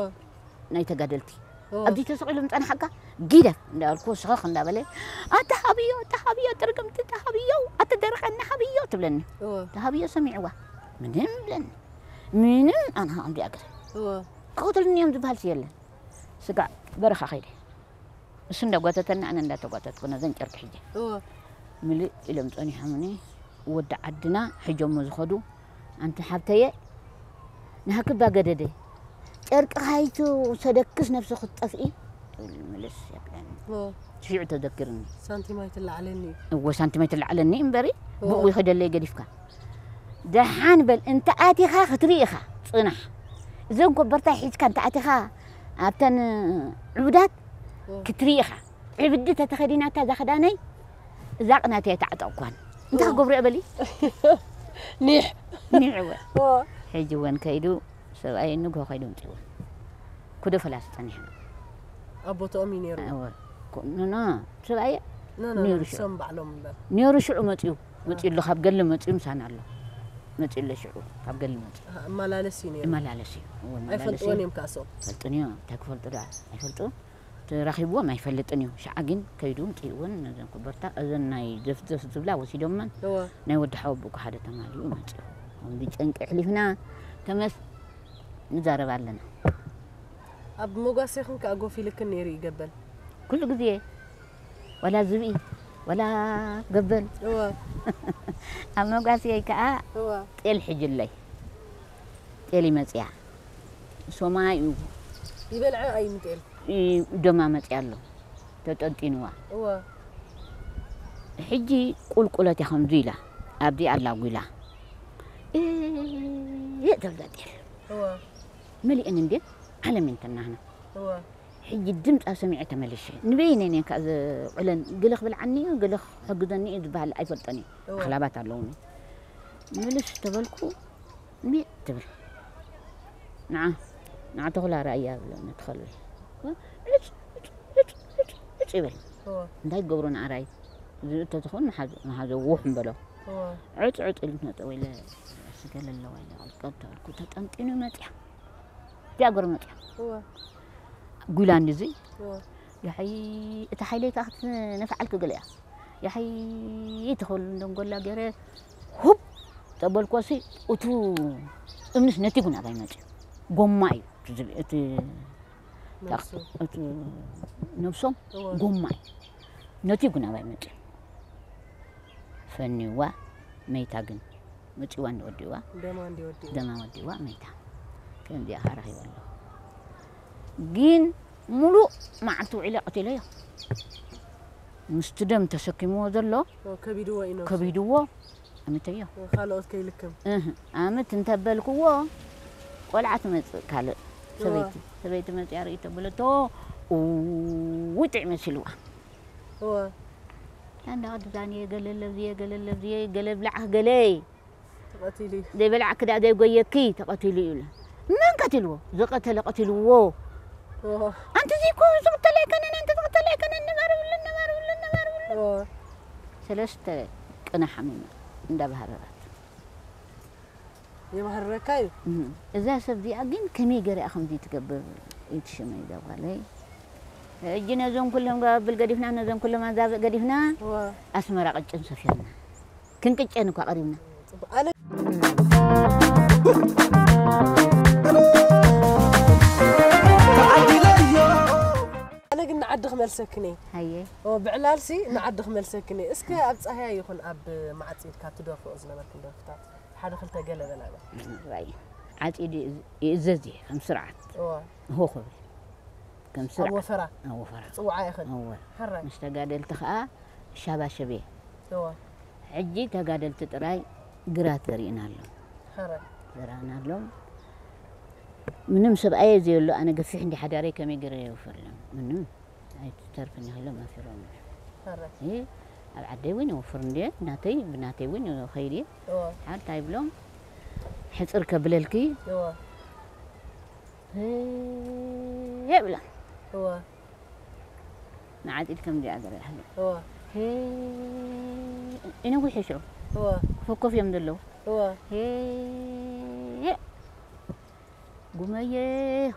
ናይ ተጋደልቲ። እወ። ኣብዚ ተሰቒሉ ምጸንሓካ? ጊደፍ እንዳበልኩ ስኸኽ እንዳበለ፣ "ኣታ ሃብዮ፣ ኣታ ሃብዮ፣ ጥርግምቲ፣ ኣታ ሃብዮ፣ ኣታ ደርቐና ሃብዮ" ትብለኒ። እወ። ኣታ ሃብዮ ሰሚዕዋ። ምንም ብለኒ። ምንም ኣነ ከምዚ ኣገር። እወ። ክቐትልኒ እዮም ዝበሃልሲ የለን። ስጋዕ በረኻ ከይደ። እሱ እንዳጓተተና ኣነ እንዳተጓተትኩ ነዘን ጨርቂ ሒጀ። እወ። ምልእ ኢሎም ጸኒሖምኒ። ወዲ ዓድና ሒጆሞ ዝኸዱ፣ ኣንቲ ሓብተየ፣ ንሃክባ ገደደ፣ ጨርቂ ካይቱ ሰደክስ ነብሲ ክትጠፍኢ፣ ትብል ምልስ የብለኒ። እወ። ሽዑ ተዘክርኒ። ሳንቲም ኣይትለዓለኒ። እወ፣ ሳንቲም ኣይትለዓለኒ እምበሪ፣ እወ። ብኡ ይኸደለይ ገዲፍካ። ደሓን በል፣ እንተ ኣቲኻ ክትርኢ ኢኻ፣ ጽናሕ። እዘን ኮበርታ ሒዝካ እንተ ኣቲኻ ኣብተን ዕቡዳት እወ። ክትርኢ ኢኻ። ዕብዲ ተተኸዲናታ እዛ ክዳነይ፣ እዛ ቅናተይ ኣይተዓጠቕኳን። እንታይ እወ። ክገብሮ እየ በሊ? ኒሕ። ኒሕ እወ። እወ። ሕጂ እውን ከይዱ ሰብኣይ ንግሆ ከይዱ ኣምጺእዎ። ኩደ ፈላሲ ጸኒሕና። ኣብ ቦታኦም እዩ ነይሩ። እወ። ኩ-፣ ኖ፣ ኖ፣ ሰብኣየ ኖ፣ ኖ፣ ኖ፣ ነይሩ ሽዑ። ንሶም ባዕሎም እምበር። ነይሩ ሽዑ መጺኡ። መጺኡ ኣሎ፣ ካብ ገሊ መጺኡ ምሳና ኣሎ። መጺኡ ኣሎ ሽዑ፣ ካብ ገሊ መጺኡ። ኣሃ፣ እመላለስ እዩ ነይሩ። እመላለስ እዩ። እወ፣ እመላለስ ኣይፈልጥዎን እዩ። እዮም ከኣ እሶም። ፈልጥን እዮም፣ እንታይ ክፈልጡ ደኣ? ኣይፈልጡ። ተራኺብዎም ኣይፈልጥን እዩ። ሸዓ ግን ከይዱ ምጽእወን ነዘን ኮበርታ፣ እዘን ናይ ዘፍዘፍ ዝብላ ወሲዶመን፣ እወ። ናይ ወዲ ሓወቦ እኮ ሓደ ተማሊኡ መጺኡ። ከምዚ ጨንቂ ኣሕሊፍና ተመስ ንዛረብ ኣለና። ኣብ መጓሴኽን ከኣ ጎፍ ኢልክን ነይሩ እዩ ገበል። ኩሉ ግዜ ዋላ ዝብኢ፣ ዋላ ገበል። እወ። ኣብ መጓስየይ ከኣ እወ። ጤል ሒጅለይ። ጤል ይመጽያ። ሶማይ እዩ። ይበልዐ ኣይምጤል። ይ-፣ ደማ መጽያ ኣሎ። ተጠንጢንዋ። እወ። ሕጂ ቁልቁለት እያ ከምዚ ኢላ። ኣብዚኣ ኣላ ጒላ። እ-፣ ትብል እዛ ጤል። እወ። መሊአን እንዴ? ዓለም እንተናህና። እወ። ሕጂ ድምጻ ሰሚዐ ተመሊሸ። ንበይነይ ነኝ ከኣ ዘውዕለን፣ ገለ ክበልዓኒ እዩ፣ ገለ ክሕግዘኒ እዩ ዝበሃል ኣይፈልጦን እየ። እወ። ኣኽላባት ኣለዉኒ። ምልስ ተበልኩ፣ እምቢ ትብል። ንዓ፣ ንዓ ተኹላ ርኣያ ብለኒ እቲ ከልቢ። ዕጭ፣ ዕጭ፣ ዕጭ፣ ዕጭ፣ ዕጭ ይብል። እወ። እንታይ ክገብሮ ንኣራይ? እዚ እንተዝኸውን መሓዘ-፣ መሓዘ ውሕ ምበሎ። እወ። ዕጭ፣ ዕጭ ኢሉ ትመጸ ወይለ፣ ስገለ ኣለዋ ኢለ፣ ቀልቀል ተበልኩ፣ ተጠንጢኑ መጽያ። ጃጎር መጽያ። እወ። ጉላኒ እዚ። እወ። ያሐይ፣ እታ ሓይለይ ከኣ ክትነፍዓልኪ ገለ እያ። ያሐይ፣ ተኸሉ እንደንጎላ ገይረ፣ ሁብ ተበልኮሲ፣ እቱ እምንስ ነቲጉ ናባይ መጽዩ። ጎማ እዩ። እቲ ነብሶም ጎማ እዩ። ነቲ ጉናባይ መፂኡ ፈኒዋ መይታ ግን መፂዋ እንዲወዲዋ ደማ ወዲዋ መይታ ከምዚኣ ረኺበ ኣለኹ። ግን ሙሉእ መዓልቲ ውዒለ ቀቲለዮ። ምስቲ ደም ተሰኪምዎ ዘሎ ከቢድዎ እዩ ነብሱ። ከቢድዎ ኣሚተዮ። ካልኦት ከይልክም። እህ፣ ኣምት እንተበልክዎ ቆልዓ ትመጽእ ካልእ ሰበይቲ። ሰበይቲ መጽያ ርእይ ተበለቶ። ውጥዕ መሲልዋ። እወ። ታንዳ ቅድዛን እየ ገለ ለብዝየ ገለ ለብዝየ ገለ ብላዕኽ ገለይ። ተቐቲሉ እዩ። ዘይበላዕኪ ደኣ ዘይጎየኪ ተቐቲሉ እዩ ኢሉ። መን ቀቲልዎ? ዝቐተለ ቀቲልዎ። ኦሆ። ኣንቲ እዚ እኮ ዝቕተል ኣይከነን፣ ኣንቲ ዝቕተል ኣይከነን፣ ነባር ብሉን፣ ነባር ብሉን፣ ነባር ብሉን። ኦሆ። ሰለስተ ቅነ ሓሚማ እንዳባህረረት። የባህርረካ እዩ። እህ። እዛ ሰብ እዚኣ ግን ከመይ ገሪኣ ከምዚ ትገብር? ይትሽመ እዛ ጓለይ። ሕጂ ነዞም ኩሎም ጋብል ገዲፍና፣ ነዞም ኩሎም ኣዛብእ ገዲፍና፣ ኦሆ። ኣስመራ ቅጭን ሰፊርና። ክንቅጨን እኳ ቀሪብና። ጽቡቕ። ኣነ ኣነ ግን ንዓዲ ክመልሰክን እየ። ሃየ። ኦ፣ ብዕላልሲ ንዓዲ ክመልሰክን እየ። እስከ ኣብ ጻህያይ ይኹን ኣብ መዓጺድ ካብ ትደርፍኦ ዝነበርክን ደርፍታት ሓደ ክልተ ገለ በላና። ራይ። ዓጺድ ይእዝ-፣ ይእዘዝ እየ ከም ስርዓት። እዋ። ሆ ክብል። ከም ኣብ ስርዓት። ወፈራ? ኣብ ወፈራ። ትጽውዓ ኢኽን? እወ። ሕራይ። ምስ ተጋደልቲ ኸኣ ሻባሸብ እየ። እዋ። ሕጂ ተጋደልቲ ጥራይ ግራት ዘርእና ኣሎ። ሕራይ። ዘርእና ኣሎ። ምንም ሰብኣየ ዘየሎ ኣነ ገፊሕ እንዲ ሓዳረይ ከመይ ገይረ የውፈሎም? ምንም ኣይትተርፍን ኢሎም ኣፊሮም። ሕራይ። እ፣ ኣብ ዓደይ እውን የውፍር እንድየ፣ ናተይ፣ ብናተይ እውን ይኸይድ እየ። እዋ። ሓንቲ ኣይብሎም። ሕጽር ከብለልኪ። እዋ። ሄ ብላ። እዋ። ንዓጺድ ከም እንዲኣ ገለ ይሓሉ። እዋ። ሄ፣ ይነዊሕ ሽዑ። እዋ። ኮፍ ኮፍ እዮም ዘለዉ። እዋ። ሄ፣ ጉመየ፣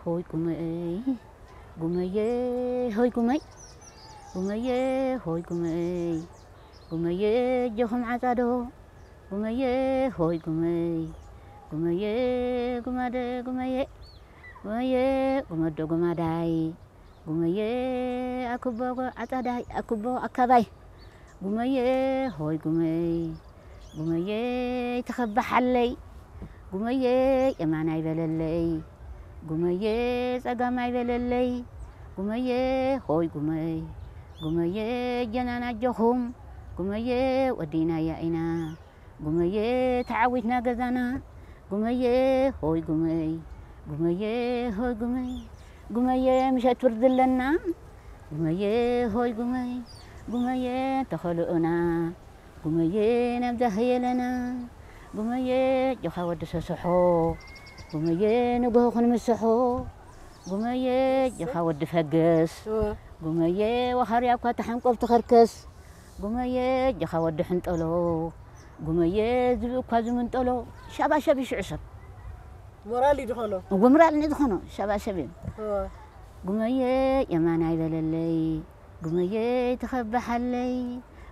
ሆይ ጉመይ፣ ጉመየ፣ ሆይ ጉመይ፣ ጉመየ፣ ሆይ ጉመይ፣ ጉመየ፣ እጆኹም ዓጻዶ፣ ጉመየ፣ ሆይ ጉመይ፣ ጉመየ፣ ጉማደ፣ ጉመየ፣ ጉመየ፣ ጉመዶ፣ ጉማዳይ፣ ጉመየ፣ ኣኩቦ፣ ጎ-፣ ዓጻዳይ፣ ኣኩቦ፣ ኣካባይ፣ ጉመየ፣ ሆይ ጉመይ፣ ጉመየ፣ ተኸባሓለይ፣ ጉመየ፣ የማናይ በለለይ፣ ጉመየ፣ ጸጋማይ በለለይ፣ ጉመየ፣ ሆይ ጉመይ፣ ጉመየ፣ ጀናና ኣጆኹም፣ ጉመየ፣ ወዲናያ ኢና። ጉመየ ተዓዊትና ገዛና፣ ጉመየ ሆይ ጉመይ፣ ጉመየ ሆይ ጉመይ፣ ጉመየ ምሸት ፍርዲ ኣለና፣ ጉመየ ሆይ ጉመይ፣ ጉመየ ተኸልኦና፣ ጉመየ ናብዛ ኸየለና፣ ጉመየ ጆኻ ወዲ ሰስሖ፣ ጉመየ ንግሆ ክንምስሖ፣ ጉመየ ጆኻ ወዲ ፈገስ፣ እወ። ጉመየ ወኻርያ እኳ ተሓንቆብ ትኸርከስ፣ ጉመየ ጆኻ ወዲ ሕንጠሎ፣ ጉመየ ዝብኢ እኳ ዝምንጠሎ፣ ሻባሸብ ይሽዑ ሰብ። ሞራል እዩ ዝኾኖ። እወ፣ ሞራል እዩ ዝኾኖ፣ ሻባሸብ እዩ። እወ። ጉመየ የማናይ በለለይ፣ ጉመየ ተኸባሓለይ፣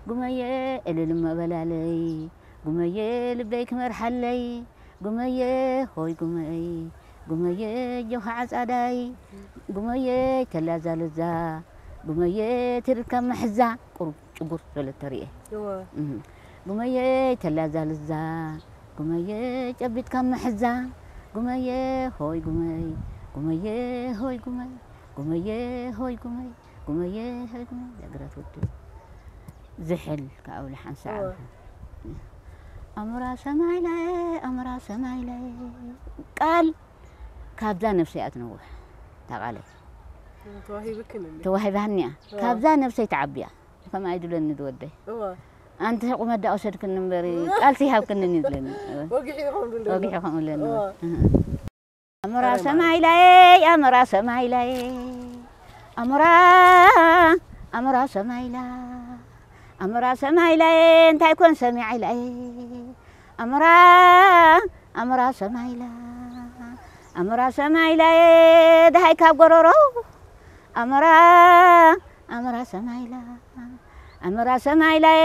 ጉመየ እልል እሞ በላለይ፣ ጉመየ ልበይ ክመርሓለይ፣ ጉመየ ሆይ ጉመይ፣ ጉመየ ጆኻ ዓጻዳይ፣ ጉመየ ተላዛ ለዛ፣ ጉመየ ትርካ መሕዛ፣ ቁሩብ ጭጉር ዝበለት ተርእየ። እወ። እህ። ጉመየ ተላዛ ለዛ፣ ጉመየ ጨቢጥካ መሕዛ፣ ጉመየ ሆይ ጉመይ፣ ጉመየ ሆይ ጉመይ፣ ጉመየ ሆይ ጉመይ፣ ጉመየ ሆይ ጉመይ፣ ዘግረት ውድብ። ዝሕል ከኣ ውለ ሓንሳእ እወ። ኣምራ ሰማይ ላይ፣ ኣምራ ሰማይ ላይ። ቃል ካብዛ ነፍሰይ ኣትነውሕ። እታ ቃለይ። ተዋሂብክን እንዴ? ተዋሂባኒ እያ። እወ። ካብዛ ነፍሰይ ትዓቢ እያ። ከምኣ እዩ ዝብለኒ ዝወደይ። እወ። ኣንቲ ቁመት ዳ ወሰድክኒ እምበር፣ ቃል ትይሃብክኒ እዩ ዝብለኒ። እወ። ወጊሑ እዩ ከምኡ ዝብለኒ። ወጊሑ ከምኡ ዝብለኒ። እወ። እህ። ኣምራ ኣረ ሰማይ ላይ፣ ኣምራ ሰማይ ላይ፣ ኣምራ፣ ኣምራ ሰማይ ላ፣ ኣምራ ሰማይ ላይ፣ እንታይ ኮን ሰሚዐ ኢላይ፣ ኣምራ፣ ኣምራ ሰማይ ላ፣ ኣምራ ሰማይ ላይ፣ ደሃይ ካብ ጎረሮ፣ ኣምራ፣ ኣምራ ሰማይ ላ፣ ኣምራ ሰማይ ላይ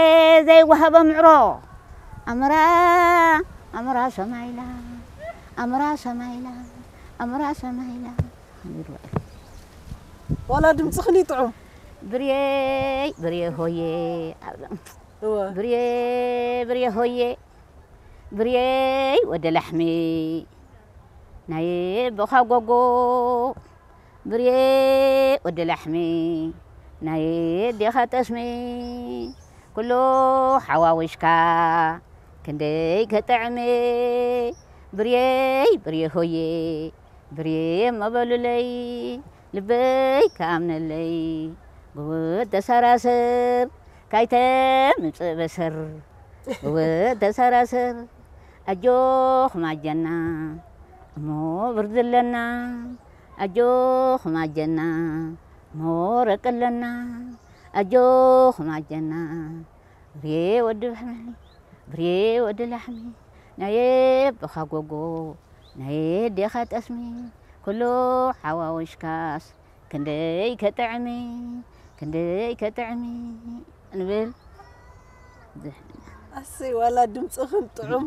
ዘይወሃቦ ምዕሮ፣ ኣምራ፣ ኣምራ ሰማይ ላ፣ ኣምራ ሰማይ ላ፣ ኣምራ ሰማይ ላ፣ ዋላ ድምፅኽን ይጥዑም። ብርየይ ብርየ ሆየ። እወ። ብርየ ብርየ ሆየ። ብርየይ ወደ ላሕሚ ናይ ኣቦኻ ጎጎ። ብርየ ወደ ላሕሚ ናይ ኣዴኻ ጠስሚ። ኩሉ ሓዋዊሽካ ክንደይ ከጥዕሚ። ብርየይ ብርየ ሆየ። ብርየ እሞ በሉለይ ልበይ ክኣምነለይ። ጉብእ ተሰራስር ካይተምጽእ በሰር። ጉብእ ተሰራስር ኣጆኹም ኣጀና እሞ ብርዚ ኣለና። ኣጆኹም ኣጀና እሞ ረቂ ኣለና። ኣጆኹም ኣጀና ብሬ ወዲ ብሕምሊ ብሬ ወዲ ላሕሚ ናይ ኣቦኻ ጎጎ ናይ ኣዴኻ ጠስሚ። ኩሉ ሓዋዊሽካስ ክንደይ ከጥዕሚ ክንደይ ከጥዕሚ ንብል። ኣሰይ ዋላ ድምፅኽን ጥዑም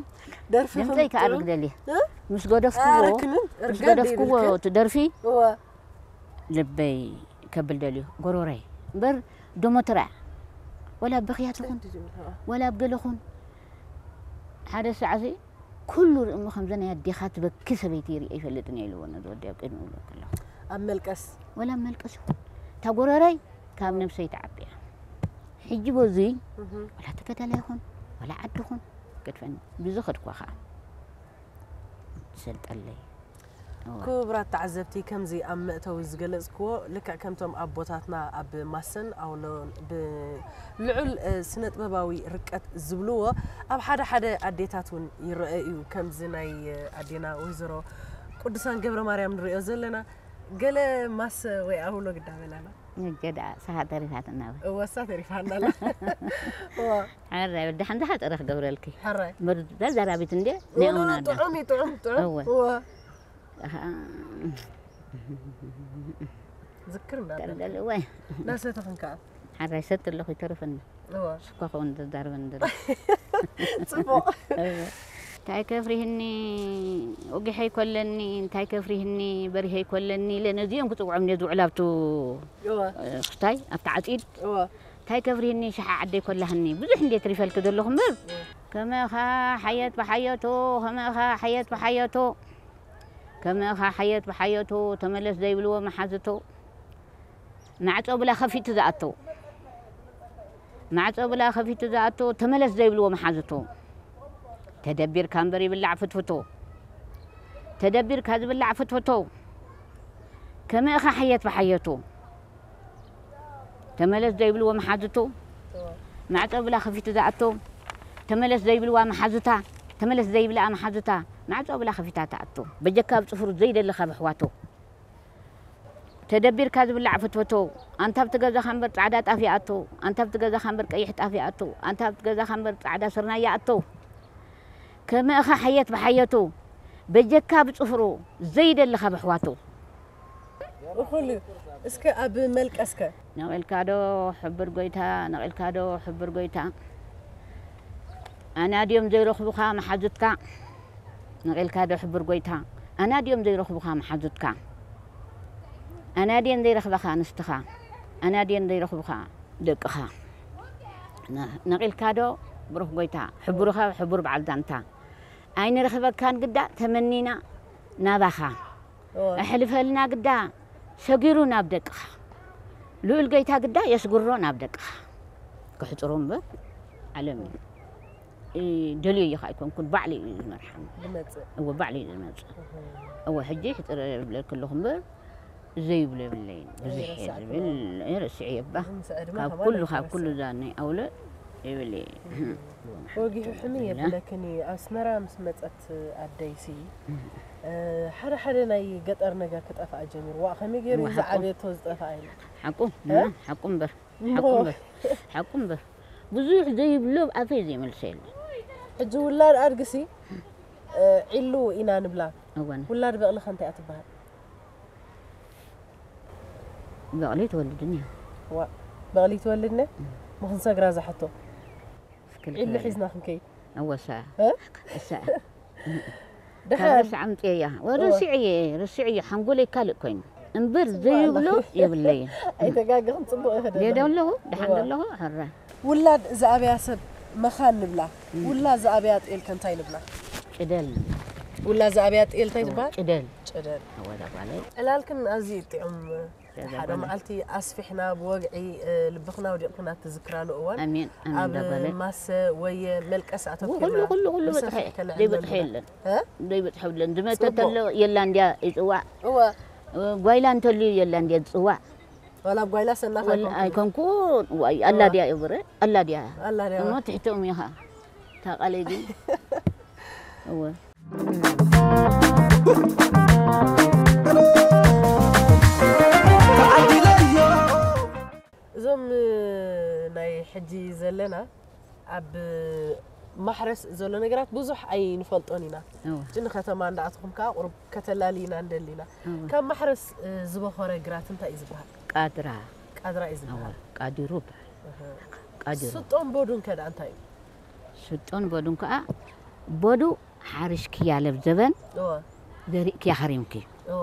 ደርፍኽን ድምፀይ ከዓ ጥዑም። ርግደል እየ። እ? ምስ ገደፍክዎ ኣረክንን ምስ ርገድ ገደፍክዎ ይብልክን። እቲ ደርፊ እወ። ልበይ ከብል ደልዩ ጎሮረይ እምበር ደሞትራ ወላ ኣብ በኽያ ትኹን ወላ ኣብ ገለ ኹን ሓደ ሳዕዚ ኩሉ ርእሞ ከምዘ ናይ ኣዴኻ ትበኪ ሰበይቲ ይርኢ ኣይፈልጥን እየ ኢልዎ ነዚ ወዲ ኣብ ቅድሚ እብሎ ከለኹ ኣብ መልቀስ ወላ ኣብ መልቀስ ይኹን እታ ጎረረይ ካብ ነብሰይ ትዓቢ እያ። ሕጂ በዙይ ወላ ተጋዳላይ ይኹን ወላ ዓዲ ይኹን ገድፈኒ ብዚ ከድኳ ከዓ ትሰልጠለይ። ክቡራት ተዓዘብቲ፣ ከምዚ ኣብ መእተዊ ዝገለጽክዎ፣ ልክዕ ከምቶም ኣቦታትና ኣብ ማሰን ኣውሎን ብልዑል ስነጥበባዊ ርቀት ዝብልዎ፣ ኣብ ሓደ ሓደ ኣዴታት እውን ይረአ እዩ። ከምዚ ናይ ኣዴና ወይዘሮ ቅዱሳን ገብረማርያም ንሪኦ ዘለና። ገለ ማሰ ወይ ኣውሎ ግዳ በላና። እጀ ደኣ ሰሓ ተሪፋትና በል። እወ እሳ ተሪፋና ኣላ። እወ። ሕራይ ወዲ ሓንቲ ሓፀረ ክገብረልኪ። ሕራይ። ምር ተዛራቢት እንዴ? ናይ እውና ኣዳ። ጥዑም እዩ ጥዑም ጥዑም። እወ። እወ። ኣሃ። ዝክር እንዳለ። ተርደል እወ። ናሰተኽን ከኣ። ሓራይ ሰት ኣለኹ ይተርፈኒ። እወ። ሽኳ ኸውን ተዛርበን ዘሎ። ጽቡቕ። እንታይ ከፍሪህኒ ወጊሐ ይኮለኒ እንታይ ከፍሪህኒ በሪሀ ይኮለኒ ኢለ ነዚኦም ክፅውዖም እየ ዝውዕል ኣብቱ እወ። ክስታይ ኣብቲ ዓፂድ እወ። እንታይ ከፍሪህኒ ሸሓ ዓደይ ኮላህኒ ብዙሕ እንዴ ትሪፈልኪ ዘለኹ እምበር ከመኻ ሓየት ብሓየቶ ከመኻ ሓየት ብሓየቶ ከመኻ ሓየት ብሓየቶ ተመለስ ዘይብልዎ መሓዝቶ ማዕጾ ብላ ከፊቱ ዝኣቶ ማዕጾ ብላ ከፊቱ ዝኣቶ ተመለስ ዘይብልዎ መሓዝቶ ተደቢርካ እምበር ይብላዕ ፍትፍቶ ተደቢርካ ዝብላዕ ፍትፍቶ ከመእኻ ሓየት ብሓየቶ ተመለስ ዘይብልዎ መሓዝቶ ማዕጾ ብላ ከፊቱ ዝኣቶ ተመለስ ዘይብልዋ መሓዝታ ተመለስ ዘይብልኣ መሓዝታ ማዕጾ ብላ ከፊታ ትኣቶ በጀካ ኣብ ጽፍሩ ዘይደሊ ካብ ኣሕዋቶ ተደቢርካ ዝብላዕ ፍትፍቶ ኣንታ ኣብቲ ገዛኻ እምበር ጻዕዳ ጣፍ ይኣቶ ኣንታ ኣብቲ ገዛኻ እምበር ቀይሕ ጣፍ ይኣቶ ኣንታ ኣብቲ ገዛኻ እምበር ጻዕዳ ስርናይ ይኣቶ ከመእኻ ሓየት ብሓየቱ በጀካ ብጽፍሩ ዘይደሊ ካብ ኣሕዋቱ እኹል እዩ። እስከ ኣብ መልቀስከ ነቒልካ ዶ ሕብር ጎይታ ነቒልካ ዶ ሕብር ጎይታ ኣናድዮም ዘይረኽቡኻ መሓዙትካ ነቒልካ ዶ ሕብር ጎይታ ኣናድዮም ዘይረኽቡኻ መሓዙትካ ኣናድየን ዘይረኽባኻ ኣንስትኻ ኣናድየን ዘይረኽቡኻ ደቅኻ ነቒልካ ዶ ብሩኽ ጎይታ ሕቡርኻ ሕቡር በዓል ዛንታ ኣይንረኽበካን ግዳ ተመኒና ናባኻ ኣሕልፈልና ግዳ ሰጊሩ ናብ ደቅኻ ልኡል ጎይታ ግዳ የስግሮ ናብ ደቅኻ ክሕፅሮ እምበር ዓለም እዩ ደልዮ እዩ ኣይኮንኩን ባዕሉ እዩ ዝመርሓኒ እወ ባዕሉ እዩ ዝመፅእ እወ ሕጂ ሕፅረ ብለኪ ኣለኹ እምበር ዘይብሎ የብለይን ብዙሕ እየ ዝብል ረስዕየ እባ ካብ ኩሉ ካብ ኩሉ እዛ ናይ ኣውለ ይብል እየ ወጊሑ ሕምይ የብለክን እዩ ኣስመራ ምስ መፀት ኣደይሲ ሓደ ሓደ ናይ ገጠር ነገር ክጠፍኣ ጀሚሩ ዋእ ከመይ ገይሩ እዩ ዝዓብየቶ ዝጠፍኣ ኢሉ ሓቁ ሓቁ እምበር ሓቁ እምበር ሓቁ እምበር ብዙሕ ዘይብሎ ኣብ ኣፈይ ዘይመልሶ የለን ሕጂ ውላድ ኣድግሲ ዒሉ ኢና ንብላ ውላድ በቕሊ ከ እንታይ እያ ትበሃል በቕሊ ትወልድን እያ። ዋ በቕሊ ትወልድነ ምኽንሰግራ ዝሓቶ ዒሉ ሒዝና ክንከይድ። እወሳ እሳ ካብ ርሳዕ ኣምፅየያ ረሲዐየ ረሲዐየ ሓንጎለይ ካልእ ኮይኑ እምበር ዘይብሎ የብለይን። ኣይተጋግኽን፣ ጽቡቕ ኢኺ ደደ ደለኺ። ኣለኹ፣ ደሓን ደለኹ፣ ሕረ። ውላድ ዝኣብያ ሰብ መኻን ንብላ። ውላድ ዝኣብያ ጤል ከ እንታይ ንብላ? ጭደል ንብላ። ውላድ ዝኣብያ ጤል እንታይ ትበሃል? ጭደል። ጭደል። እወ፣ ዛጓለይ። ዕላልክን ኣዝዩ እዩ ጥዑም። ሓደ ዛጓለይ። መዓልቲ ኣስፊሕና ብወግዒ፣ እ፣ ልብኽና ኣውዲቕክና ትዝክራሉ እዋን። ኣሜን፣ ኣሜን፣ ኣብ ዛጓለይ። ማሰ ወየ መልቀስ ኣተኪርና ኩሉ፣ ኩሉ፣ ኩሉ ብሰፊሕ በጽሐ፣ ከነዕልል ዘይበጽሐ ንብል። የለን። እ? ዘይበጽሐ የለን። ዝመተ ጽቡቕ። ተሎ የላ እንድያ ይጽዋዕ። እወ። እ፣ ጓይላ እንተልዩ የላ እንድያ ዝጽዋዕ። ዋላ ጓይላ ሰናኻ ወላ ኣይኮንኩን። ኣይኮንኩን። ዋይ፣ ኣላ ድያ እየ ብረ፣ ኣላ ድያ። ኣላ ድያ። እሞ ትሕቶም ኢኻ። እታ ቃለይ ግን። እወ። እዞም ናይ ሕጂ ዘለና ኣብ ማሕረስ ዘሎ ነገራት ብዙሕ ኣይንፈልጦን ኢና። እወ። እቲ ንከተማ እንዳኣትኹም ከዓ ቁሩብ ከተላልይና እንደሊና። እወ። ካብ ማሕረስ፣ እ፣ ዝበኾረ ግራት እንታይ እዩ ዝበሃል? ቃድራ። ቃድራ እዩ እወ። ዝበሃል። ቃዲሩ ይበሃል። እህ። ቃዲሩ። ስጦን ቦዱን ከ ደኣ እንታይ እዩ? ስጦን ቦዱን ከዓ ቦዱ ሓሪሽክያ ለብዘበን እወ። ዘሪእክያ ሃሪምኪ። እወ።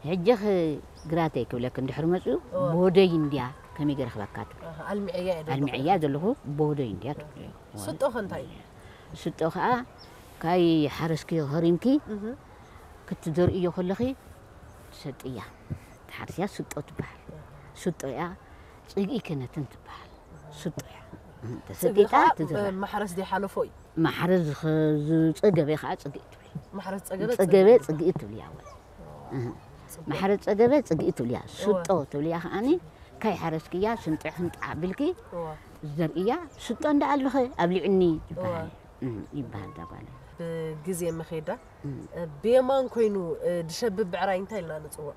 ሕጂ ኽ-፣ ግራተይ ክብለክ እንድሕር መፅኡ እወ። ቦደይ እንድያ ከመይ ገይረ ክበካ ትብል። ኣህ፣ ኣልሚዐያ እየ ደለኹ። ኣልሚዐያ ዘለኹ ቦደይ እንድያ ትብል። ስጦ ከ እንታይ እዩ? ስጦ ከዓ ካይ ሓረስኪ ሃሪምኪ እህ። ክትዘርእዮ ከለኺ ትሰጥያ። ትሓርስያ ስጦ ትበሃል። ስጦ እያ። ፅግኢ ከነትን ትበሃል። ስጦ እያ። ጽግኢ ተሰጢጣ ከዓ ትዝራ። ማሕረስ ዘይሓለፎ እዩ። ማሕረስ ዝኸ-፣ ዝጸገበ ከዓ ጽግኢ ትብሊ። ማሕረስ ጸገበ ጸገበ ጽግኢ። ጽግኢ ትብልያ ወይ። እህ። ማሕረስ ጸገበ ጽግኢ ትብልያ። ስጦ ትብልያ ከዓኒ ካይ ሓረስክያ ስንጥዕ ህንጣ ኣቢልኪ እዋ። ዘርእያ ስጦ እንዳ ኣለኸ ኣብሊዕኒ ይበሃል። እዋ። እህ፣ ይበሃል እዛ ጓል። ብግዜ መኼዳ እም። ብየማን ኮይኑ ድሸብብ ብዕራይ እንታይ ኢልና ንጽውዖ?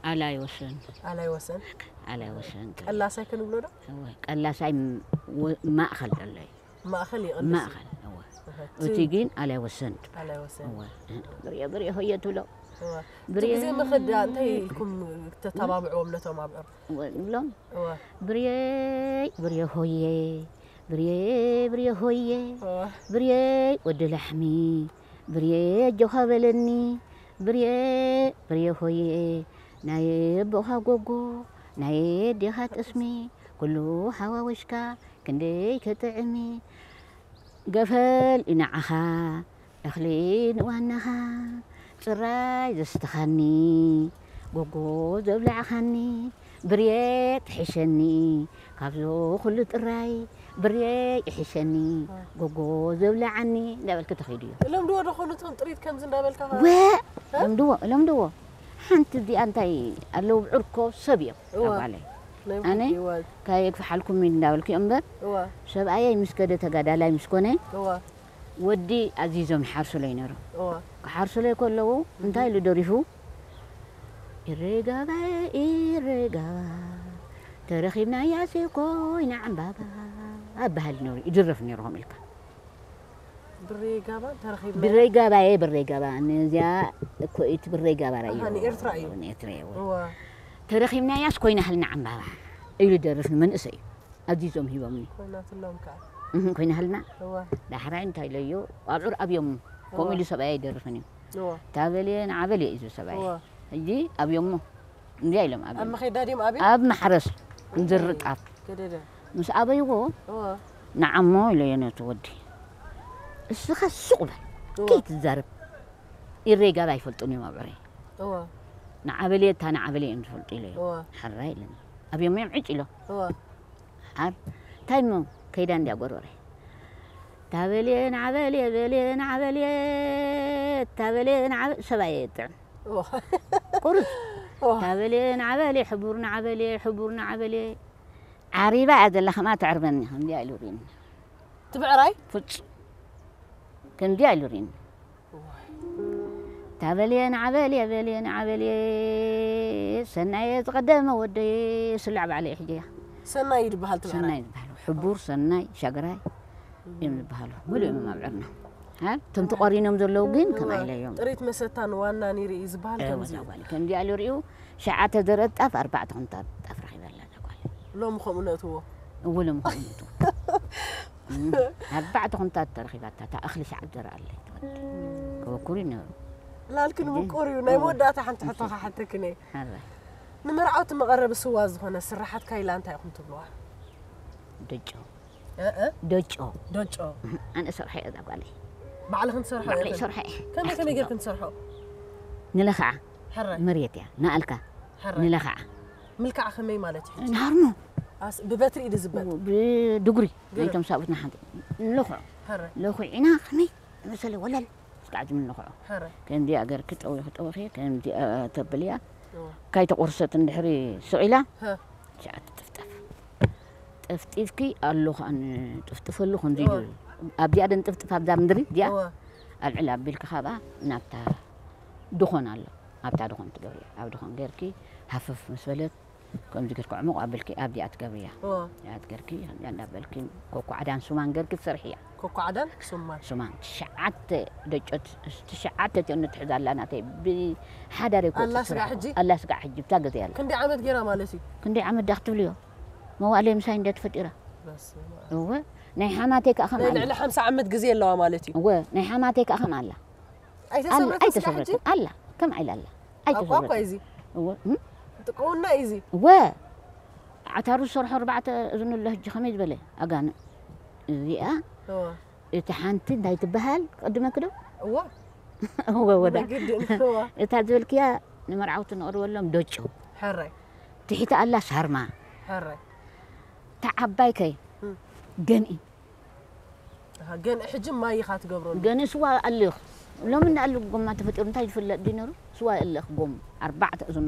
ኣላይ ወሰን፣ ኣላይ ወሰን ኣላይ ወሰን። ቀላሳይ ክንብሎ ዶ? እወ፣ ቀላሳይ ም-፣ ወ-፣ ማእኸል ዘሎ እዩ። ማእኸል ይቐልስ። ማእኸል፣ እወ። እህ፣ እቲ ግን ኣላይ ወሰን። ኣላይ ወሰን። እወ። ብርየ፣ ብርየ ሆየ ትብሎ። እዋ። እቲ ብርየ። ግዜ መኸዳ እንታይ ኢልኩም ተተባብዕዎም ነቶም ኣብዕር? እወ፣ ንብሎም። እዋ። ብርየይ፣ ብርየ ሆየ፣ ብርየ፣ ብርየ ሆየ፣ እዋ። ብርየ ወዲ ላሕሚ፣ ብርየ ኣጆኻ በለኒ፣ ብርየ፣ ብርየ ሆየ፣ ናይ ኣቦኻ ጎጎ፣ ናይ ኣዴኻ ጥስሚ፣ ኩሉ ሓዋወሽካ ክንደይ ክጥዕሚ። ገፈል እዩ ንዓኻ እኽሊ ንዋናኻ፣ ጽራይ ዘስተኻኒ፣ ጎጎ ዘብላዕኻኒ፣ ብርየ ትሕሸኒ፣ ካብዞ ኩሉ ጥራይ ብርየ ይሕሸኒ፣ ጎጎ ዘብላዓኒ እንዳበልኪ ተኸይዱ እዩ። እለምድዎ ዶ ኾኑ እቶም ጥሪት ከምዚ እንዳበልካ? ወ፣ እለምድዎ፣ እለምድዎ። ሓንቲ እዚኣ እንታይ ኣለዉ ብዕርኮ ሰብ እዮም፣ እዋ። ኣጓለይ። ናይ ኣነ ህይወት። ካየግፍሓልኩም እንዳበልኩ እዮም እምበር፣ እዋ። ሰብኣየይ ምስ ከደ ተጋዳላይ ምስ ኮነ፣ እዋ። ወዲ ኣዚዞም ይሓርሱለይ ነይሮም። እዋ። ክሓርሱለይ ከለዉ እንታይ ኢሉ ደሪፉ? "ኢሬጋባይ፣ ኢሬጋባ፣ ተረኺብናያ ሲ ኮይና ዕምባባ" ኣበሃል ነይሩ፣ ይድረፍ ነይሩ ከምኡ ኢልካ። ብሬጋባ ተረኺብና። ብሬጋባየ፣ ብሬጋባ፣ ነዚኣ እኮ እቲ ብሬጋባ ራዩ። ኣሃ፣ ንኤርትራ እዩ። ንኤርትራ እዩ። እዋ። "ተረኺብናያስ ኮይና ህልና ዕምባባ" ኢሉ ደርፍ ንመንእሰይ እዩ። ኣዚዞም ሂቦምኒ። ኮይናትሎም ከኣ። እህ፣ ኮይና ህልና። እዋ። ዳሕራይ እንታይ ኢለዮ? ኣብዑር ኣብዮም። ከምኡ ኢሉ ሰብኣይ ኣይደርፍን እዩ። እዋ። ታበልየ ንዓበልየ እዩ ሰብኣይ። እዋ። ሕጂ ኣብዮሞ። እንዲያ ኢሎም ኣብዮም። ኣብ መኼዳ ድዮም ኣብዮም? ኣብ ማሕረስ። እንዝርጣፍ። ገደደ። ምስ ኣበይዎ፣ እዋ። ንዓሞ ኢለዮ ነቲ ወዲ። "እስኻ ሱቕ በል። እዋ። ከይትዛረብ። ኢሬጋባ ኣይፈልጡን እዮም ኣብዑረይ። እዋ። ንዓበልየ፣ እታ ንዓበልየ እዮም ዝፈልጡ" ኢለዮ። እዋ። ሕራይ ኢለኒ። ኣብዮም እዮም ዕጭ ኢሎ። እዋ። ሓር፣ እንታይ እሞ ከይዳ እንድያ ጎረረ። "ታበልየ ንዓበልየ፣ በልየ ንዓበልየ፣ ታበልየ ንዓበ-" ሰብኣየ የጥዕም። እዋ። ቁሩብ። እዋ። "ታበልየ ንዓበልየ፣ ሕቡር ንዓበልየ፣ ሕቡር ንዓበልየ። ዓሪባ እያ ዘላ፣ ከምኣ ተዕርበኒ" ከምዚኣ ኢሉ ርእኒ። ትብዕራይ? ፍጹም። ከምዚኣ ኢሉ ርእኒ። ታበልየ ንዓበልየ፣ በልየ ንዓበልየ፣ ሰናየ ዝቐደመ ወደየ፣ ስላዕ ባዕለይ ሕጂ እያ። ሰናይ ድበሃል ትብዕራይ? ሰናይ ዝበሃል። ሕቡር፣ ሰናይ፣ ሻግራይ እዮም ዝበሃሉ። ሙሉእ እዮም ኣብዕርና። ሃ? እቶም ተቖሪኖም ዘለዉ ግን ከምኣ ኢለ እዮም። ጥሪት መሰታን ዋናን ይርኢ ዝበሃል እወ፣ ከምዚ እዩ። እዛ ጓል ከምዚኣ ኢሉ ርእዩ፣ ሸዓተ ዘረት ጣፍ፣ ኣርባዕተ ኩንታት ጣፍ ረኺባ ኣላ እዛ ጓል። ሎሚ ከምኡ ነእትዎ? እወ፣ ሎሚ ከምኡ ነእትዎ። እም፣ ኣርባዕተ ኩንታት ተረኺባታ፣ እታ እኽሊ ሸዓብ ዘርኣለይ ትወዲ። ከበኩሩ ይነበሩ። ላልክን ምቁር እዩ። ናይ መወዳእታ ሓንቲ ሕቶ ክሓተክን እየ። ኣረ ንመርዓውቲ መቐረቢ ስዋ ዝኾነ ስራሓት ካይላ እንታይ ኢኹም ትብልዋ? ደጮ እ- እ? ደጮ ዶጮ ኣነ ሰርሐ እዛ ጓለይ ባዕልኽን ትሰርሖ ባዕለይ ኢኽን? ሰርሐ ከመይ ከመይ ጌርክን ትሰርሖ? ንለኽዓ ሕረ መሬት እያ ንኣልካ ሕረ ንለኽዓ ምልካዕ ከመይ ማለት እዩ? ንሃርሞ ኣስ- ብበትሪ ኢድ ዝበል ብድጉሪ ግርም። ናይቶም ሳብኡት ንሓንቲ ንለኽዖ ሕረ ለኹዒና ከመይ መሰለ ወለል ስጋዕ ዝምንለኽዖ ሕረ ከምዚኣ ገርኪ ጠዊኺ ጠዊኺ ከምዚኣ ተብልያ እዋ። ካይተቆርሰት እንድሕሪ ስቕ ኢላ ሀ ሸዓት ጥፍጠፍ ጠፍጢፍኪ ኣሎ ከዓ ንጥፍጥፈሉ ከምዚ ኢሉ እዋ። ኣብዚኣ ደንጥፍጥፍ ኣብዛ ምድሪ እዚኣ እዋ። ኣልዕል ኣቢልኪ ካብኣ ናብታ ድኾን ኣሎ ኣብታ ድኾን ትገብርያ ኣብ ድኾን ገርኪ ሃፍፍ ምስ በለት ከምዚ ገርኪ ዕሙቕ ኣቢልኪ ኣብዚኣ ትገብርያ እዋ። እዚኣ ትገርኪ እዚኣ እንዳበልኪ ኮኳዕዳን ሱማን ገርኪ ትሰርሕያ ኮኳዕዳን ሱማን ሱማን ትሽዓተ ደጮት ትሽዓተ ቲኦን ትሕዝ ኣላ ናተይ ብሓዳር እኮ ኣላ ስጋዕ ሕጂ? ኣላ ስጋዕ ሕጂ ብታ ገዘ ኣላ ክንደይ ዓመት ጌራ ማለት እዩ? ክንደይ ዓመት ዳክ ትብልዮ መዋእለይ ምሳይ እንደ ትፈጢራ በስመ ኣብ። እወ ናይ ሓማተይ ከዓ ከም ናይ ኣላ ልዕሊ ሓምሳ ዓመት ግዜ ኣለዋ ማለት እዩ። እወ ናይ ሓማተይ ከዓ ከም ኣላ ኣላ ኣይተሰብረትን ስጋዕ ሕጂ? ኣይተሰብረትን ኣላ ከም ዓይላ ኣላ ኣቋቋ ኣይተሰብረትን እዚ እወ እም? ጥቅውና እዚ እወ ዓታሩ ዝሰርሖ ኣርባዕተ እዝኑ ኣሎ ሕጂ ከመይ ዝበለ ኣጋነ እዚኣ እዋ እቲ ሓንቲ እንታይ ትበሃል ቅድመ ክዶ እዋ እወ ወዳ ግድን እዋ እታ ዝበልክያ ንመርዓውቲ ንቕርበሎም ደጮ ሕራይ ትሒቲ ኣላ ሳርማ ሕራይ ተዓባይ ከይ እም። ገንኢ ኣሃ፣ ገን ሕጂ ማይ ኢኻ ትገብረሉ ገንኢ ስዋ ኣልኽ ሎሚ እንዳኣሉ ጎማ ተፈጢሩ እንታይ ዝፍለጥ ድዩ ነሩ ስዋ የልኽ ጎም ኣርባዕተ እዝኑ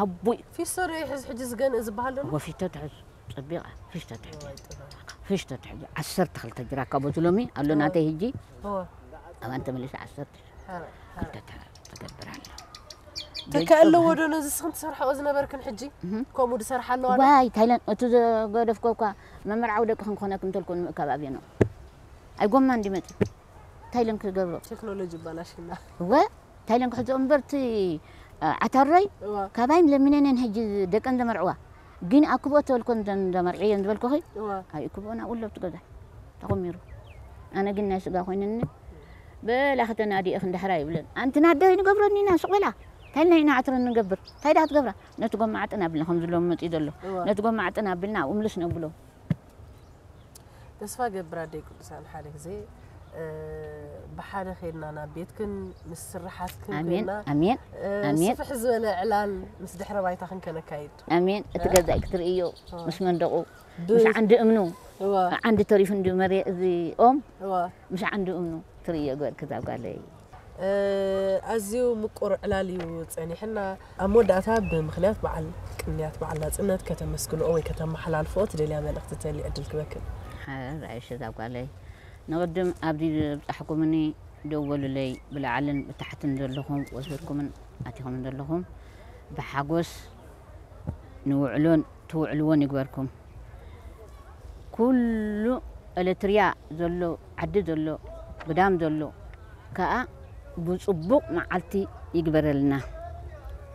ዓቡይ ፊስቶ ዶ ይሕዝ ሕጂ ዝገንእ ዝበሃል ዘሎ ወፊቶ ትሕዝ ጸቢቓ ፊስቶ ትሕዝ ወይ ጥበብ ፊስቶ ትሕዝ ዓሰርተ ክልተ ጅራካ ቦቲ ሎሚ ኣሎ ናተይ ሕጂ እዋ ኣባን ተመሊሰ ዓሰርተ ሕራይ ክልተ ትገብር ኣላ ተካ ኣለዎ ዶ ነዚ ስኽን ትሰርሐኦ ዝነበርክን ሕጂ ከምኡ ድሰርሓ ኣለዋ ዶ? ዋይ ታይላንድ እቲ ዘገደፍኮ እኳ መመርዓዊ ደቂ ክንኮነክ እንተልኮ ንምእካብ ኣብየ ነው ኣይጎማ እንዲመፅ ታይለን ክገብሮ ቴክኖሎጂ ይባላሽና እወ ታይለን ክሕዞ እምበር እቲ ዓታረይ እዋ ካባይን ለሚነንን ሕጂ ደቀን ዘመርዕዋ ግን ኣክብኦ ተበልኮ ዘመርዕየን ዝበልኮኺ እዋ ኣይእክብኦን ኣብኡ ለብቲ ገዛ ተኾሚሩ ኣነ ግን ናይ ስጋ ኮይነኒ በላ ከተናዲእኽ እንዳሕራ ይብለን ኣንቲ ናደይ ንገብረኒ ኢና ሱቕ በላ እንታይ ናይ ኢና ዕትረን ንገብር እንታይ ዳ ትገብራ ነቲ ጎማ ዓጥን ኣብልና ከም ዝሎም መፅኡ ዘሎ እዋ ነቲ ጎማ ዓጥን ኣብልና ኣብኡ ምልስ ነብሎ ተስፋ ገብር ኣደይ ቅዱሳን ሓደ ግዜ እ፣ ብሓደ ኸድና ናብ ቤትክን ምስ ስርሓትክን ኣሜን ኮይና ኣሜን እ፣ ኣሜን። ስፍሕ ዝበለ ዕላል ምስ ድሕረ ባይታኽን ከነካይድ ኣሜን እቲ ገዛኢ ክትርእዮ ምስ መንደቑ ብ- ምስ ዓንዲ እምኑ እዋ ዓንዲ ተሪፉ እንዲ መሬ እዚ ኦም እዋ ምስ ዓንዲ እምኑ ትርእዮ ገርክ እዛ ጓለይ እ፣ ኣዝዩ ምቁር ዕላል እዩ ጸኒሕና ኣብ መወዳእታ ብምኽንያት በዓል ቅንያት በዓል ናጽነት ከተመስግንኦ ወይ ከተመሓላልፍኦ ትደልያ መልእኽቲ ተልዩ ዕድል ክበክን ሓራይ ሽዛ ጓለይ ንቕድም ኣብዚ ዘብጻሕኩምኒ ደወሉለይ ብላዕልን ብታሕትን ዘለኹም ወሲድኩምን ኣቲኹምን ዘለኹም ብሓጎስ ንውዕሎን ትውዕልዎን ይግበርኩም ኩሉ ኤለትርያ ዘሎ ዓዲ ዘሎ ግዳም ዘሎ ከኣ ብጽቡቕ መዓልቲ ይግበረልና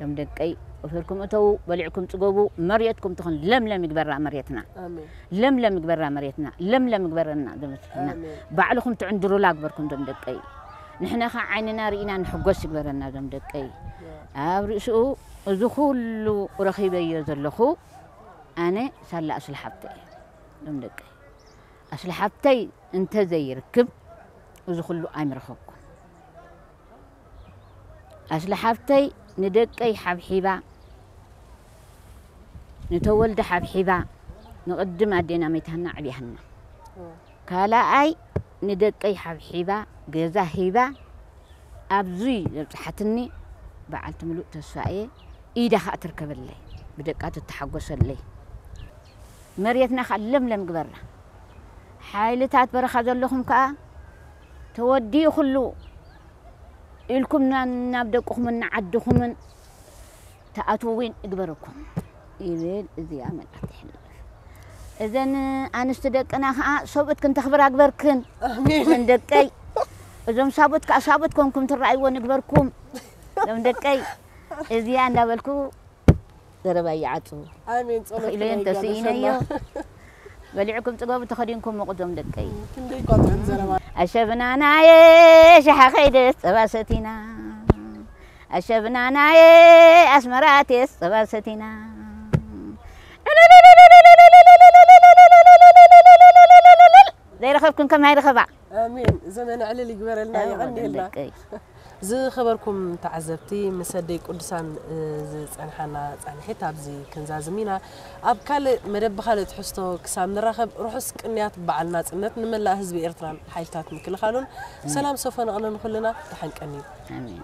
ሎም ደቀይ ወፊርኩም እተዉ በሊዕኩም ጽገቡ መሬትኩም ትኹን ለምለም ይግበራ መሬትና ኣሜን ለምለም ይግበራ መሬትና ለምለም ይግበረና ዘምስሕና ኣሜን ባዕልኹም ትዕንድሩላ ግበርኩም ዞም ደቀይ ንሕና ኸ ዓይንና ርኢና ንሕጎስ ይግበረና ዞም ደቀይ ኣብ ርእስኡ እዚ ኩሉ ረኺበዮ ዘለኹ ኣነ ሳላ ኣስሊ ሓብተ እየ ዞም ደቀይ ኣስሊ ሓብተይ እንተ ዘይርክብ እዚ ኩሉ ኣይምረኸብኩን ኣስሊ ሓብተይ ንደቀይ ሓብሒባ ንተወልደ ሓብሒባ ንቕድም ኣዴና መይታህና ዓብያህና ካልኣይ ንደቀይ ሓብሒባ ገዛ ሂባ ኣብዚ ዘብፅሓትኒ በዓልቲ ምሉእ ተስፋ እየ ኢዳ ከዓ ትርከበለይ ብደቃ ትተሓጎሰለይ መሬትና ከዓ ለምለም ግበራ ሓይልታት በረኻ ዘለኹም ከዓ ተወዲኡ ኩሉ ኢልኩም ናብ ደቅኹምን ንዓድኹምን ተኣትውዊን እግበረኩም ይብል እዚኣ መልእኽቲ ይሕልፍ እዘን ኣንስቲ ደቅና ከዓ ሰብኡት ክንተኽብር ኣግበርክን እዘን ደቀይ እዞም ሳብኡት ከዓ ሳብኡት ኮንኩም ትረኣይዎ ንግበርኩም እዞም ደቀይ እዚኣ እንዳበልኩ ዘረባ ይዓፅው ኣሜን ጸሎት ተኽኢለዮ እንተስኢነዮ በሊዕኩም ፅገቡ ተኸዲንኩም መቑዞም ደቀይ ክንደይ ቋጥዕን ዘረባ ኣሸብናናየ ሸሓ ከይደ ፀባ ሰቲና ኣሸብናናየ ኣስመራቴስ ጸበል ሰቲና። ዘይረኸብክን ከማይ ርኸባ። ኣሜን። ዘመን ዕልል ይግበረልና፣ ኣሜን፣ የቐንየልና። ደቀይ። ዝኸበርኩም ተዓዘብቲ፣ ምስ ኣደይ ቅዱሳን፣ እ፣ ዝጸንሓና ጻንሒት ኣብዚ ክንዛዝም ኢና። ኣብ ካልእ መደብ ብኻልእ ትሕዝቶ ክሳብ ንራኸብ፣ ርሑስ ቅንያት በዓል ናጽነት ንመላእ ህዝቢ ኤርትራን ሓይልታት ምክልኻሉን። ሰላም ሰፈነ ቐነ ንኹልና፣ ደሓን ቀንዩ። ኣሜን።